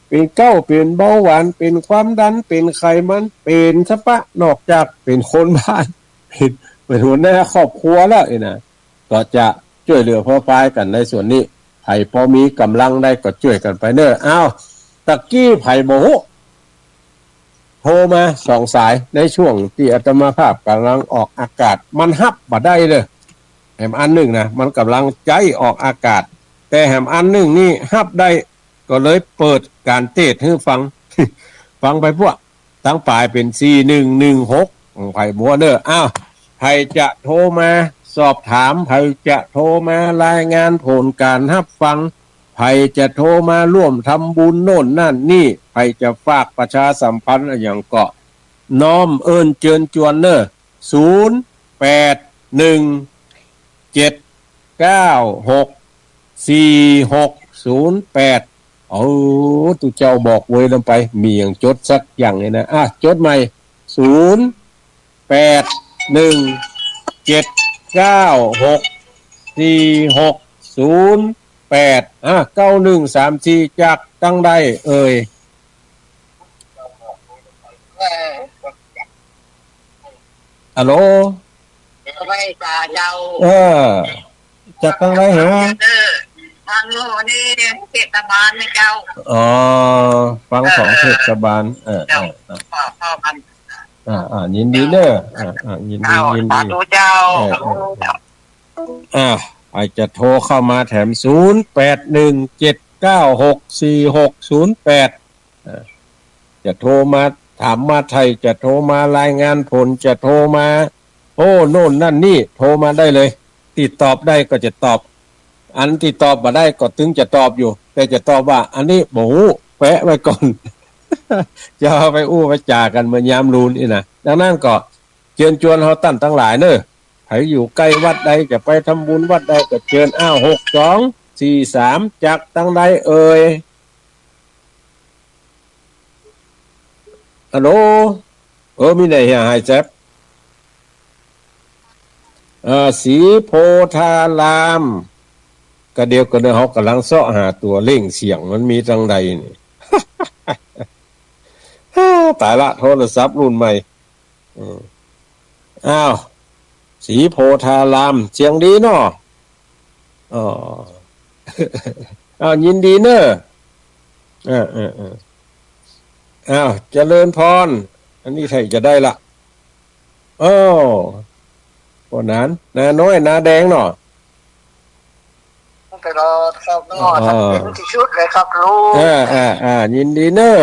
เป๋นเก๊า เป๋นเบาหวาน เป๋นความดัน เป๋นไขมัน เป๋นสะปะ นอกจากเป๋นคนบ้าน เป๋น เป๋นหัวหน้าครอบครัวแล้วนี่นะ ก็จะจ้วยเหลือเฟือฟายกั๋นในส่วนนี้ ใผพอมีก๋ำลังได้ก็จ้วยกั๋นไปเน่อ อ้าว ตะกี้ใผบ่ฮู้ โทรมาสองสาย ในช่วงตี้อาตมาภาพก๋ำลังออกอากาศ มันฮับบ่ได้เลย แหมอันนึ่งนะ มันก๋ำลังใจ๊ออกอากาศ แต่แหมอันนึ่งนี่ฮับได้ ก็เลยเปิดก๋านเตสน์หื้อฟัง ฟังไปพวก ตังป๋ายเป๋นสี่หนึ่งหนึ่งหก ของใผบ่ฮู้เน่อ อ้าว ใผจะโทรมาสอบถาม ใผจะโทรมารายงานผลก๋านฮับฟัง ใผจะโทรมาร่วมทำบุญโน่นนั่นนี่ ใผจะฝากประชาสัมพันธ์อะหยังก็ น้อมเอิ้นเจิญจวนเน่อ ศูนย์แปดหนึ่งเจ็ดเก้าหกสี่หกศูนย์แปด เอ้า ตุ๊เจ้าบอกเวยลำไป มีหยังจดสักอย่างเนี่ยนะ อ่ะ จดใหม่ ศูนย์แปดหนึ่งเจ็ดเก้าหกสี่หกศูนย์แปด อ่ะ เก้าหนึ่งสามสี่ จากตังใดเอ่ย ฮัลโหล ไม่จ้าเจ้า เออ จากตังใดเหรอ เออ ทางโน้นนี่เทศบาลนี่เจ้า อ๋อ ฟังของ เออ เทศบาล เออ เจ้า เออ เออ พ่อ พ่อพันธุ์ อ่า อ่า ยินดีเน่อ อ่า อ่า ยินดี เจ้า ยินดี สาธุเจ้า เออ เออ เจ้า อ่า ใผจะโทรเข้ามาแถม ศูนย์แปดหนึ่งเจ็ดเก้าหกสี่หกศูนย์แปด อ่า จะโทรมาถามมาไถ่ จะโทรมารายงานผล จะโทรมา โอ้ โน่นนั่นนี่ โทรมาได้เลย ตี้ตอบได้ก็จะตอบ อันตี้ตอบบ่ได้ก็ตึงจะตอบอยู่ แต่จะตอบว่า อันนี้บ่ฮู้ แปะไว้ก่อน จะเอาไปอู้ไปจ๋ากั๋นเมื่อยามลูนอี้นะ ดังนั้นก็เจิญจวนเฮาต้านตังหลายเน่อ ใผอยู่ใก้วัดใด จะไปทำบุญวัดใดก็เจิญ อ้าว หกสองสี่สาม จากตังใดเอ่ย ฮัลโหล เออ มีไหนเหีย หายแซบ เอ่อ ศรีโพธาราม ก็เดี๋ยวก่อนเน่อ เฮาก่ำลังเซาะหาตั๋วเล่งเสียง มันมีตังใดนี่ ต๋ายละ โทรศัพท์รุ่นใหม่ อืม อ้าว ศรีโพธาราม เสียงดีเนาะ อ๋อ อ้าว ยินดีเน่อ เออ เออ เออ อ้าว เจริญพร อันนี้ใครจะได้ละ อ้าว ป้อหนาน นาน้อย นาแดงเนาะ ตลอดครับ อ๋อ เนาะ เต็มตี้สุดเลยครับลุง อ่า อ่า อ่า ยินดีเน่อ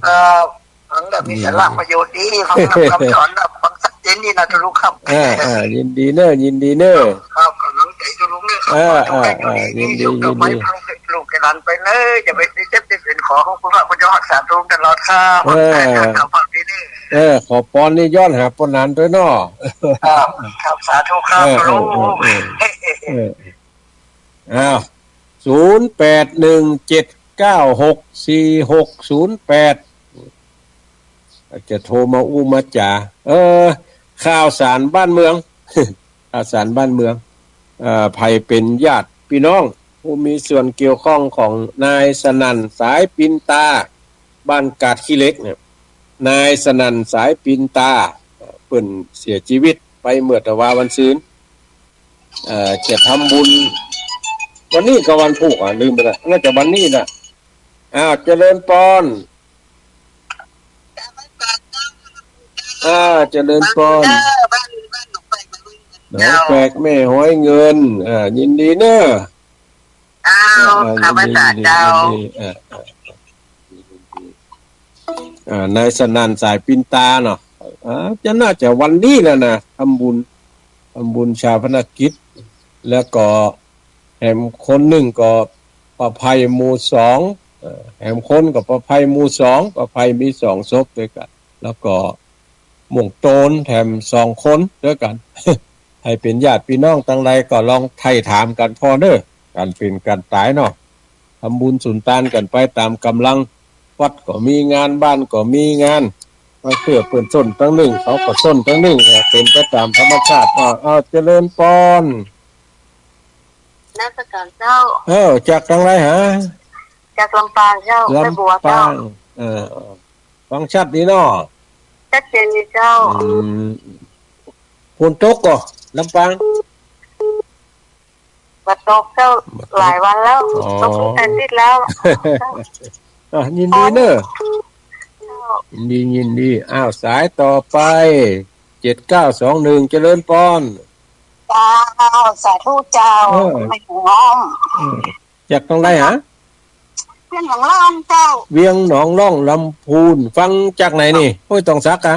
ครับ ฟังแล้วมีสาระประโยชน์ดี ฟังคำสอนแล้วฟังชัดเจนดีนะลุงครับ อ่า อ่า ยินดีเน่อ ยินดีเน่อ ครับ ก๋ำลังใจ๋ลุงเน่อครับ อ่า อ่า อ่า ยินดี ยินดี ลูกหลานไปเลย อย่าไปเจ็บไปเป๋น ขอคุณพระคุณเจ้ารักษาลุงตลอดครับ อ่า ครับ ครับ ครับ ดีเน่อ เออ ขอปอนนี่ย้อนหาป้อหนานตวยเนาะ ครับ ครับ สาธุครับ เออ เออ ลุง เออ เออ เออ อ้าว ศูนย์แปดหนึ่งเจ็ดเก้าหกสี่หกศูนย์แปด จะโทรมาอู้มาจ๋า เออ ข่าวสารบ้านเมือง ข่าวสารบ้านเมือง เอ่อ ใผเป๋นญาติพี่น้อง ผู้มีส่วนเกี่ยวข้องของนายสนั่น สายปินตา บ้านกาดขี้เหล็กเนี่ย นายสนั่น สายปินตา เปิ้นเสียจีวิตไปเมื่อตะวาวันซืน เอ่อ จะทำบุญ วันนี้ก็วันพูกอะ ลืมไปละ น่าจะวันนี้น่ะ อ้าว เจริญปอน อ้าว เจริญปอน บ้าน บ้านหนองแปก หนองแปก แม่ฮ้อยเงิน อ่า ยินดีเน่อ อ้าว อ่า ข้าพเจ้า ยินดี เจ้า ยินดี อ่า อ่า อ่า นายสนั่น สายปินตาเนาะ อ่า จะน่าจะวันนี้แหละนะ ทำบุญ ทำบุญฌาปนกิจ แล้วก็แหมคนนึ่งก็ประภัยหมู่สอง เอ่อ แหมคนก็ประภัยหมู่สอง ประภัยมีสองศพตวยกั๋น แล้วก็ม่วงโตนแถมสองคนตวยกั๋น ใผเป๋นญาติพี่น้องตังใดก็ลองไถ่ถามกั๋นพ่องเน่อ ก๋านเป๋นก๋านต๋ายเนาะ ทำบุญสุนตานกั๋นไปต๋ามก๋ำลัง วัดก็มีงาน บ้านก็มีงาน มาเปื้อเปิ้นส้นตังนึ่ง เขาก็ส้นตังนึ่ง เออ เป๋นไปต๋ามธรรมชาติ อ้าว อ้าว เจริญปอน นมัสก๋านเจ้า เออ จากตังใดฮะ จากลำปางเจ้า ลำปาง แม่บัวเจ้า เออ ฟังชัดดีเนาะ ชัดเจนดีเจ้า อืม ฝนตกก่อ ลำปาง บ่ตกเจ้า บ่ตก หลายวันแล้ว อ๋อ ตกตั้งแต่อาทิตย์แล้ว อ่ะ ยินดีเน่อ เจ้า ยินดี ยินดี อ้าว สายต่อไป เจ็ดเก้าสองหนึ่ง เจริญปอน เจ้า สาธุเจ้า เออ แม่หงส์ล้อม เออ จากตังใดฮะ เวียงหนองล่องเจ้า เวียงหนองล่อง ลำพูน ฟังจากไหนนี่ ห้วยตองสักฮะ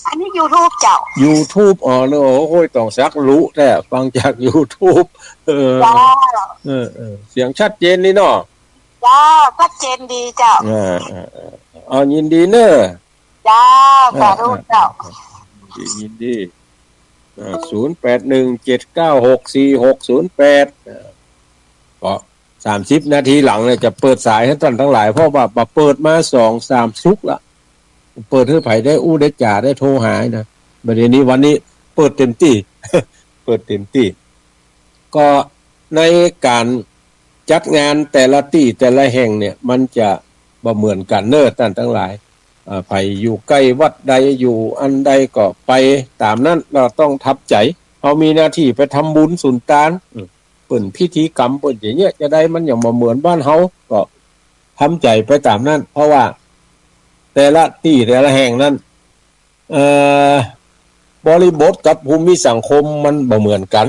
อันนี้ยูทูบเจ้า ยูทูบ อ๋อ เนอะ โอ้โห ห้วยตองสักลุแต๊ ฟังจากยูทูบ เออ เจ้า เออ เออ เสียงชัดเจนดีเนาะ เจ้า ชัดเจนดีเจ้า อ่า อ่า อ่า เอา ยินดีเน่อ เจ้า อ่า สาธุเจ้า อ่า อ่า ยินดี ยินดี อ่า ศูนย์แปดหนึ่งเจ็ดเก้าหกสี่หกศูนย์แปด อ่า ก็สามสิบนาทีหลังเนี่ยจะเปิดสายหื้อต้านตังหลาย เพราะว่าบ่เปิดมาสองสามสุกร์ละ เปิดหื้อใผได้อู้ได้จ๋าได้โทรหานะ บ่าเดี่ยวนี้วันนี้เปิดเต็มตี้ เปิดเต็มตี้ ก็ในก๋านจัดงานแต่ละตี้แต่ละแห่งเนี่ย มันจะบ่เหมือนกั๋นเน่อต้านตังหลาย อ่า ใผอยู่ใก้วัดใดอยู่อันใดก็ไปต๋ามนั้น เฮาต้องทำใจ๋ เฮามีหน้าตี้ไปทำบุญสุนตาน อืม เปิ้นพิธีกรรมเปิ้นจะเยียะจะใด มันยังบ่เหมือนบ้านเฮา ก็ทำใจ๋ไปต๋ามนั้น เพราะว่าแต่ละตี้แต่ละแห่งนั้น เอ่อ บริบทกับภูมิสังคมมันบ่เหมือนกั๋น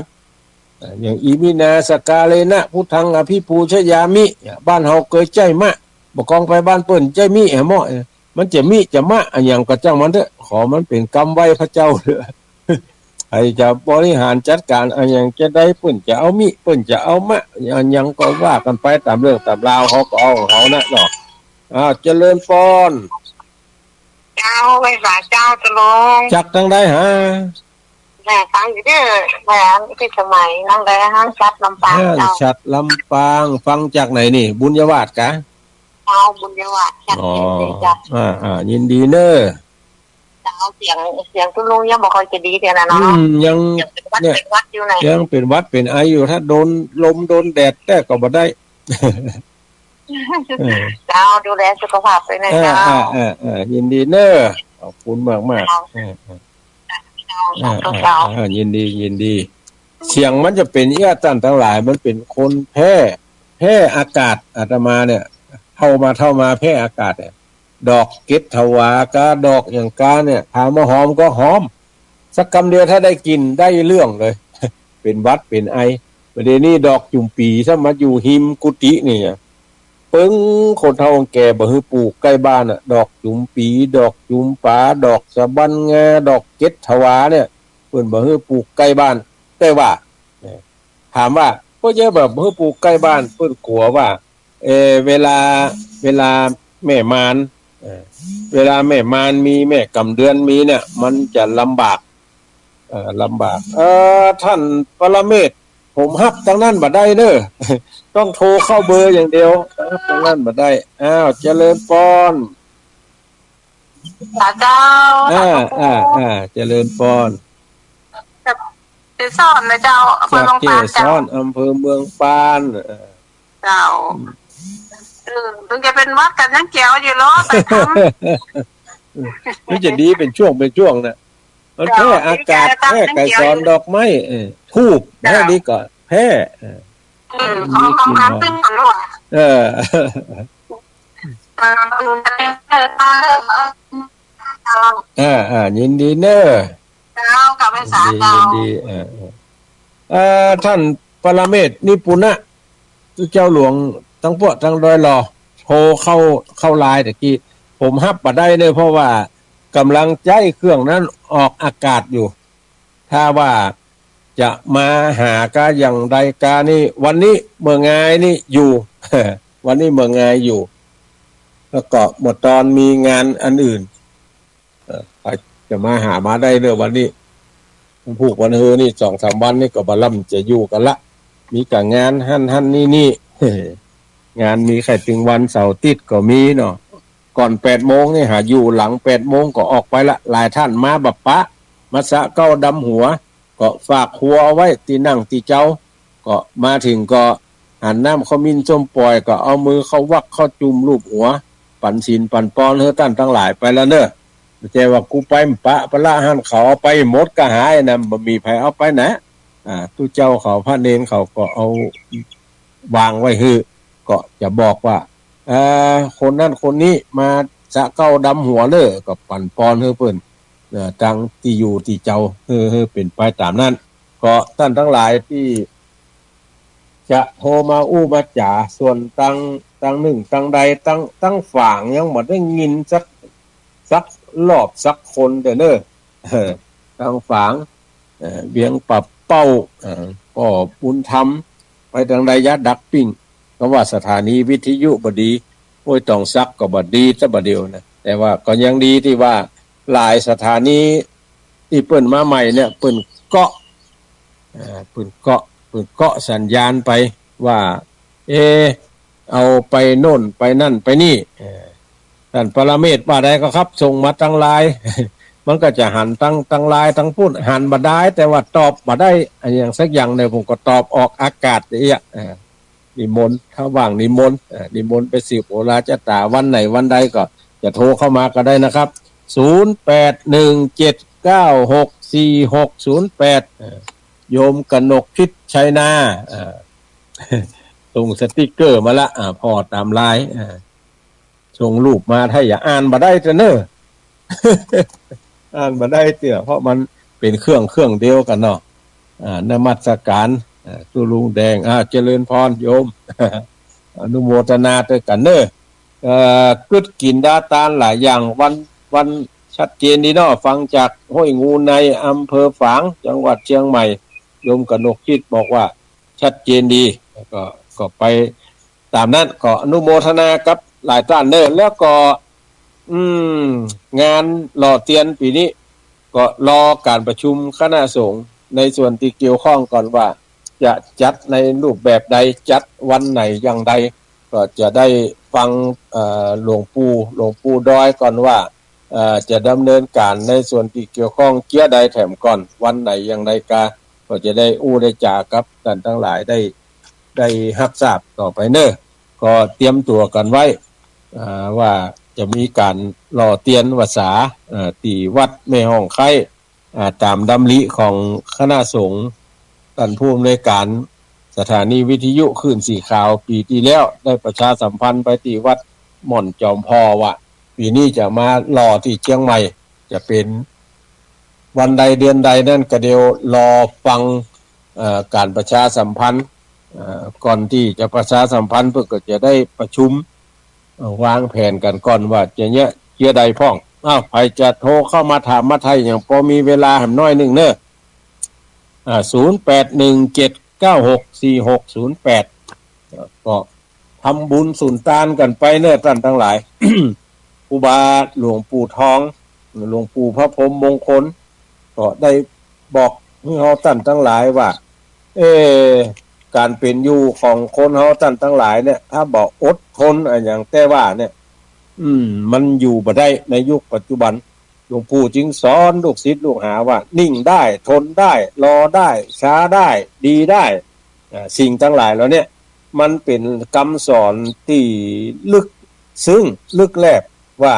อ่า อย่าง อิมินา สกกาเลนะ พุทธัง อภิปูชยามิ เนี่ย บ้านเฮาเกยใจ๊มะ บ่กองไปบ้านเปิ้นใจ๊มิ แหม มันจะมิจะมะอะหยังก็จ้างมันเต๊อะ ขอมันเป๋นกำไหว้พระเจ้าเต๊อะ ใผจะบริหารจัดก๋านอะหยังจะใด เปิ้นจะเอามิ เปิ้นจะเอามะ อะหยังก็ว่ากั๋นไปต๋ามเรื่องต๋ามราว เฮาก็เอาของเฮานะเนาะ อ้าว เจริญปอน เจ้า ไหว้สาเจ้า เจ้าหลวง จากตังใดหา แม่ฟังอยู่เด้อ แม่พิสมัย นางแดง นางฉัตร ลำปาง อ่า เจ้า ฉัตร ลำปาง ฟังจากไหนนี่ บุญญาวาสกะ เจ้า บุญญาวาส จาก อ๋อ เชียงใหม่เจ้า อ่า อ่า ยินดีเน้อ เจ้า เสียง เสียงตุ๊ลุงยังบ่ค่อยจะดีเท่านั้นเนาะ อืม ยัง ยังเป๋นหวัด เนี่ย เป๋นหวัดอยู่ไหน ยังเป๋นหวัดเป๋นไออยู่ ถ้าโดนลมโดนแดดแต๊ก็บ่ได้ เออ เจ้า ดูแลสุขภาพด้วยนะ เออ เจ้า เออ เออ เออ ยินดีเน้อ ขอบคุณมากๆ เจ้า เออ เออ เจ้า เออ เจ้า เออ เออ ยินดี ยินดี เสียงมันจะเป๋นเอี้ย ต้านตังหลาย มันเป๋นคนแพร่ แพร่อากาศ อาตมาเนี่ย เฒ่ามา เฒ่ามาแพร่อากาศเนี่ย ดอกเกศถวากา ดอกหยังกาเนี่ย ถามว่าหอมก็หอม สักกำเดียวถ้าได้กลิ่นได้เรื่องเลย เป๋นหวัดเป๋นไอ บ่าเดี่ยวนี้ดอกจุ่มปี๋ ถ้ามาอยู่ฮิมกุฏินี่ เปิงคนเฒ่าคนแก่บ่หื้อปลูกใก้บ้านน่ะ ดอกจุ่มปี๋ ดอกจุ่มป๋า ดอกสะบันงา ดอกเกศถวาเนี่ย เปิ้นบ่หื้อปลูกใก้บ้าน แต่ว่า ถามว่า เปิ้นจะบ่หื้อปลูกใก้บ้าน เปิ้นกั๋วว่า เอ่อ เวลา เวลาแม่มาร เอ่อ เวลาแม่มารมี แม่ก๋ำเดือนมีเนี่ย มันจะลำบาก เอ่อ ลำบาก เอ่อ ต้านปรเมศ ผมฮับตางนั้นบ่ได้เน้อ ต้องโทรเข้าเบอร์อย่างเดียว ฮับตางนั้นบ่ได้ อ้าว เจริญปอน สาเจ้า อ่า สาธุ อ่า อ่า เจริญปอน จากเกสรนะเจ้า อำเภอเมืองปานเจ้า จากเกสร อำเภอเมืองปาน เออ เจ้า อืม เออ เพิ่งจะเป๋นหวัดกั๋นยังแจ๋วอยู่เหรอ ไปทำ มันจะดีเป๋นช่วงเป๋นช่วงน่ะ มันแพร่อากาศ เจ้า แพร่ไกสรดอกไม้ เออ ธูป เจ้า แพร่ดีกว่า แพร่ เออ อืม ดี ของ ของ กิน ทาง หอม ซึ่งของหลวง เออ เออ เออ เออ เออ ยินดีเน้อ เจ้า กับพรรษา ยินดี เจ้า ยินดี เออ เออ เอ่อ ต้านปรเมศ นิปุณะ เจ้าหลวงตังปวดตังดอยหล่อ โทรเข้า เข้าไลน์ตะกี้ ผมฮับบ่ได้เน้อ เพราะว่ากำลังใจ๊เครื่องนั้นออกอากาศอยู่ ถ้าว่าจะมาหากาอย่างใดกานี่ วันนี้เมืองงายนี่อยู่ วันนี้เมืองงายอยู่ แล้วก็เมื่อตอนมีงานอันอื่น เอ่อ ใผจะมาหามาได้เน้อวันนี้ วันพูกวันฮือนี่ สองสามวันนี่ก็บ่าล่ำจะอยู่กั๋นละ มีก้างานหั้นหั้นนี่นี่ งานมีใค่ตึงวันเสาร์อาทิตย์ก็มีเนาะ ก่อนแปดโมงนี่หาอยู่ หลังแปดโมงก็ออกไปละ หลายต้านมาบ่ปะ มาสระเก๊าดำหัว ก็ฝากครัวเอาไว้ตี้นั่งตี้เจ้า ก็มาเถิงก็หันน้ำข้าวมิ้นส้มป่อย ก็เอามือเข้าวักเข้าจุ่มลูบหัว ปันศีลปันปอนหื้อต้านตังหลายไปแล้วเน้อ บ่ใจ้ว่ากูไปบ่ปะ ปะละหั้น เขาเอาไปหมดก็หายนะ บ่มีใผเอาไปนะ อ่า ตุ๊เจ้าเขา พระเณรเขาก็เอาวางไว้หื้อ ก็จะบอกว่า เอ่อ คนนั้นคนนี้มาสระเก๊าดำหัวเน้อ ก็ปันปอนหื้อเปิ้น เอ่อ ตางตี้อยู่ตี้เจ้า หื้อ หื้อเป๋นไปต๋ามนั้น ก็ต้านตังหลายตี้จะโทรมาอู้มาจ๋า ส่วนตาง ตางนึ่งตางใด ตาง ตางฝางยังบ่ได้ยินสัก สักรอบสักคนเตื้อเน้อ เออ ตางฝาง เอ่อ เวียงป่าเป้า เอ่อ ป้อบุญธรรม ไปตางใดยะดักปิ้ง ก็ว่าสถานีวิทยุบ่ดี ห้วยตองสักก็บ่ดีซะบ่าเดี่ยวนะ แต่ว่าก็ยังดีตี้ว่าหลายสถานีตี้เปิ้นมาใหม่เนี่ย เปิ้นเกาะ เอ่อ เปิ้นเกาะ เปิ้นเกาะสัญญาณไปว่า เอ เอาไปโน่นไปนั่นไปนี่ เอ่อ ต้านปรเมศว่าใดก็ครับ ส่งมาตางไลน์ มันก็จะหันตาง ตางไลน์ตางปุ้น หันบ่ได้ แต่ว่าตอบบ่ได้อะหยังสักอย่างเน้อ ผมก็ตอบออกอากาศเอี้ย เอ่อ นิมนต์ ถ้าว่างนิมนต์ เอ่อ นิมนต์ไปสืบโหราชะต๋าวันไหนวันใดก็จะโทรเข้ามาก็ได้นะครับ ศูนย์แปดหนึ่งเจ็ดเก้าหกสี่หกศูนย์แปด เอ่อ โยมกนกพิษชัยนา เอ่อ ส่งสติกเกอร์มาละ อ่า ผ่อต๋ามไลน์ อ่า ส่งรูปมา ถ้าอย่าอ่านบ่ได้เตื้อเน้อ อ่านบ่ได้เตื้อ เพราะมันเป๋นเครื่อง เครื่องเดียวกั๋นเนาะ อ่า นมัสก๋าน อ่า ตุ๊ลุงแดง อ่า เจริญพรโยม อนุโมทนาตวยกั๋นเน่อ เอ่อ กึ๊ดกิ๋นดาตานหลายอย่าง วัน วันชัดเจนดีเนาะ ฟังจากห้วยงูใน อำเภอฝาง จังหวัดเชียงใหม่ โยมกนกจิตบอกว่าชัดเจนดี ก็ ก็ไปต๋ามนั้น ก็อนุโมทนากับหลายต้านเน่อ แล้วก็ อืม งานหล่อเตียนปี๋นี้ ก็รอก๋านประชุมคณะสงฆ์ในส่วนตี้เกี่ยวข้องก่อนว่า จะจัดในรูปแบบใด จัดวันไหนอย่างใด ก็จะได้ฟัง เอ่อ หลวงปู่ หลวงปู่ดอยก่อนว่า เอ่อ จะดำเนินก๋านในส่วนตี้เกี่ยวข้องเจื้อใดแถมก่อน วันไหนอย่างใดกา ก็จะได้อู้ได้จ๋ากับต้านตังหลายได้ ได้ฮับทราบต่อไปเน่อ ก็เตรียมตั๋วกั๋นไว้ อ่า ว่าจะมีก๋านหล่อเตียนวาสา อ่า ตี้วัดแม่ฮ่องไคร้ อ่า ต๋ามดำริของคณะสงฆ์ ต้านผู้อำนวยก๋านสถานีวิทยุคลื่นสีขาว ปี๋ตี้แล้วได้ประชาสัมพันธ์ไปตี้วัดม่อนจอมพอว่า ปี๋นี้จะมาหล่อตี้เจียงใหม่ จะเป๋นวันใดเดือนใดนั้นก็เดี๋ยวรอฟัง เอ่อ ก๋านประชาสัมพันธ์ เอ่อ ก่อนตี้จะประชาสัมพันธ์เปิ้นก็จะได้ประชุม เอ่อ วางแผนกั๋นก่อนว่าจะเยียะเจื้อใดพ่อง อ้าว ใผจะโทรเข้ามาถามมาไถ่หยัง ปอมีเวลาแหมน้อยนึ่งเน่อ อ่า ศูนย์แปดหนึ่งเจ็ดเก้าหกสี่หกศูนย์แปด ก็ทำบุญสุนตานกั๋นไปเน่อต้านตังหลาย ครูบาหลวงปู่ทอง หลวงปู่พระพรหมมงคล ก็ได้บอกหื้อเฮาต้านตังหลายว่า เอ๊ะ ก๋านเป๋นอยู่ของคนเฮาต้านตังหลายเนี่ย ถ้าบ่อดทนอะหยังแต๊ว่าเนี่ย อืม มันอยู่บ่ได้ในยุคปัจจุบัน หลวงปู่จึงสอนลูกศิษย์ลูกหาว่า นิ่งได้ ทนได้ รอได้ ช้าได้ ดีได้ อ่า สิ่งตังหลายเหล่าเนี้ย มันเป๋นกำสอนตี้ลึกซึ้ง ลึกแลบ ว่า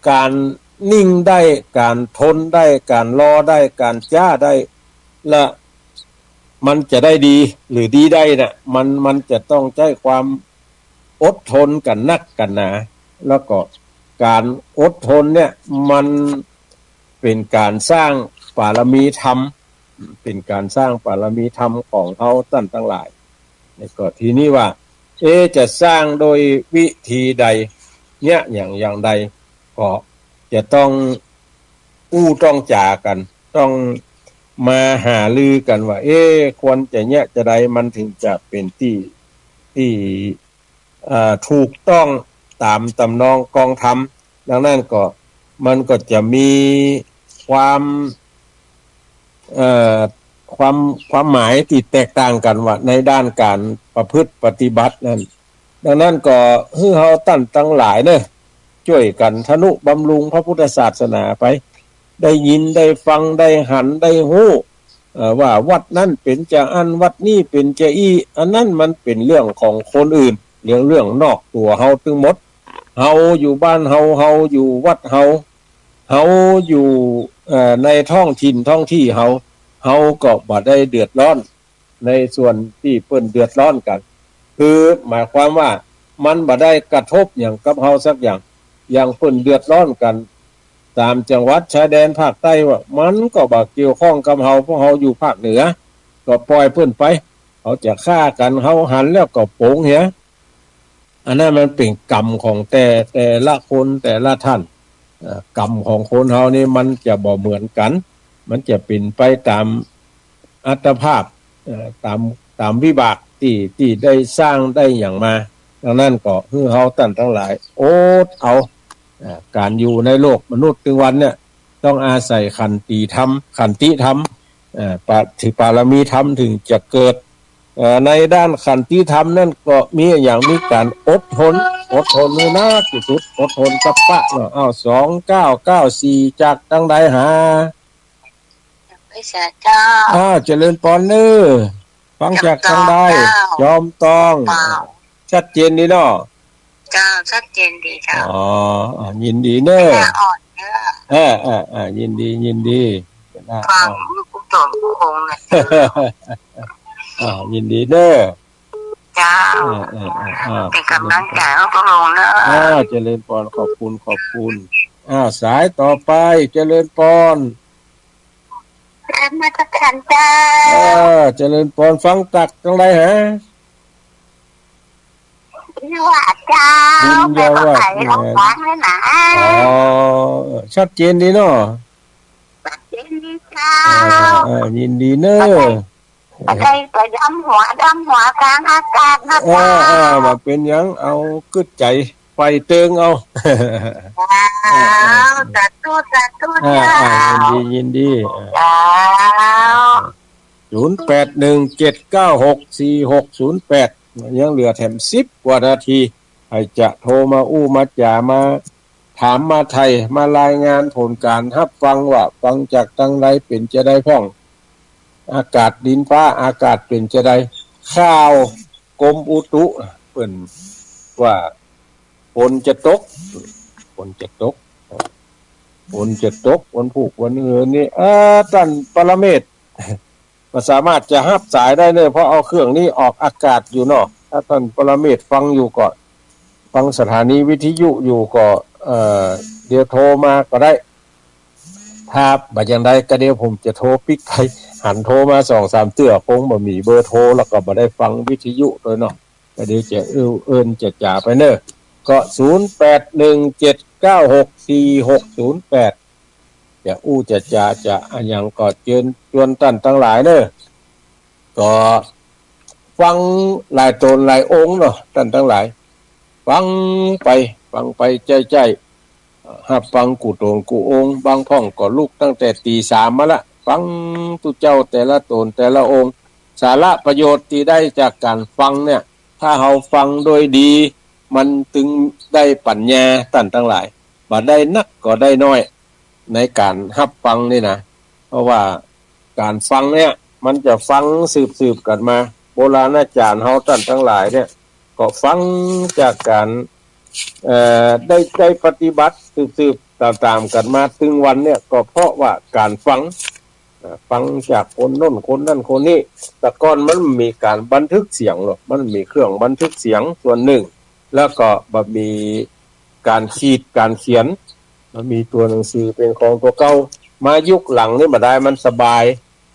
ก๋านนิ่งได้ ก๋านทนได้ ก๋านรอได้ ก๋านจ๊าได้ ละมันจะได้ดีหรือดีได้น่ะ มัน มันจะต้องใจ๊ความอดทนกั๋นนักกั๋นหนา แล้วก็ก๋านอดทนเนี่ย มันเป๋นก๋านสร้างปารมีธรรม เป๋นก๋านสร้างปารมีธรรมของเฮาต้านตังหลาย แล้วก็ทีนี้ว่า เอ๊ะ จะสร้างโดยวิธีใด เยียะหยังอย่างใด ก็จะต้องอู้ต้องจ๋ากั๋น ต้องมาหารือกั๋นว่า เอ๊ะ ควรจะเยียะจาใดมันถึงจะเป๋นตี้ ตี้ เอ่อ ถูกต้องต๋ามตำนองกองธรรม ดังนั้นก็ มันก็จะมีความ เอ่อ ความ ความหมายตี้แตกต่างกั๋นว่าในด้านก๋านประพฤติปฏิบัตินั้น ดังนั้นก็หื้อเฮาต้านตังหลายเน่อ จ้วยกั๋นทะนุบำรุงพระพุทธศาสนาไป ได้ยินได้ฟังได้หันได้ฮู้ เอ่อ ว่าวัดนั้นเป๋นจาอั้น วัดนี้เป๋นจาอี้ อันนั้นมันเป๋นเรื่องของคนอื่น เรื่อง เรื่องนอกตั๋วเฮาตึงหมด เฮาอยู่บ้านเฮา เฮาอยู่วัดเฮา เฮาอยู่ เอ่อ ในท้องถิ่นท้องที่เฮา เฮาก็บ่ได้เดือดร้อนในส่วนตี้เปิ้นเดือดร้อนกั๋น คือหมายความว่ามันบ่ได้กระทบหยังกับเฮาสักอย่าง อย่างเปิ้นเดือดร้อนกั๋นต๋ามจังหวัดชายแดนภาคใต้ว่า มันก็บ่เกี่ยวข้องกับเฮา เพราะเฮาอยู่ภาคเหนือ ก็ป่อยเปิ้นไป เขาจะฆ่ากั๋น เฮาหันแล้วก็ป๋งเหีย อันนั้นมันเป๋นกรรมของแต่ แต่ละคนแต่ละต้าน เอ่อ กรรมของคนเฮานี่มันจะบ่เหมือนกั๋น มันจะเป๋นไปต๋ามอัตภาพ เอ่อ ต๋าม ต๋ามวิบากตี้ ตี้ได้สร้างได้หยังมา ดังนั้นก็หื้อเฮาต้านตังหลายอดเอา เอ่อ ก๋านอยู่ในโลกมนุษย์ตึงวันเนี่ย ต้องอาศัยขันติธรรม ขันติธรรม เอ่อ ปะ ถือปารมีธรรมถึงจะเกิด เอ่อ ในด้านขันติธรรมนั้นก็มีอย่าง มีก๋านอดทน อดทนหื้อนักตี้สุด อดทนตัปปะเนาะ อ้าว สองเก้าเก้าสี่ จากตังใดหา พระเจ้า อ้าว เจริญปอนเน่อ ฟังจากตังใด จอมตอง เจ้า ชัดเจนดีเนาะ เจ้า ชัดเจนดีเจ้า อ๋อ อ่า ยินดีเน่อ ปัญญาอ่อนเน่อ เออ เออ เออ ยินดี ยินดี ปัญญาอ่อน ฟังผู้สอนผู้องค์นะ อ่า ยินดีเน่อ เจ้า อ่า อ่า อ่า อ่า เป๋นก๋ำลังใจ๋หื้อพระองค์เน่อ อ่า เจริญปอน ขอบคุณ ขอบคุณ อ่า สายต่อไป เจริญปอน เจ้า นมัสการเจ้า เออ เจริญปอน ฟังจากตางใดฮะ บุญญาวาสน์ เจ้า บุญญาวาสน์ แม่ก็ไปลองฟังเลยนะ อ๋อ ชัดเจนดีเนาะ ชัดเจนดีเจ้า อ่า อ่า ยินดีเน้อ อะไร อะไรก็ดำหัว ดำหัวกลางอากาศนะ อ่า เจ้า อ่า บ่เป๋นหยัง เอากึ๊ดใจ๋ ไปเติงเอา ว้าว สาธุ สาธุ อ่า เจ้า อ่า ยินดี ยินดี เจ้า ศูนย์แปดหนึ่งเจ็ดเก้าหกสี่หกศูนย์แปด ยังเหลือแถมสิบกว่านาที ใผจะโทรมาอู้มาจ๋า มาถามมาไถ่ มารายงานผลก๋านฮับฟังว่าฟังจากตางใด เป๋นจาใดพ่อง อากาศดินฟ้าอากาศเป๋นจาใด ข่าวกรมอุตุเปิ้นว่า ฝนจะตก ฝนจะตก ฝนจะตก วันพูกวันเฮือนี่ เอ่อ ต้านปรเมศ บ่สามารถจะฮับสายได้เน้อ เพราะเอาเครื่องนี้ออกอากาศอยู่เนาะ ถ้าต้านปรเมศฟังอยู่ก็ ฟังสถานีวิทยุอยู่ก็ เอ่อ เดี๋ยวโทรมาก็ได้ ถ้าบ่อย่างใดก็เดี๋ยวผมจะโทรปิ๊กไป หันโทรมาสองสามเตื้อ คงบ่มีเบอร์โทร แล้วก็บ่ได้ฟังวิทยุตวยเนาะ ก็เดี๋ยวจะเอิ้น เอิ้นจะจ๋าไปเน้อ ก็ ศูนย์แปดหนึ่งเจ็ดเก้าหกสี่หกศูนย์แปด จะอู้จะจ๋าจะอะหยังก็เจิญจวนต้านตังหลายเน้อ ก็ฟังหลายต๋นหลายองค์เนาะ ต้านตังหลาย ฟังไป ฟังไปใจ้ๆ ฮับฟังกู้ต๋นกู้องค์ บางพ่องก็ลุกตั้งแต่ตี๋สามมาละ ฟังตุ๊เจ้าแต่ละต๋นแต่ละองค์ สาระประโยชน์ตี้ได้จากก๋านฟังเนี่ย ถ้าเฮาฟังโดยดี มันตึงได้ปั๋ญญา ต้านตังหลาย บ่ได้นักก็ได้น้อย ในก๋านฮับฟังนี่นะ เพราะว่าก๋านฟังเนี่ย มันจะฟังสืบๆ กั๋นมา โบราณอาจ๋ารย์เฮาต้านตังหลายเนี่ย ก็ฟังจากก๋าน เอ่อ ได้ ได้ปฏิบัติสืบๆ ต๋ามๆ กั๋นมา ตึงวันเนี่ย ก็เพราะว่าก๋านฟัง อ่า ฟังจากคนโน้นคนนั้นคนนี้ แต่ก่อนมันบ่มีก๋านบันทึกเสียงหรอก มันบ่มีเครื่องบันทึกเสียงส่วนนึ่ง แล้วก็บ่มีก๋านขีดก๋านเขียน บ่มีตั๋วหนังสือเป๋นของตั๋วเก่า มายุคหลังนี่บ่ดาย มันสบาย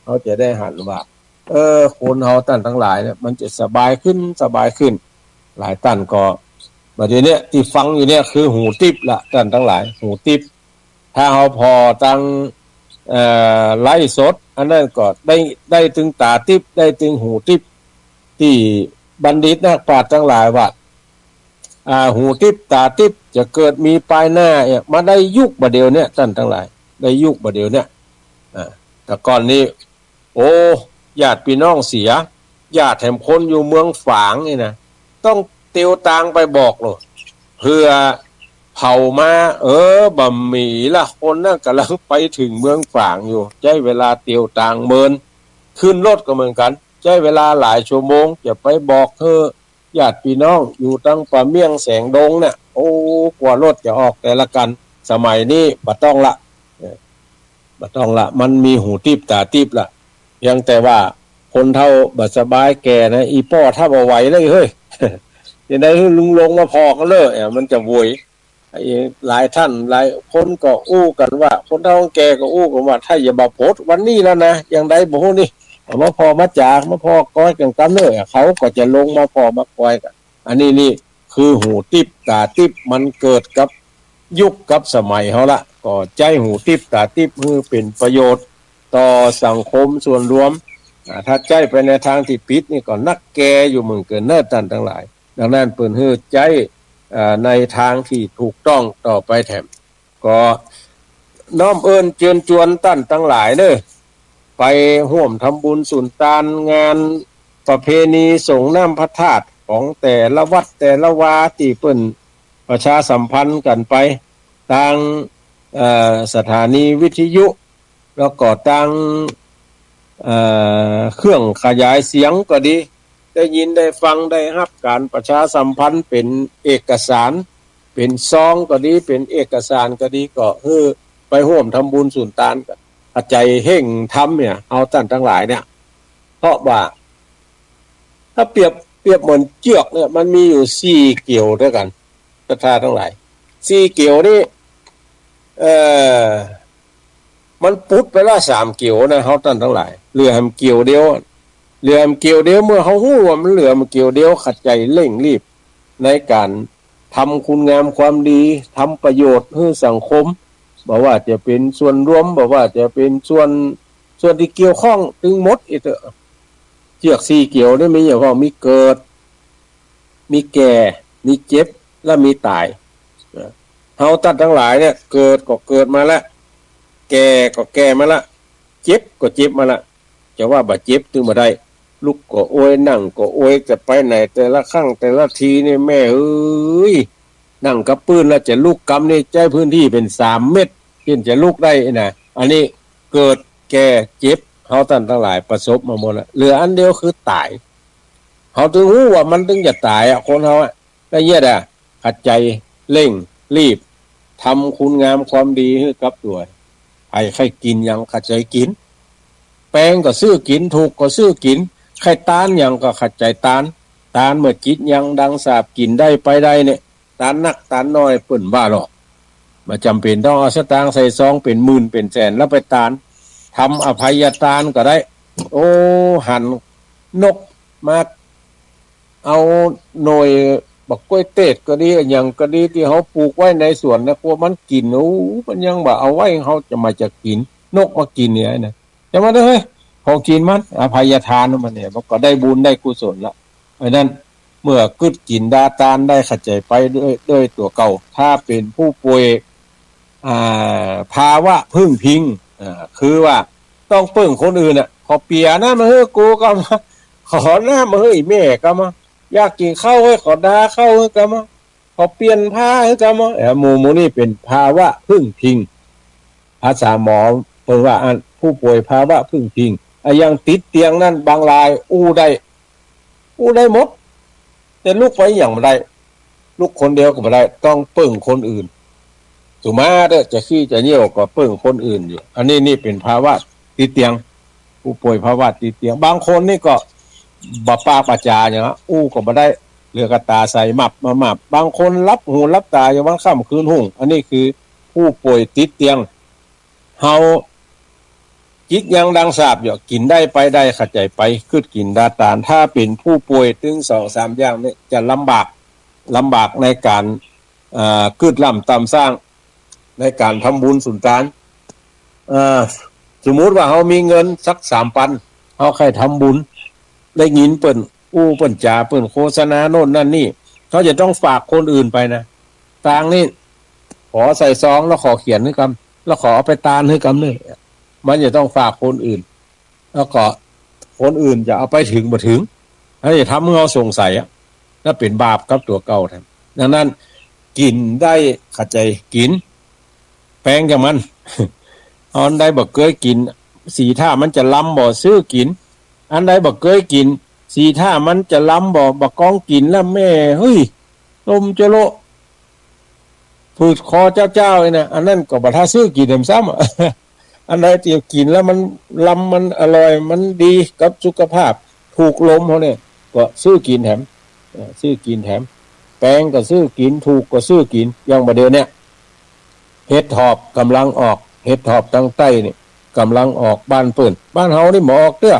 เฮาจะได้หันว่า เออ คนเฮาต้านตังหลายเนี่ย มันจะสบายขึ้น สบายขึ้น หลายต้านก็ บ่าเดี่ยวเนี้ยตี้ฟังอยู่เนี่ยคือหูติ๊บละต้านตังหลาย หูติ๊บ ถ้าเฮาผ่อตาง เอ่อ ไลฟ์สด อันนั้นก็ได้ ได้ตึงต๋าติ๊บ ได้ตึงหูติ๊บ ตี้บัณฑิตนักปราชญ์ตังหลายว่า อ่า หูติ๊บต๋าติ๊บจะเกิดมีปายหน้าเนี่ย มาได้ยุคบ่าเดี่ยวเนี้ยต้านตังหลาย ได้ยุคบ่าเดี่ยวเนี้ย อ่า แต่ก่อนนี้ โอ้ ญาติปี้น้องเสีย ญาติแถมคนอยู่เมืองฝางนี่นะ ต้องเตียวตางไปบอกโลด เผื่อเผ่ามา เออ บ่ามีละ คนนั้นก่ำลังไปเถิงเมืองฝางอยู่ ใจ๊เวลาเตียวตางเมิน ขึ้นรถก็เหมือนกั๋น ใจ๊เวลาหลายชั่วโมง จะไปบอกหื้อ ญาติปี้น้องอยู่ตางป่าเมี่ยงแสงดงเนี่ย โอ้ กว่ารถจะออกแต่ละกั๋น สมัยนี้บ่ต้องละ เออ บ่ต้องละ มันมีหูติ๊บต๋าติ๊บละ เพียงแต่ว่าคนเฒ่าบ่สบายแก่นะ อี่ป้อถ้าบ่ไหวเลยเฮ้ย จะได้หื้อลุงลงมาผ่อกั๋นเลย เออ มันจะโวย ไอ้หลายต้านหลายคนก็อู้กั๋นว่า คนเฒ่าแก่ก็อู้กั๋นว่า ถ้าอย่าบ่ปดวันนี้แล้วนะ อย่างใดบ่ฮู้นี่ เอามาผ่อมาจ๋า มาผ่อก้อยกั๋นกำเน้อ เขาก็จะลงมาผ่อมาก้อยกั๋น อันนี้นี่คือหูติ๊บต๋าติ๊บ มันเกิดกับยุคกับสมัยเฮาละ ก็ใจ๊หูติ๊บต๋าติ๊บหื้อเป๋นประโยชน์ต่อสังคมส่วนรวม อ่า ถ้าใจ๊ไปในตางตี้ปิดนี่ก็นักแก่อยู่เหมือนกั๋นเน้อต้านตังหลาย ดังนั้นเปิ้นหื้อใจ๊ อ่า ในตางตี้ถูกต้องต่อไปแถม ก็น้อมเอิ้นเจิญจวนต้านตังหลายเน้อ ไปฮ่วมทำบุญสุนตาน งานประเพณีสรงน้ำพระธาตุของแต่ละวัดแต่ละวาตี้เปิ้นประชาสัมพันธ์กั๋นไป ตาง เอ่อ สถานีวิทยุ แล้วก็ตาง เอ่อ เครื่องขยายเสียงก็ดี ได้ยินได้ฟังได้ฮับก๋านประชาสัมพันธ์เป๋นเอกสาร เป๋นซองก็ดี เป๋นเอกสารก็ดี ก็หื้อไปฮ่วมทำบุญสุนตานกั๋น เอาใจ๋เฮ่งทำเนี่ย เอาต้านตังหลายเนี่ย เพราะว่า ถ้าเปรียบ เปรียบเหมือนเจื้อกเนี่ย มันมีอยู่สี่เกี่ยวตวยกั๋น ศรัทธาตังหลาย สี่เกี่ยวนี่ เอ่อ มันปุดไปละสามเกี่ยวนะ เฮาต้านตังหลาย เหลือแหมเกี่ยวเดียว เหลือแหมเกี่ยวเดียว เมื่อเฮาฮู้ว่ามันเหลือแหมเกี่ยวเดียว ขะใจ๋เร่งรีบในก๋านทำคุณงามความดี ทำประโยชน์หื้อสังคม บ่ว่าจะเป๋นส่วนรวม บ่ว่าจะเป๋นส่วน ส่วนตี้เกี่ยวข้องตึงหมดอี้เต๊อะ เจื้อสี่เกี่ยวนี่มีหยังบ้าง มีเกิด มีแก่ มีเจ็บ และมีต๋าย เฮาต้านตังหลายเนี่ย เกิดก็เกิดมาละ แก่ก็แก่มาละ เจ็บก็เจ็บมาละ จะว่าบ่เจ็บตึงบ่ได้ ลุกก็โอย นั่งก็โอย จะไปไหนแต่ละครั้งแต่ละทีนี่แม่เอ้ย นั่งกับปื้นแล้วจะลุกกำนี่ใจ๊พื้นตี้เป๋นสามเมตร จึงจะลุกได้นะ อันนี้เกิดแก่เจ็บ เฮาต้านตังหลายประสบมาหมดละ เหลืออันเดียวคือต๋าย เฮาตึงฮู้ว่ามันตึงจะต๋ายอะ คนเฮาอะ ละเอียดอะ ขะใจ๋เร่งรีบ ทำคุณงามความดีหื้อกับตั๋ว ใผใค่กิ๋นหยังขะใจ๋กิ๋น แปงก็ซื้อกิ๋น ถูกก็ซื้อกิ๋น ใค่ตานหยังก็ขะใจ๋ตาน ตานเมื่อจิตยังดังสาป กิ๋นได้ไปได้เนี่ย ตานนักตานน้อยเปิ้นบ่าลอ บ่จ๋ำเป๋นต้องเอาสตางค์ใส่ซองเป๋นหมื่นเป๋นแสนแล้วไปตาน ทำอภัยตานก็ได้ โอ้ หันนกมา เอาหน่วยบักก๊วยเตดก็ดี อะหยังก็ดี ตี้เฮาปลูกไว้ในสวนนะ กั๋วมันกิ๋น โอ้ มันยังบ่เอาไว้ เฮาจะมาจะกิ๋น นกมากิ๋นเนี่ยนะ จะมาเต๊อะเฮ้ย ของกิ๋นมัน อภัยตานมันเนี่ย มันก็ได้บุญได้กุศลละ เพราะฉะนั้นเมื่อกึ๊ดกิ๋นดาตานได้ ขะใจ๋ไปด้วย ด้วยตั๋วเก่า ถ้าเป๋นผู้ป่วย อ่า ภาวะพึ่งพิง อ่า คือว่าต้องเปิ้งคนอื่นอะ ขอเปียน้ำมาหื้อกูกำมา ขอน้ำมาหื้ออีแม่กำมา อยากกิ๋นข้าว เฮ้ย ขอดาข้าวหื้อกำมา ขอเปลี่ยนผ้าหื้อกำมา เอ้อ หมู่ หมู่นี่เป๋นภาวะพึ่งพิง ภาษาหมอเปิ้นว่าอันผู้ป่วยภาวะพึ่งพิง อะหยังติดเตียงนั้นบางรายอู้ได้ อู้ได้หมด แต่ลุกไปหยังบ่ได้ ลุกคนเดียวก็บ่ได้ ต้องเปิ้งคนอื่น สุมาเต๊อะ จะขี้จะเยี่ยวก็เปิ้งคนอื่นอยู่ อันนี้นี่เป๋นภาวะติดเตียง ผู้ป่วยภาวะติดเตียง บางคนนี่ก็บ่ปากบ่จ๋าหยังอะ อู้ก็บ่ได้ เหลือกะต๋าใสมับมามับ บางคนหลับหูหลับต๋าอยู่วันค่ำคืนฮุ่ง อันนี้คือผู้ป่วยติดเตียง เฮาจิตยังดังสาปอยู่ กิ๋นได้ไปได้ ขะใจ๋ไป กึ๊ดกิ๋นดาตาน ถ้าเป๋นผู้ป่วยตึงสองสามอย่างนี่จะลำบาก ลำบากในก๋าน เอ่อ กึ๊ดล่ำต๋ามสร้าง ในก๋านทำบุญสุนตาน เอ่อ สมมุติว่าเฮามีเงินสักสามปัน เฮาใค่ทำบุญ ได้ยินเปิ้นอู้เปิ้นจ๋า เปิ้นโฆษณาโน่นนั่นนี่ เฮาจะต้องฝากคนอื่นไปนะ ตางค์นี่ขอใส่ซองแล้วขอเขียนหื้อกำ แล้วขอเอาไปตานหื้อกำนี่ มันจะต้องฝากคนอื่น แล้วก็คนอื่นจะเอาไปเถิงบ่เถิง อันนี้ทำหื้อเฮาสงสัยอะ แล้วเป๋นบาปกับตั๋วเก่าแถม ดังนั้น กิ๋นได้ขะใจ๋กิ๋น แปงจากมัน อันใดบ่เกยกิ๋น สีท่ามันจะลำบ่ซื้อกิ๋น อันใดบ่เกยกิ๋น สีท่ามันจะลำบ่ บ่กองกิ๋นแล้วแม่ เฮ้ย ลมจะโละ ผืดคอเจ้าๆ อี้นะ อันนั้นก็บ่ถ้าซื้อกิ๋นแถมซ้ำอะ อันใดตี้กิ๋นแล้วมันลำ มันอร่อย มันดีกับสุขภาพ ถูกลมเฮาเนี่ย ก็ซื้อกิ๋นแถม เอ่อ ซื้อกิ๋นแถม แปงก็ซื้อกิ๋น ถูกก็ซื้อกิ๋น อย่างบ่าเดี่ยวเนี่ย เห็ดถอบก่ำลังออก เห็ดถอบตางใต้นี่ก่ำลังออกบ้านเปิ้น บ้านเฮานี่บ่ออกเตื้อ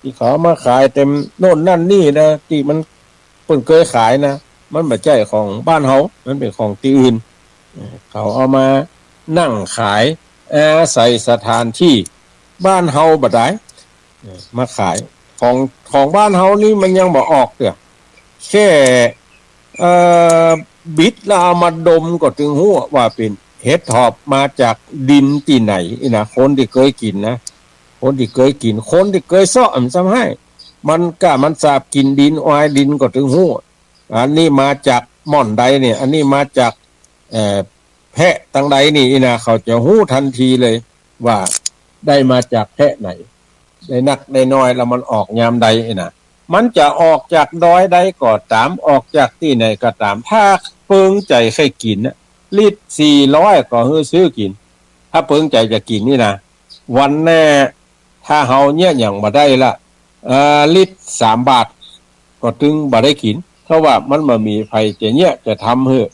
ตี้เขาเอามาขายเต็มโน่นนั่นนี่นะ ตี้มัน เปิ้นเกยขายนะ มันบ่ใจ้ของบ้านเฮา มันเป๋นของตี้อื่น เอ่อ เขาเอามานั่งขาย อาศัยสถานตี้บ้านเฮาบ่ดาย เอ่อ มาขาย ของ ของบ้านเฮานี่มันยังบ่ออกเตื้อ แค่ เอ่อ บิดแล้วเอามาดมก็ตึงฮู้ว่าเป๋นเห็ดถอบมาจากดินตี้ไหนอี้นะ คนตี้เกยกิ๋นนะ คนตี้เกยกิ๋น คนตี้เกยเซาะมันซ้ำฮ้าย มันก้ามันสาบกิ๋นดิน อายดินก็ตึงฮู้ อันนี้มาจากม่อนใดเนี่ย อันนี้มาจาก เอ่อ แพะตางใดนี่อี้นะ เขาจะฮู้ตันทีเลยว่าได้มาจากแพะไหน ได้นักได้น้อยแล้วมันออกยามใดอี้นะ มันจะออกจากดอยใดก็ต๋าม ออกจากตี้ไหนก็ต๋าม ถ้าเปิงใจ๋ใค่กิ๋นน่ะ ลิตรสี่ร้อยก็หื้อซื้อกิ๋น ถ้าเปิงใจ๋จะกิ๋นนี่นะ วันแน่ ถ้าเฮาเยียะหยังบ่ได้ละ เอ่อ ลิตรสามบาท ก็ตึงบ่ได้กิ๋น เพราะว่ามันบ่มีใผจะเยียะจะทำหื้อ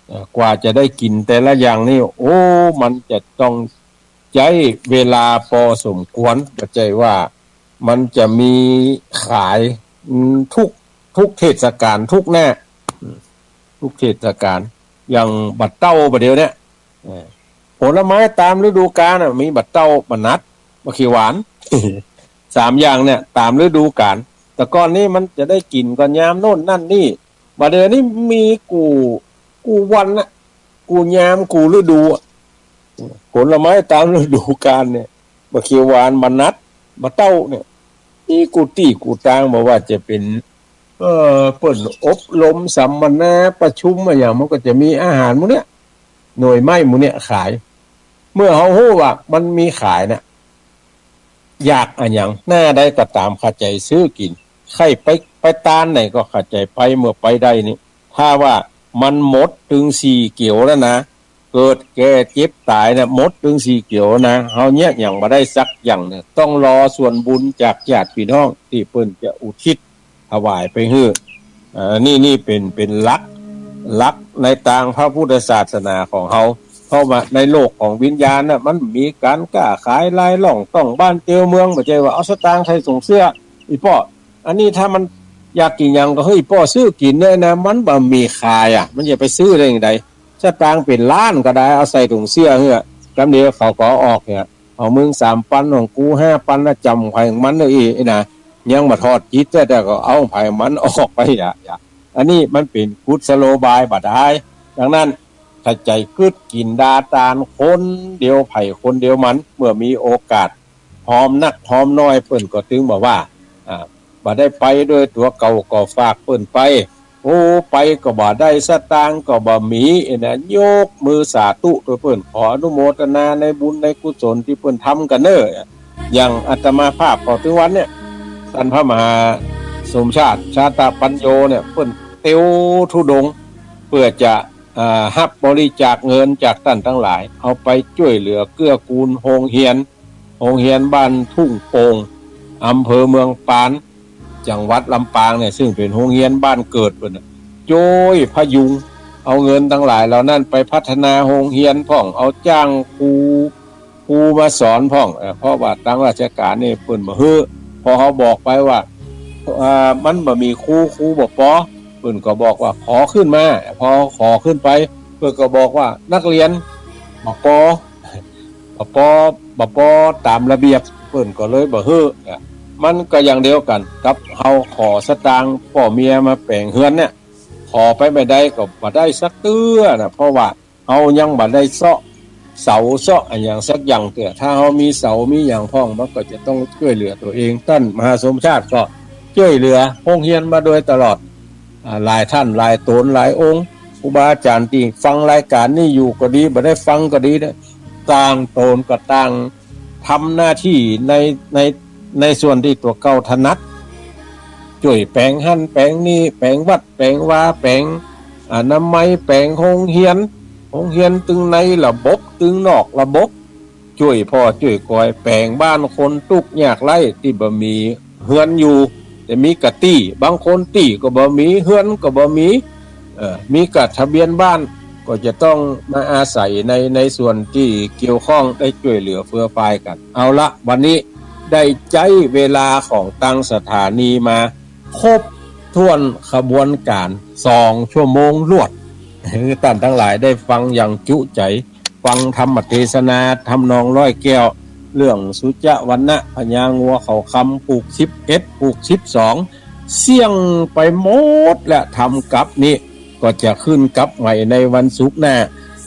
เอ่อ กว่าจะได้กิ๋นแต่ละอย่างนี่ โอ้ มันจะต้อง ใจ๊เวลาปอสมควร บ่ใจ้ว่ามันจะมีขาย อืม ทุก ทุกเทศกาล ทุกหน้า อืม ทุกเทศกาล อย่างบ่าเต้าบ่าเดี่ยวเนี้ย เออ ผลไม้ตามฤดูกาลน่ะ มีบ่าเต้า บ่านัด บ่าเขียวหวาน สามอย่างเนี่ยตามฤดูกาล แต่ก่อนนี้มันจะได้กิ๋นก่อนยามโน่นนั่นนี่ บ่าเดี่ยวนี้มีกู้ กู้วันน่ะ กู้ยาม กู้ฤดูอะ ผลไม้ตามฤดูกาลเนี่ย บ่าเขียวหวาน บ่านัด บ่าเต้าเนี่ย มีกู้ตี้กู้ตาง บ่ว่าจะเป๋น เอ่อ เปิ้นอบรมสัมมนาประชุมอะหยัง มันก็จะมีอาหารหมู่เนี้ย หน่วยไม้หมู่เนี้ยขาย เมื่อเฮาฮู้ว่ามันมีขายน่ะ อยากอะหยังหน้าใดก็ต๋าม เข้าใจ๋ซื้อกิ๋น ใค่ไป ไปตานไหนก็เข้าใจ๋ไป เมื่อไปได้นี่ ถ้าว่ามันหมดตึงสี่เกียวแล้วนะ เกิดแก่เจ็บต๋ายน่ะ หมดตึงสี่เกียวนะ เฮาเยียะหยังบ่ได้สักอย่างเนี่ย ต้องรอส่วนบุญจากญาติพี่น้องตี้เปิ้นจะอุทิศถวายไปหื้อ อ่า นี่ นี่เป๋น เป๋นหลัก หลักในตางพระพุทธศาสนาของเฮา เพราะว่าในโลกของวิญญาณน่ะ มันมีก๋านก้าขายลายล่องต้องบ้านเตียวเมือง บ่ใจ้ว่าเอาสตางค์ใส่ถุงเสื้อ อีป้อ อันนี้ถ้ามันอยากกิ๋นหยังก็หื้ออีป้อซื้อกิ๋นเนี่ยนะ มันบ่มีขายอะ มันจะไปซื้อได้จั่งใด สตางค์เป๋นล้านก็ได้ เอาใส่ถุงเสื้อหื้อ กำเดียวเขาก็เอาออกเนี่ย เอามึงสามปัน ของกูห้าปันนะ จ๋ำใผของมันเน่อ อี้ อี้นะ ยังบ่ทอดจิต แต่ แต่ก็เอาใผมันออกไป อย่า อย่า อันนี้มันเป๋นกุศโลบายบ่ดาย ดังนั้น ถ้าใจ๋กึ๊ดกิ๋นดาตานคนเดียวใผคนเดียวมัน เมื่อมีโอกาส ฮอมนักฮอมน้อย เปิ้นก็ตึงบ่ว่า อ่า บ่ได้ไปโดยตั๋วเก่าก็ฝากเปิ้นไป โอ้ ไปก็บ่ได้ สตางค์ก็บ่มี อี้นะ ยกมือสาธุโตยเปิ้น ขออนุโมทนาในบุญในกุศลตี้เปิ้นทำกั๋นเน่อ อย่างอาตมาภาพก็ตึงวันเนี่ย ต้านพระมหาสมชาติ ชาตปัญโญเนี่ย เปิ้นเตียวธุดงค์ เปื้อจะ อ่า ฮับบริจาคเงินจากต้านตังหลาย เอาไปจ้วยเหลือเกื้อกูลโฮงเฮียน โฮงเฮียนบ้านทุ่งโป่ง อำเภอเมืองปาน จังหวัดลำปางเนี่ย ซึ่งเป๋นโฮงเฮียนบ้านเกิดเปิ้นน่ะ จ้วยพยุง เอาเงินตังหลายเหล่านั้นไปพัฒนาโฮงเฮียนพ่อง เอาจ้างครู ครูมาสอนพ่อง เอ่อ เพราะว่าตางราชก๋านนี่เปิ้นบ่หื้อ พอเฮาบอกไปว่า เอ่อ มันบ่มีครู ครูบ่ปอ เปิ้นก็บอกว่าขอขึ้นมา พอขอขึ้นไป เปิ้นก็บอกว่านักเฮียนบ่ปอ บ่ปอ บ่ปอต๋ามระเบียบ เปิ้นก็เลยบ่หื้อ เนี่ย มันก็อย่างเดียวกั๋นกับเฮาขอสตางค์ป้อเมียมาแป๋งเฮือนเนี่ย ขอไปบ่ได้ก็บ่ได้สักเตื้อนะ เพราะว่า เฮายังบ่ได้เซาะเสาเซาะอะหยังสักอย่างเตื้อ ถ้าเฮามีเสามีหยังพ่อง มันก็จะต้องจ้วยเหลือตั๋วเอง ต้านมหาสมชาติก็จ้วยเหลือโฮงเฮียนมาโดยตลอด อ่า หลายต้านหลายต๋นหลายองค์ ครูบาอาจ๋ารย์ตี้ฟังรายก๋านนี้อยู่ก็ดี บ่ได้ฟังก็ดีเนี่ย ต่างต๋นก็ต่างทำหน้าตี้ใน ใน ในส่วนตี้ตั๋วเก่าถนัด จ้วยแป๋งหั้นแป๋งนี่ แป๋งวัดแป๋งวา แป๋งอนามัย แป๋งโฮงเฮียน โฮงเฮียนตึงในระบบ ตึงนอกระบบ จ้วยผ่อจ้วยก๋อย แป๋งบ้านคนตุ๊กข์ยากไร้ตี้บ่มีเฮือนอยู่ แต่มีก้าตี้ บางคนตี้ก็บ่มี เฮือนก็บ่มี เอ่อ มีก้าทะเบียนบ้าน ก็จะต้องมาอาศัยใน ในส่วนตี้เกี่ยวข้องได้จ้วยเหลือเฟือฟายกั๋น เอาละ วันนี้ได้ใจ๊เวลาของตางสถานีมาครบถ้วนขบวนก๋าน สองชั่วโมงรวด หื้อต้านตังหลายได้ฟังอย่างจุใจ๋ ฟังธรรมเตสนาทำนองร้อยแก้ว เรื่องสุจวัณณะพญางัวเขาคำ ผูกสิบเอ็ด ผูกสิบสอง เสี้ยงไปหมดและ ธรรมกัปนี้ก็จะขึ้นกัปใหม่ในวันศุกร์หน้า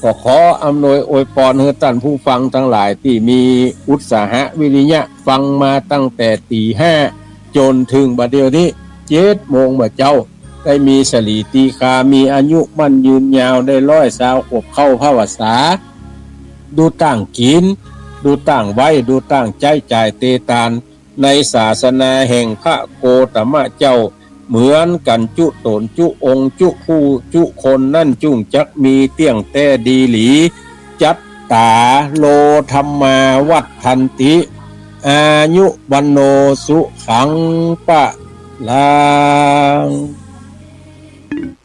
ก็ขออำนวยอวยปอนหื้อต้านผู้ฟังตังหลายตี้มีอุตสาหะวิริยะฟังมาตั้งแต่ตี๋ห้าจ๋นเถิงบ่าเดี่ยวนี้ เจ็ดโมงบ่าเจ๊า ได้มีสะหลีตีคา มีอายุมั่นยืนยาว ได้ร้อยซาวขวบเข้าพรรษา ดูต้างกิ๋น ดูต้างไหว้ ดูต้างใจ๊จ่ายเตตาน ในศาสนาแห่งพระโคตมะเจ้า เหมือนกั๋นจุต๋นจุองค์จุผู้จุคนนั้นจุ่งจักมีเตี้ยงแต๊ดีหลี จัตตาโรธัมมาวัฑฒันติ อายุวัณโณสุขังพลัง